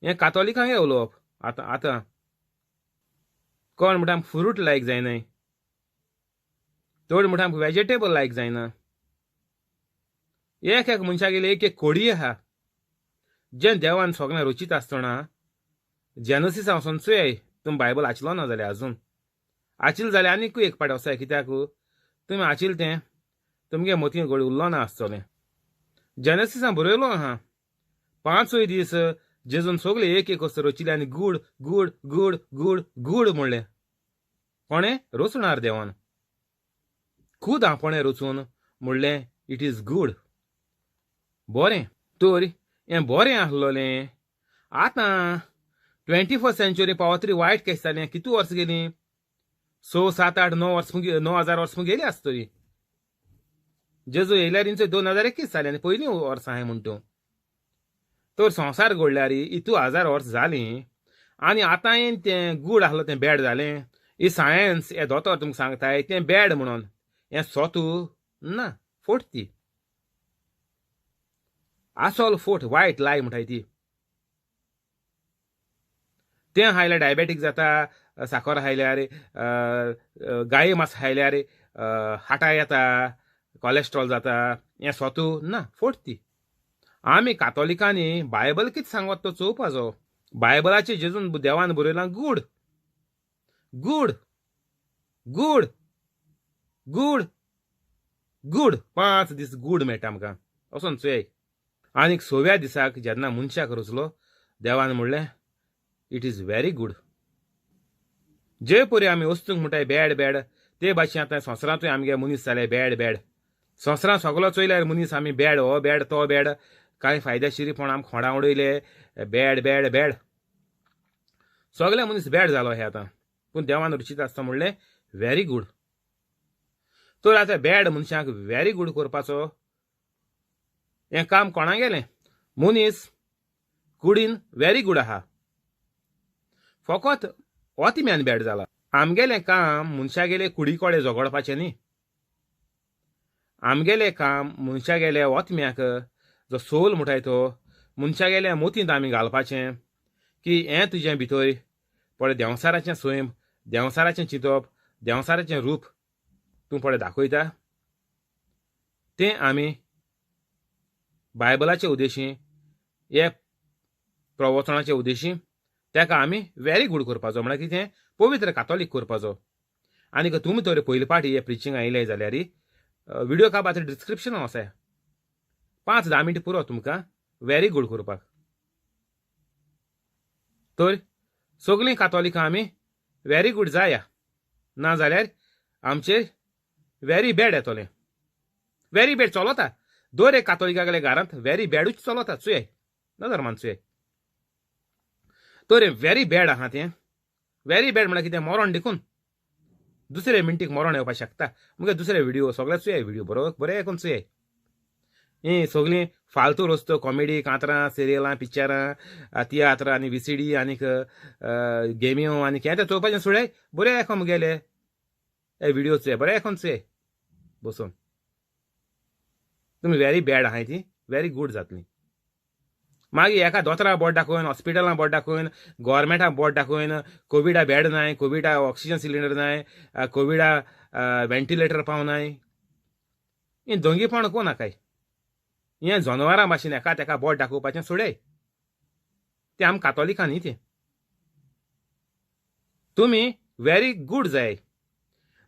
हें कातोलिकांक उलोवप आतां. आतां कोण म्हणटा आमकां फ्रूट लायक जायनाय, चड म्हणटा आमकां वेजिटेबल लायक जायना. एक एक मनशागेली एक एक कोडी आहा जें देवान सगळें रचीत आसतना जेनसीसा वचोन चोय, तुमी बायबल आचिलो ना जाल्यार अजून आचिल जाल्यार आनीकूय एक पाट वचाय, कित्याक तुमी आचिल तें तुमगे मतीं घोडी उरलो ना आसतलें. जेनसीसा बरयलो आहा 5 दीस जेजून सगळे एक एक वस्तू रचिली आनी good good good good good म्हणलें. कोणें रचणार देवान खूद आपणें रचून म्हणलें it is good, बरें. तर हें बरें आसलोलें. आतां 21st century पावतरी वायट कशें जालें, कितू वर्स गेलीं, 6, 7, 8, 9 वर्स 9,000 वर्स गेली आसतली. जेजू येयल्यार इंचो 2021 जालें आनी पयलीं वर्सां हांवें म्हणटा. तर संवसार घडल्यार इतू 1000 वर्स जालीं आनी आतां तें गूड आसलो तें बॅड जालें. ही सायन्स हे दोतोर तुमकां सांगताय तें बॅड म्हणून, हें सोतू ना, फोट ती, आसोल फोट, वायट लाय म्हणटाय ती. तें खायल्यार डायबेटीक जाता, साकर खायल्यार, गाये मांस खायल्यार हाटा येता, कॉलेस्ट्रॉल जाता, हें सोतू ना, फोट ती. आमी कातोलिकांनी बायबल कितें सांगत तो चोवपाचो. बायबलाचेर जेजून देवान बरयलां good good good good good, 5 दीस गूड मेळटा आमकां, वचोन चोय. आनीक 6व्या दिसाक जेन्ना मनशाक रचलो देवान म्हणलें it is very good. जे परी आमी वस्तूंक म्हणटाय बॅड बॅड, ते भाशेन आतां संवसारांतूय आमगे मनीस जाले बॅड बॅड. संवसारांत सगलो चोयल्यार मनीस आमी बॅड, हो बॅड तो बॅड, कांय फायदेशीरपण आमकां खोडां उडयले, बॅड बॅड बॅड, सगळे मनीस बॅड जालो हे आतां. पूण देवान रुचीत आसता म्हणलें व्हेरी गूड. तर आतां बॅड मनशांक व्हेरी गूड करपाचो हें काम कोणा गेलें? मनीस कुडीन व्हेरी गूड आहा, फकत ओतिम्यान बॅड जाला. आमगेलें काम मनशागेले कुडीकोडे झगडपाचें न्ही. आमगेलें काम मनशागेले ओतम्याक जो सोल म्हणटाय तो मनशागेल्या मोतींत आमी घालपाचें की हें तुजें भितर पळय देंवसाराचें सैम, देंवसाराचें चिंतप, देंवसाराचें रूप तूं पळय दाखयता. तें आमी बायबलाचे उद्देशी, हे प्रवचनाचे उद्देशी ताका आमी व्हेरी गूड करपाचो, म्हळ्यार कितें पवित्र कातोलीक करपाचो. आनी तुमी तर पयले पाटी हे प्रिचींग आयले जाल्यार व्हिडियो काब आतां डिस्क्रिप्शन आसा, 5-10 मिनटां पुरो तुमकां व्हेरी गूड करपाक. तर सगळीं कातोलिकां आमी व्हेरी गूड जाया, ना जाल्यार आमचेर व्हेरी बॅड येतलें. व्हेरी बॅड चलता दर एक कातोलिकागेल्या घरांत, व्हेरी बॅडूच चलता. चुय नजर मान चुय. तर व्हेरी बॅड आहा तें. व्हेरी बॅड म्हळ्यार कितें मरण देखून दुसरे मिनटीक मरण येवपाक शकता. मुगे दुसरे व्हिडिओ सगळे चुय, व्हिडिओ बरो बरें आयकून चुय. ही सगळीं फालतू रस्तो कॉमेडी कांतरां, सिरियलां, पिक्चरां, तियात्रां आनी विसिडी आनीक गेम्यो आनी कितें तें चोवपाचें सोडाय. बरें आयको मुगेले हे व्हिडिओ चोय, बरें आयकोन चोय बसून. तुमी व्हेरी बॅड आहाय ती व्हेरी गूड जातली. मागीर एका दोतोरा बोट दाखोवन, हॉस्पिटलां बोट दाखोवन, गोवोरमेंटा बोट दाखोवन, कोविडा बेड नाय, कोविडा ऑक्सिजन सिलिंडर नाय, कोविडा वेंटिलेटर पावनाय, हें दोंगीपण कोण नाकाय. हें जनावरां भाशेन एका तेका बोट दाखोवपाचें सोडाय. तें आम कातोलिकां न्ही तें. तुमी व्हेरी गूड जाय,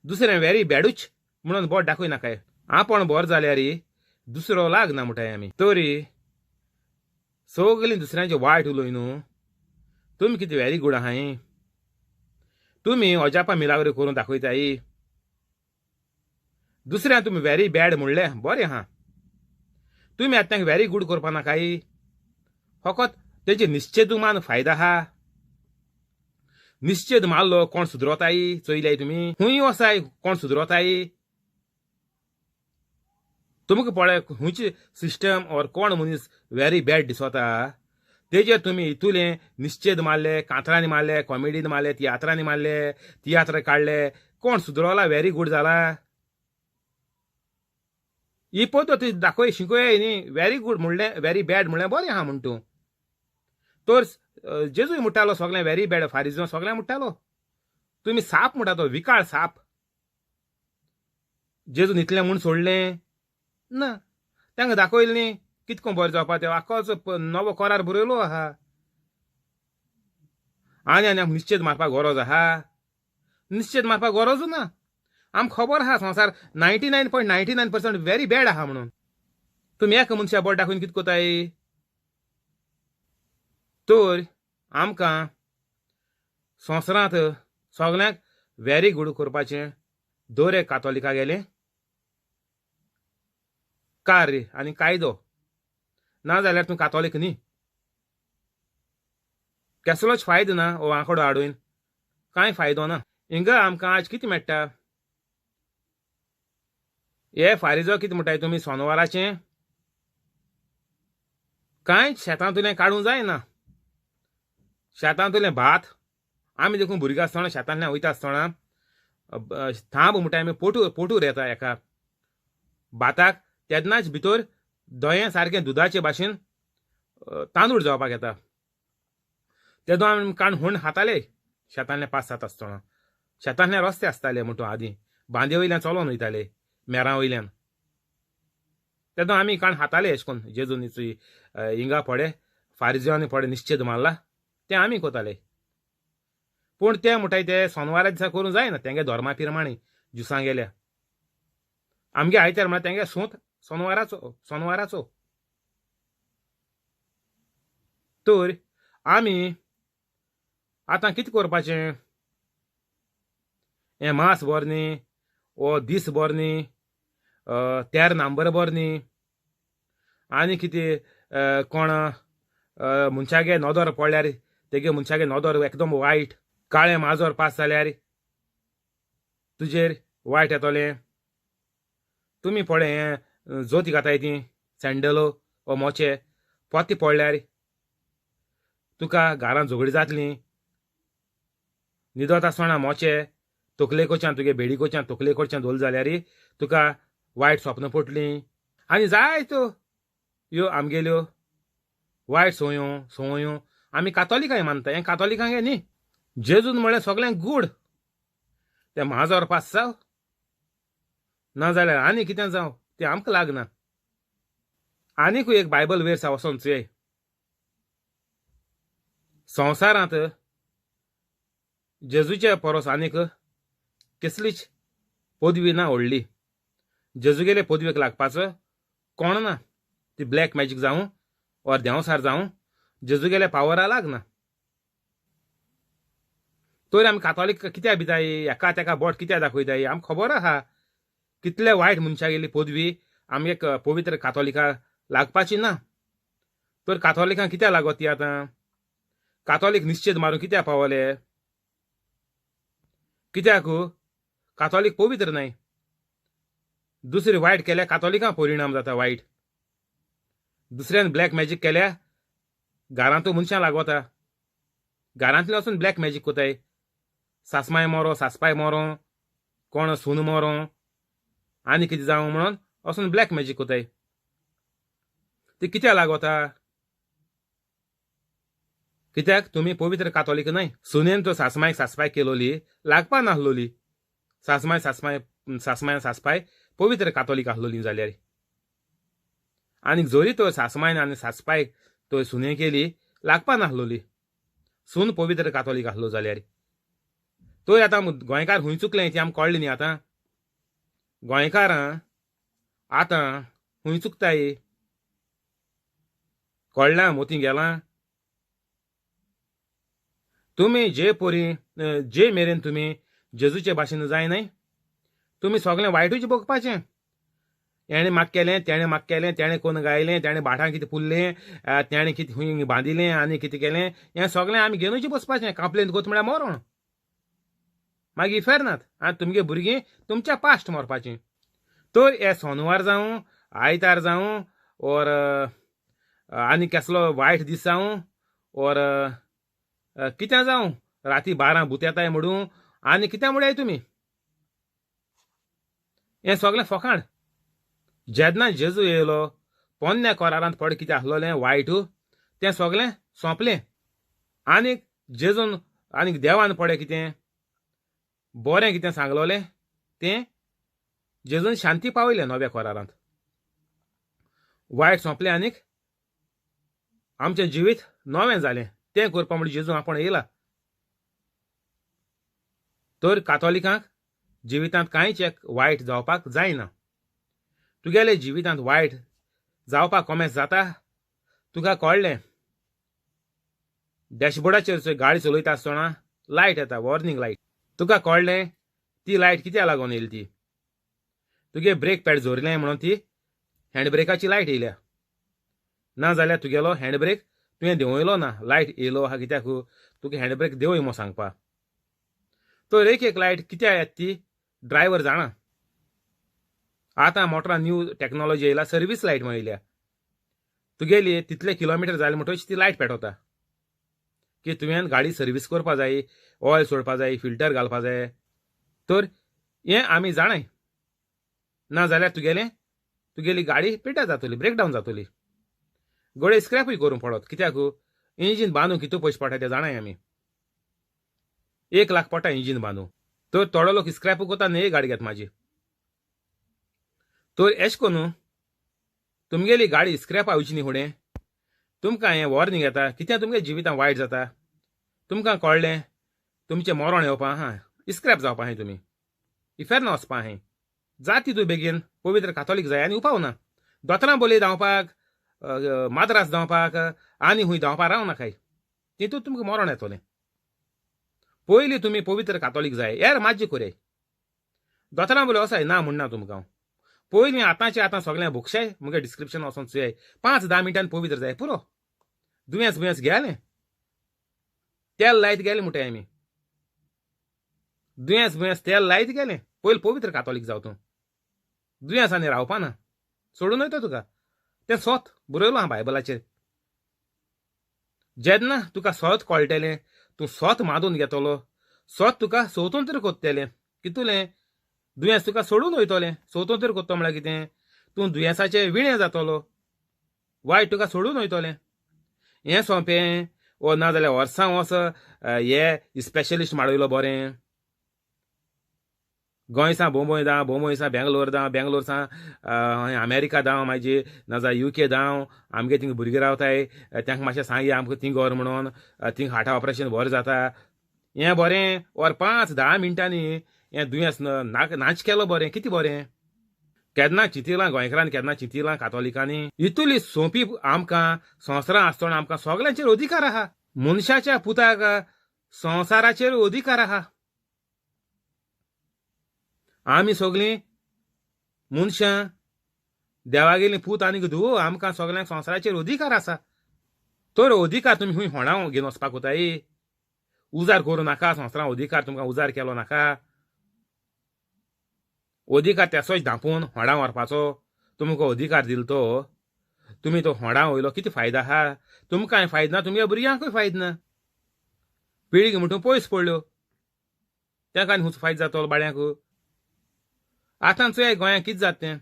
दुसरें व्हेरी बॅडूच म्हणून बोट दाखय नाकाय. आपूण बरो जाल्यार दुसरो लागना म्हणटाय आमी. तरी सगळीं दुसऱ्यांचे वायट उलय न्हू. तुमी कितें व्हेरी गूड आहाय, तुमी अजापा मिलाग्रो करून दाखयताय. दुसऱ्यान तुमी व्हेरी बॅड म्हणलें बरें आहा, तुमी आतां व्हेरी गूड करपा नाकाय. फकत तेजे निश्चेदुमान फायदा आहा. निश्चेद मारलो कोण सुदरोताय चोयल्याय तुमी, खूंय वसाय कोण सुदरोताय. तुमकां पळय खंयची सिस्टम ऑर कोण मनीस व्हेरी बॅड दिसता तेजेर तुमी इतुलें निश्चेद मारले, कांतरांनी मारले, कॉमेडीन मारले, तियात्रांनी मारले, तियात्र काडले, कोण सुदरोला व्हेरी गूड जाला. ही पद्दत दाखय शिकय न्ही. व्हेरी गूड म्हणलें व्हेरी बॅड म्हणलें बरें आहा म्हण तूं. तर जेजूय म्हणटालो सगळें व्हेरी बॅड, फारिजो सगळें म्हणटालो. तुमी साप म्हणटा तो विकाळ साप. जेजून इतलें म्हूण सोडलें ना, तांकां दाखयलें न्ही कितको बरें जावपा तें. आख्खोच नवो करार बरयलो आहा. आनी आनी आमकां निश्चेद मारपाक गरज आहा, निश्चेद मारपाक गरज ना. आमकां खबर आहा संवसार 99.99% व्हेरी बॅड आहा म्हणून. तुमी एका मनशा बोट दाखोवन कितें कोताय. तर आमकां संवसारांत सगळ्यांक व्हेरी गूड करपाचें दर एक कातोलिका गेलें कार्य आनी कायदो. ना जाल्यार तूं कातोलीक न्ही. कसलोच फायदो ना हो आंकडो हाडून, कांय फायदो ना. हिंगा आमकां आज कितें मेळटा. हे फारिजो कितें म्हणटाय तुमी सोनवाराचें कांय शेतांतुलें काडूंक जायना. शेतांतुलें भात आमी देखून भुरगीं आसतना शेतांतल्यान वयता आसतना थांब म्हणटाय आमी पोटूर पोटूर येता एका भाताक, तेन्नाच भितर धंयें सारकें दुदाचे भाशेन तांदूळ जावपाक येता. तेदो आमी काण हुंड खाताले शेतांतले 5-7 आसतना. शेतांतले रस्ते आसताले म्हणटो आदीं, बांदे वयल्यान चलोन वयताले मेरां वयल्यान. तेदो आमी काण खाताले अशें करून. जेजून हिंगा पडे फारिजोनी पडे निश्चेद मारला तें आमी कोताले. पूण तें म्हणटाय ते सोनवारा दिसा करूंक जायना तेंगे धर्मा पिरमाणी जुसां गेल्या. आमगे आयतार म्हळ्यार तेंगे सूत सोनवाराचो सोनवाराचो. तर आमी आतां कितें करपाचें. हें मास बरें न्ही, वो दीस बरें न्ही, 13 नंबर बरें न्ही, आनी कितें कोण मनशागे नदर पडल्यार तेगे मनशागे नदर एकदम वायट, काळें माजर पास जाल्यार तुजेर वायट येतलें. तुमी पळय हें जोती घाताय ती सँडलो वो मोचे पोते पडल्यार तुका घरांत झगडी जातली. न्हिदत आसतना मोचे तकलेकोच्यान तुगे बेडीकोच्यान तकलेकोच्यान दवरलें जाल्यार तुका वायट स्वप्न पडलीं. आनी जायत्यो ह्यो आमगेल्यो वायट संवयो संवयो आमी कातोलिकांय मानता. हें कातोलिकांक न्ही, जेजून म्हळ्यार सगळ्यांक गूड. तें माजोर पास जावं ना जाल्यार आनी कितें जावं तें आमकां लागना. आनीकूय एक बायबल वेर्स वचोन चोय. संवसारांत जेजूचे परस आनीक कसलीच पदवी ना व्हडली. जेजूगेले पदवेक लागपाचो कोण ना. ती ब्लॅक मॅजीक जावं ओर देंवसार जावं जेजूगेले पावरा लागना. तर आमी कातोलीक कित्याक भिताय, एका तेका बोट कित्याक दाखयताय? आमकां खबर आहा कितले वायट मनशागेली पदवी आमगे पवित्र कातोलिका लागपाची ना. तर कातोलिकांक कित्याक लागत ती आतां? कातोलीक निश्चीत मारून कित्याक पावले? कित्याक कातोलीक पवित्र न्हय. दुसरी वायट केल्या कातोलिकां परिणाम जाता वायट. दुसऱ्यान ब्लॅक मॅजीक केल्या घरांतू मनशां लागता. घरांतले वचून ब्लॅक मॅजीक कोताय. सासमाय मोरो, सासपाय मोरो, कोण सून मोरो आनी कितें जावं म्हणून वचून ब्लॅक मॅजीक कोताय. ती कित्याक लागता? कित्याक तुमी पवित्र कातोलीक न्हय. सुनेन तो सासमायक सासपाय केलोली लागपा नासलोली. सासमाय सासमाय सासमाय सासपाय पवित्र कातोलीक आसलोली जाल्यार. आनी जरी तो सासमायन आनी सासपायक तो सुने केली लागपा नासलोली. सून पवित्र कातोलीक आसलो जाल्यार. तर आतां गोंयकार खूंय चुकलें ती आमकां कळ्ळें न्ही. आतां गोंयकारां आतां खूंय चुकताय कळ्ळां? मोती गेलां? तुमी जे परी जे मेरेन तुमी जेजूचे भाशेन जाय न्हय, तुमी सगळें वायटूच बघपाचें. हेणें म्हाका केलें, तेणें म्हाका केलें, तेणें कोण गायलें, तेणें भाटां कितें पुरलें, तेणें कितें खंय बांदिलें आनी कितें केलें, हें सगळें आमी घेवनूच बसपाचें. कंप्लेन कोत म्हळ्यार मरोण मागीर इफेर्नात. आनी तुमगे भुरगीं तुमच्या पास्ट मरपाचीं. तर हे सोनवार जावं, आयतार जावं, ओर आनी कसलो वायट दीस जावं, ओर कितें जावं, राती 12 भूत येताय म्हणून आनी कितें म्हणयाय तुमी, हें सगळें फकाण. जेन्ना जेजू येयलो पोन्न्या कोरारांत पड कितें आसलोलें वायट तें सगळें सोंपलें. आनीक जेजून आनीक देवान पडे कितें बरें कितें सांगलोलें तें जेजून शांती पावयलें नव्या कोरारांत. वायट सोंपलें आनीक आमचें जिवीत नवें जालें. तें करपा म्हणजे जेजू आपूण येयला. तर कातोलिकांक जिवितांत कांयच एक वायट जावपाक जायना. तुगेले जिवितांत वायट जावपाक कोमेस जाता तुका कळ्ळें. डॅशबोर्डाचेर गाडी चलयता आसतना लायट येता, वॉर्निंग लायट. तुका कळ्ळें ती लायट कित्याक लागून येयली ती. तुगे ब्रेक पॅड जोरलें म्हणून ती हँड ब्रेकाची लायट येयल्या. ना जाल्यार तुगेलो हँड ब्रेक तुवें देंवयलो ना, लायट येयलो आहा कित्याक तुका हँड ब्रेक देंवय म्हूण सांगपा. तर एक एक लायट कित्याक येता ती ड्रायवर जाणा. आतां मोटरान न्यू टॅक्नोलॉजी येयला, सर्वीस लायट म्हण येयल्या. तुगेली तितले किलोमिटर जाले म्हणटकच ती लायट पेटवता की तुवें गाडी सर्वीस करपा जाय, ऑयल सोडपा जाय, फिल्टर घालपा जाय. तर हें आमी जाणाय. ना जाल्यार तुगेलें तुगेली गाडी पेड्ड्यार जातली, ब्रेकडावन जातली, घडये स्क्रॅपूय करूंक पडत. कित्याक इंजीन बांदूंक कितू पयशे पडटा ते जाणाय आमी. 1 लाख पडटा इंजीन बांदूंक. तर थोडो लोक स्क्रॅप करता न्ही गाडी घेत म्हाजी. तर एश कोन्नू तुमगेली गाडी स्क्रॅप येवची न्ही फुडें तुमकां हें वॉर्निंग येता. कित्याक तुमगे जिवितां वायट जाता. तुमकां कळ्ळें तुमचें मरण येवपा आहा, स्क्रॅप जावपा आहाय, तुमी इफेर्न वचपा आहाय. जाती तूं बेगीन पवित्र कातोलीक जाय आनी उपाव ना. दोतोरां बोलय धांवपाक, माद्रास धांवपाक आनी खूंय धांवपाक राव नाकाय. तितूंत तुमकां मरण येतलें. पयलीं तुमी पवित्र कातोलीक जाय, येर माज्जी कोरयाय. दोतोरां बोलय वसाय ना म्हणना तुमकां हांव. पयलीं आतांचें आतां सगळें भोगशाय मुगे डिस्क्रिप्शन वचोन चोयाय. 5-10 मिनटान पवित्र जाय पुरो. दुयेंस बुयेंस गेलें, तेल लायत गेलें म्हणटाय आमी. दुयेंस बुयेंस तेल लायत गेलें. पयलीं पवित्र कातोलीक जाव तूं. दुयेंस आनी रावपा ना, सोडून वयता तुका. तें सोत बरयलो आहा बायबलाचेर. जेन्ना तुका सोत कळटलें, तूं सोत मादून घेतलो, सोत तुका स्वतंत्र कोत्तेलें. कितुलें दुयेंस तुका सोडून वयतलें. स्वतंत्र कोत्तो म्हळ्यार कितें, तूं दुयेंसाचें विणें जातलो, वायट तुका सोडून वयतलें. हें सोंपें वो ना जाल्यार वर्सां वर्स हे स्पेशलिस्ट माडयलो बरें. गोंय सा बोंबय धांव, बोंबय सा बेंगलोर धांव, बेंगलोर सा अमेरिका धांव, मागीर ना जाल्यार युके धांव. आमगे थिंग भुरगीं रावताय तांकां मातशें सांगी आमकां थिंग व्हर म्हणून, थिंग हार्टा ऑपरेशन बरें जाता. हें बरें वर 5-10 मिनटांनी हें दुयेंस नाच केलो बरें. कितें बरें? केन्ना चिंतिलां गोंयकारांनी, केन्ना चिंतिलां कातोलिकांनी. इतली सोंपी आमकां संवसारां आसतना आमकां सगल्यांचेर अधिकार आहा. मनशाच्या पुताक संवसाराचेर अधिकार आहा. आमी सगळीं मनशां देवागेलीं पूत आनीक धुवो, आमकां सगल्यांक संवसाराचेर अधिकार आसा. तर अधिकार तुमी खंय होणा घेवन वचपाक वताय? उजार करूं नाका संवसारां अधिकार, तुमकां उजार केलो नाका. अधिकार तेसोच धांपून होडा व्हरपाचो तुमकां अधिकार दिलो तो, तुमी तो होडा वयलो कितें फायदो आहा? तुमकांय फायदो ना, तुमगे भुरग्यांकूय फायदो ना. पिळगी म्हणटून पयस पडल्यो, तांकां आनी खंयचो फायदो जातलो बाळ्यांक? आतां चोय गोंयांत कितें जाता तें.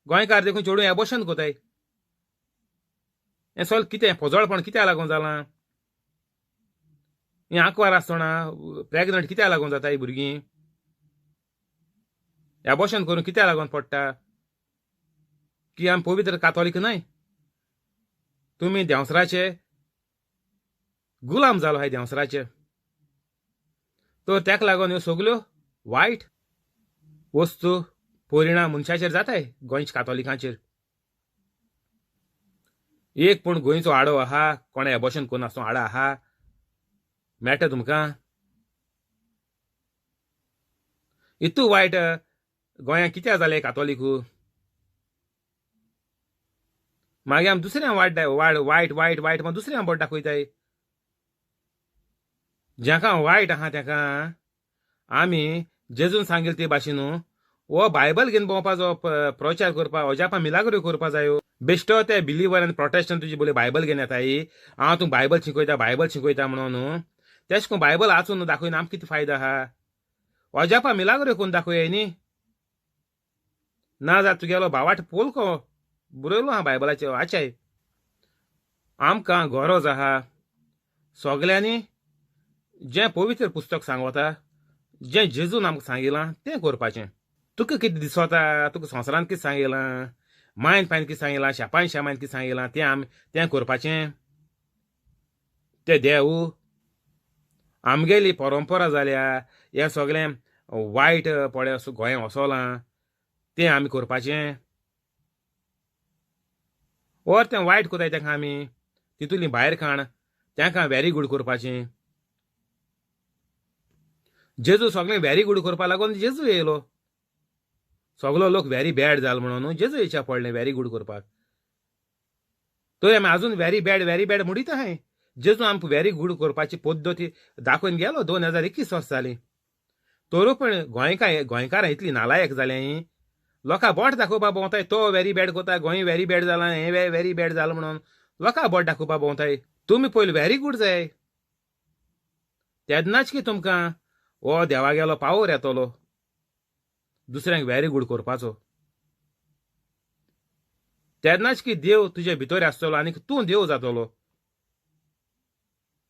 गोंयकार देखून चेडूं एबोशन कोताय. हें सगळें कितें पोजोळपण कित्याक लागून जालां? हें आंकवार आसतना प्रेगनंट कित्याक लागून जाता ही भुरगीं? एबोशन करून कित्याक लागून पडटा? की आमी पवित्र कातोलीक न्हय, तुमी देंवसराचे गुलाम जालो आहाय देंवसराचे. तर ताका लागून ह्यो सगल्यो वायट वस्तू परिणाम मनशाचेर जाताय गोंयच्या कातोलिकांचेर. एक पूण गोंयचो आडो आहा कोणें एबोशन करून आसतना आडो आहा मेळटा तुमकां? इतू वायट गोंयांत कित्याक जालें कातोलिकू? मागीर आमी दुसऱ्यांक वायट वायट वायट वायट मागीर दुसऱ्यांक बोट दाखयताय. जाका वायट आहा ताका आमी जेजून सांगिल्ले ते भाशेन हो बायबल घेवन भोंवपाचो, प्रचार करपा, अजापां मिलाग्रो करपा जायो. बेश्टो ते बिलीवर आनी प्रोटेस्टंट तुजी बोले बायबल घेवन येताय, हांव तुका बायबल शिकयता बायबल शिकयता म्हणून. तेश करून बायबल वाचून दाखयना आमकां कितें फायदो आहा? अजापां मिलाग्रो करून दाखोवया न्ही. ना जाल्यार तुगेलो भावाट पोलको बरयलो आहा बायबलाचेर वाचाय. आमकां गरज आहा सगल्यांनी जें पवित्र पुस्तक सांगता, जें जेजून आमकां सांगिलां तें करपाचें. तुका कितें दिसता, तुका संवसारान कितें सांगिलां, मायन पायन कितें सांगिलां, शेपान शेमायन कितें सांगिलां, तें आमी तें करपाचें. तें देव आमगेली परंपरा जाल्या, हें सगळें वायट पळय गोंयांत वसोलां तें आमी करपाचें. ओर तें वायट कोताय तांकां आमी तितूंतली भायर काण तांकां व्हेरी गूड करपाचें. जेजू सगळें व्हेरी गूड करपा लागून जेजू येयलो. सगलो लोक व्हेरी बॅड जालो म्हणून जेजू येच्या पडलें व्हेरी गूड करपाक. तर आमी आजून व्हेरी बॅड व्हेरी बॅड म्हणीत आहाय. जेजू आमकां व्हेरी गूड करपाची पद्दती दाखोवन गेलो 2021 वर्स जालीं. तर पण गोंयकारां इतली नालायक जालें, लोकां बोट दाखोवपा भोंवताय, तो व्हेरी बॅड कोता, गोंय व्हेरी बॅड जालां, हें व्हेरी बॅड जालां म्हणून लोकां बोट दाखोवपा भोंवताय. तुमी पयलीं व्हेरी गूड जाय, तेन्नाच की तुमकां हो देवागेलो पावर येतलो दुसऱ्यांक व्हेरी गूड करपाचो. तेन्नाच की देव तुजे भितर आसतलो आनी तूं देव जातलो.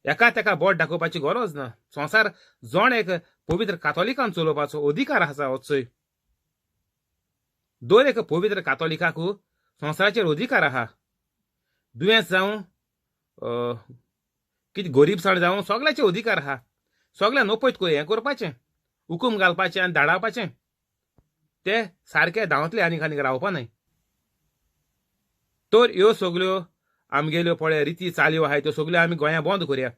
एका तेका बोट दाखोवपाची गरज ना. संवसार जण एक पवित्र कातोलिकान चलोवपाचो अधिकार आसा. वचय दर एक पवित्र कातोलिकाक संवसाराचेर अधिकार आहा. दुयेंस जावं, कितें गरीबसाण जावं, सगळ्याचे अधिकार आहा. सगळ्या नपयत हें करपाचें, हुकूम घालपाचें आनी धाडावपाचें. ते सारके धांवतले आनीक आनीक रावपा न्हय. तर ह्यो सगल्यो आमगेल्यो पळय रिती चालयो आहाय त्यो सगल्यो आमी गोंया बंद करया.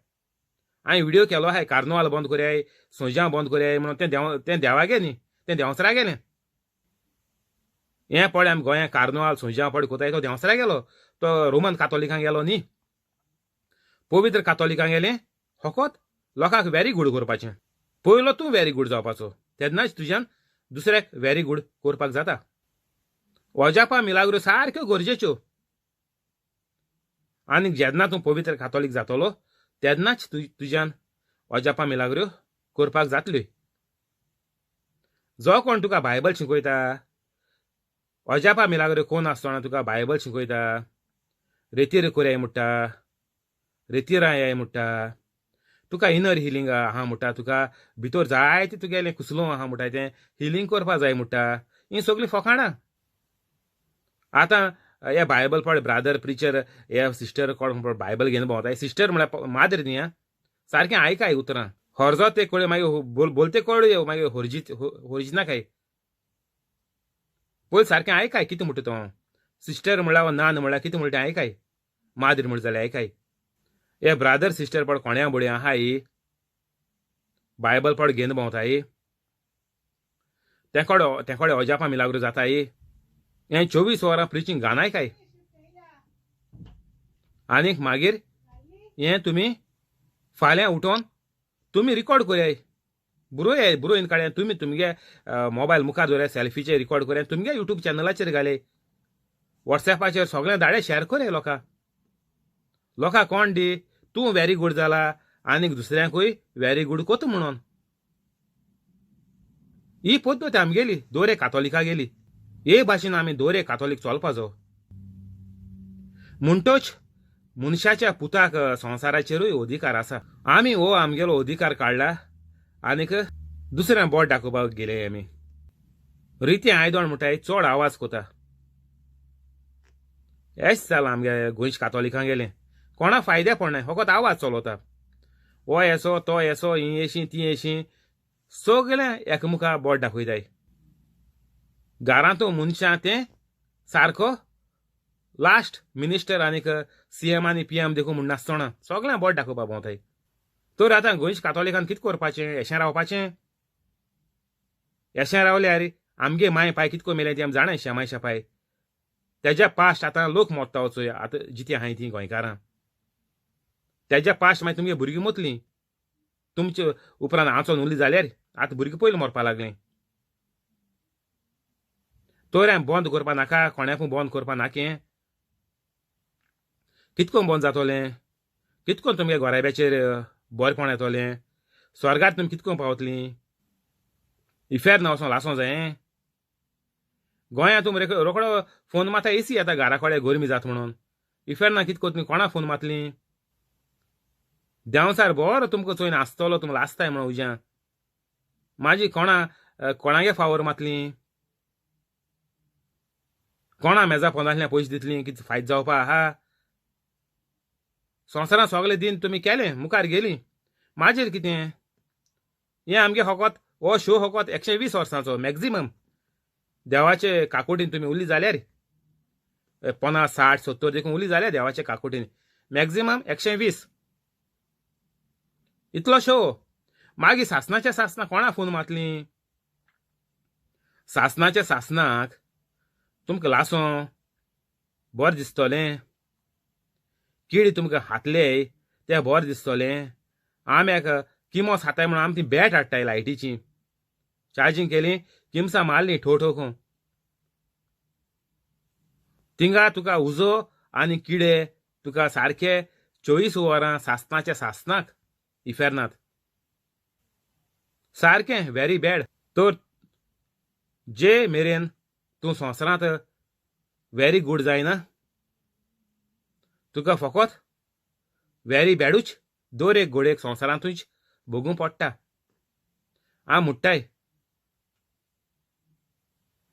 हांवें व्हिडियो केलो आहाय, कार्नवाल बंद करयाय, सोजां बंद करयाय म्हणून. तें देवागे न्ही, तें देंवसरा गेलें. हें पळय आमी गोंया कार्नवाल सोजां पळय कोताय, तो देंवसरा गेलो, तो रोमन कातोलिकांक गेलो न्ही. पवित्र कातोलिकांक गेलें फकत लोकांक व्हेरी गूड करपाचें. पयलो तूं व्हेरी गूड जावपाचो, तेन्नाच तुज्यान दुसऱ्याक व्हेरी गूड करपाक जाता. अजापां मिलाग्रो सारक्यो गरजेच्यो. आनी जेन्ना तूं पवित्र कातोलीक जातलो तेन्नाच तुज्यान अजापां मिलाग्रो करपाक जातल्यो. जो कोण तुका बायबल शिकयता, अजापा मिलाग्र कोण आसतना तुका बायबल शिकयता, रेतीर कोराय म्हणटा, रेतिरां याय म्हणटा, तुका इनर हिलींग आहा म्हणटा, तुका भितर जायते तुगेलें कुसलो आहा म्हणटा, तें हिलींग करपा जाय म्हणटा, हीं सगळीं फकाणां. आतां हे बायबल पळय ब्रादर प्रिचर हे सिस्टर कोण बायबल घेवन भोंवता, सिस्टर म्हळ्यार माद्र न्ही आं, सारकें आयकाय उतरां, हरजो ते कळ्यो मागीर बोलते कळ्यो मागीर हरजी हरजिना काय पयलीं सारकें आयकाय कितें म्हणटा तो. सिस्टर म्हणल्यार नान म्हणल्यार कितें म्हणटा तें आयकाय, माद्र म्हणटा जाल्यार आयकाय. हे ब्रादर सिस्टर पळ कोण्या बोडये आहाय, बायबल पळ घेवन भोंवताय, तेंकोडे अजापां मिलाग्रो जाताय, हें 24 वरां प्रिचींग गानाय काय. आनीक मागीर हें तुमी फाल्यां उठोन तुमी रिकॉर्ड करयाय, बरोयाय, बरोवन काडया, तुमी तुमगे मोबायल मुखार दवराय, सेल्फीचेर रिकॉर्ड करया, तुमगे युट्यूब चॅनलाचेर घालय, वॉट्सॅपाचेर सगळें धाडे शेअर करया लोकां. लोकां कोण दी तूं व्हेरी गूड जाला आनीक दुसऱ्यांकूय व्हेरी गूड कोता म्हणून. ही पद्दत आमगेली दोरे कातोलिका गेली, हे भाशेन आमी दोरे कातोलीक चलपाचो. म्हणटोच मनशाच्या पुताक संवसाराचेरूय अधिकार आसा. आमी हो आमगेलो अधिकार काडला आनीक दुसऱ्या बोट दाखोवपाक गेले. आमी रितें आयदण म्हणटाय चड आवाज कोता, हेच जालां आमगे गोंयच्या कातोलिकां गेलें. कोणा फायद्या पडना, फकत आवाज चलवता, हो येसो तो येसो, ही येशी ती येशी, सगळें एकमुखा बोट दाखयताय. घरांतू मनशां तें सारको लास्ट मिनिस्टर आनीक सी एम आनी पी एम देखून म्हणनासतना सगळें बोट दाखोवपा भोंवताय. तर आतां गोंयच्या कातोलिकान कितें करपाचें? येशें रावपाचें? येशें रावल्यार आमगे माय पाय कितको मेले ती आमी जाणाय, शेमाय शेपाय तेज्या पास्ट आतां लोक मोत्ता वचोय आतां जितीं आहाय तीं गोंयकारां, तेज्या पास्ट मागीर तुमगे भुरगीं मोतलीं, तुमचे उपरांत आंचोन उरली जाल्यार आतां भुरगीं पयलीं मरपा लागलीं. तर हांवें बंद करपा नाका, कोणाकूय बंद करपा नाका, कितको बंद जातोलें, कितको तुमगे गोराब्याचेर बरेपण येतोलें, स्वर्गार तुमी कितको पावतलीं, इफेर्न वचोन लासों जाय. गोंयांत तुमी रोकडो फोन मारता एसी येता घरा कडेन गरमी जाता म्हणून, इफेर्ना कितको तुमी कोणा फोन मारतलीं? देंवचार बरो तुमकां चोयन आसतलो, तुमकां लासताय म्हणून उज्या माजी कोणा कोणागे फावर मातलीं, कोणा मेजा पोंदांतल्यान पयशे दितलीं, कितें फायदो जावपा आहा? संवसारांत सगळे दिन तुमी केलें, मुखार गेलीं, माजेर कितें? हें आमगे फकत हो शो फकत 120 वर्सांचो मॅक्झिमम. देवाचे काकुटीन तुमी उरली जाल्यार 50 60 70 देखून उरली जाल्यार देवाचे काकुटीन मॅक्झिमम 120 इतलो शो. मागीर सासनाच्या सासना कोणा फोन मातलीं? सासनाच्या सासनाक तुमकां लासों बरें दिसतलें, किडी तुमकां हातले तें बरें दिसतलें. आम्याक किमोस हाताय म्हणून आमी ती बॅट हाडटाय लायटीची, चार्जींग केली किमसां मारली ठो ठो खो, थिंगा तुका उजो आनी किडे तुका सारके 24 वरां सासनाच्या सासनाक इफेर्नात, सारकें व्हेरी बॅड. तर जे मेरेन तूं संवसारांत व्हेरी गूड जायना तुका फकत व्हेरी बॅडूच दर एक घोडेक संवसारांतूच भोगूंक पडटा. हांव म्हणटाय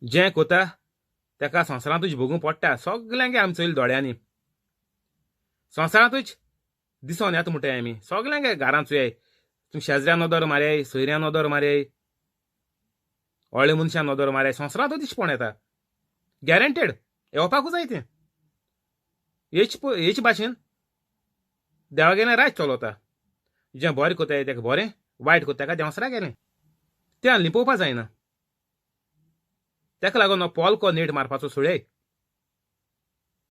जें कोता तेका संवसारांतूच भोगूंक पडटा, सगल्यांक आमी चोयले दोळ्यांनी, संवसारांतूच दिसोन येता म्हणटाय आमी सगल्यांक घरांत चोयाय, तुमी शेजऱ्यान नदर मारयाय, सोयऱ्यान नदर मारयाय, व्हडल्या मनशान नदर मारयाय, संवसारांतूच दिसपण येता, गॅरंटेड येवपाकूच जाय तें. हेच भाशेन देवा गेलें राज चलता, जें बरें कोताय तेका बरें, वायट कोता तेका देंवसरा गेलें, तें लिपोवपा जायना. तेका लागून हो पोलको नेट मारपाचो सोडय.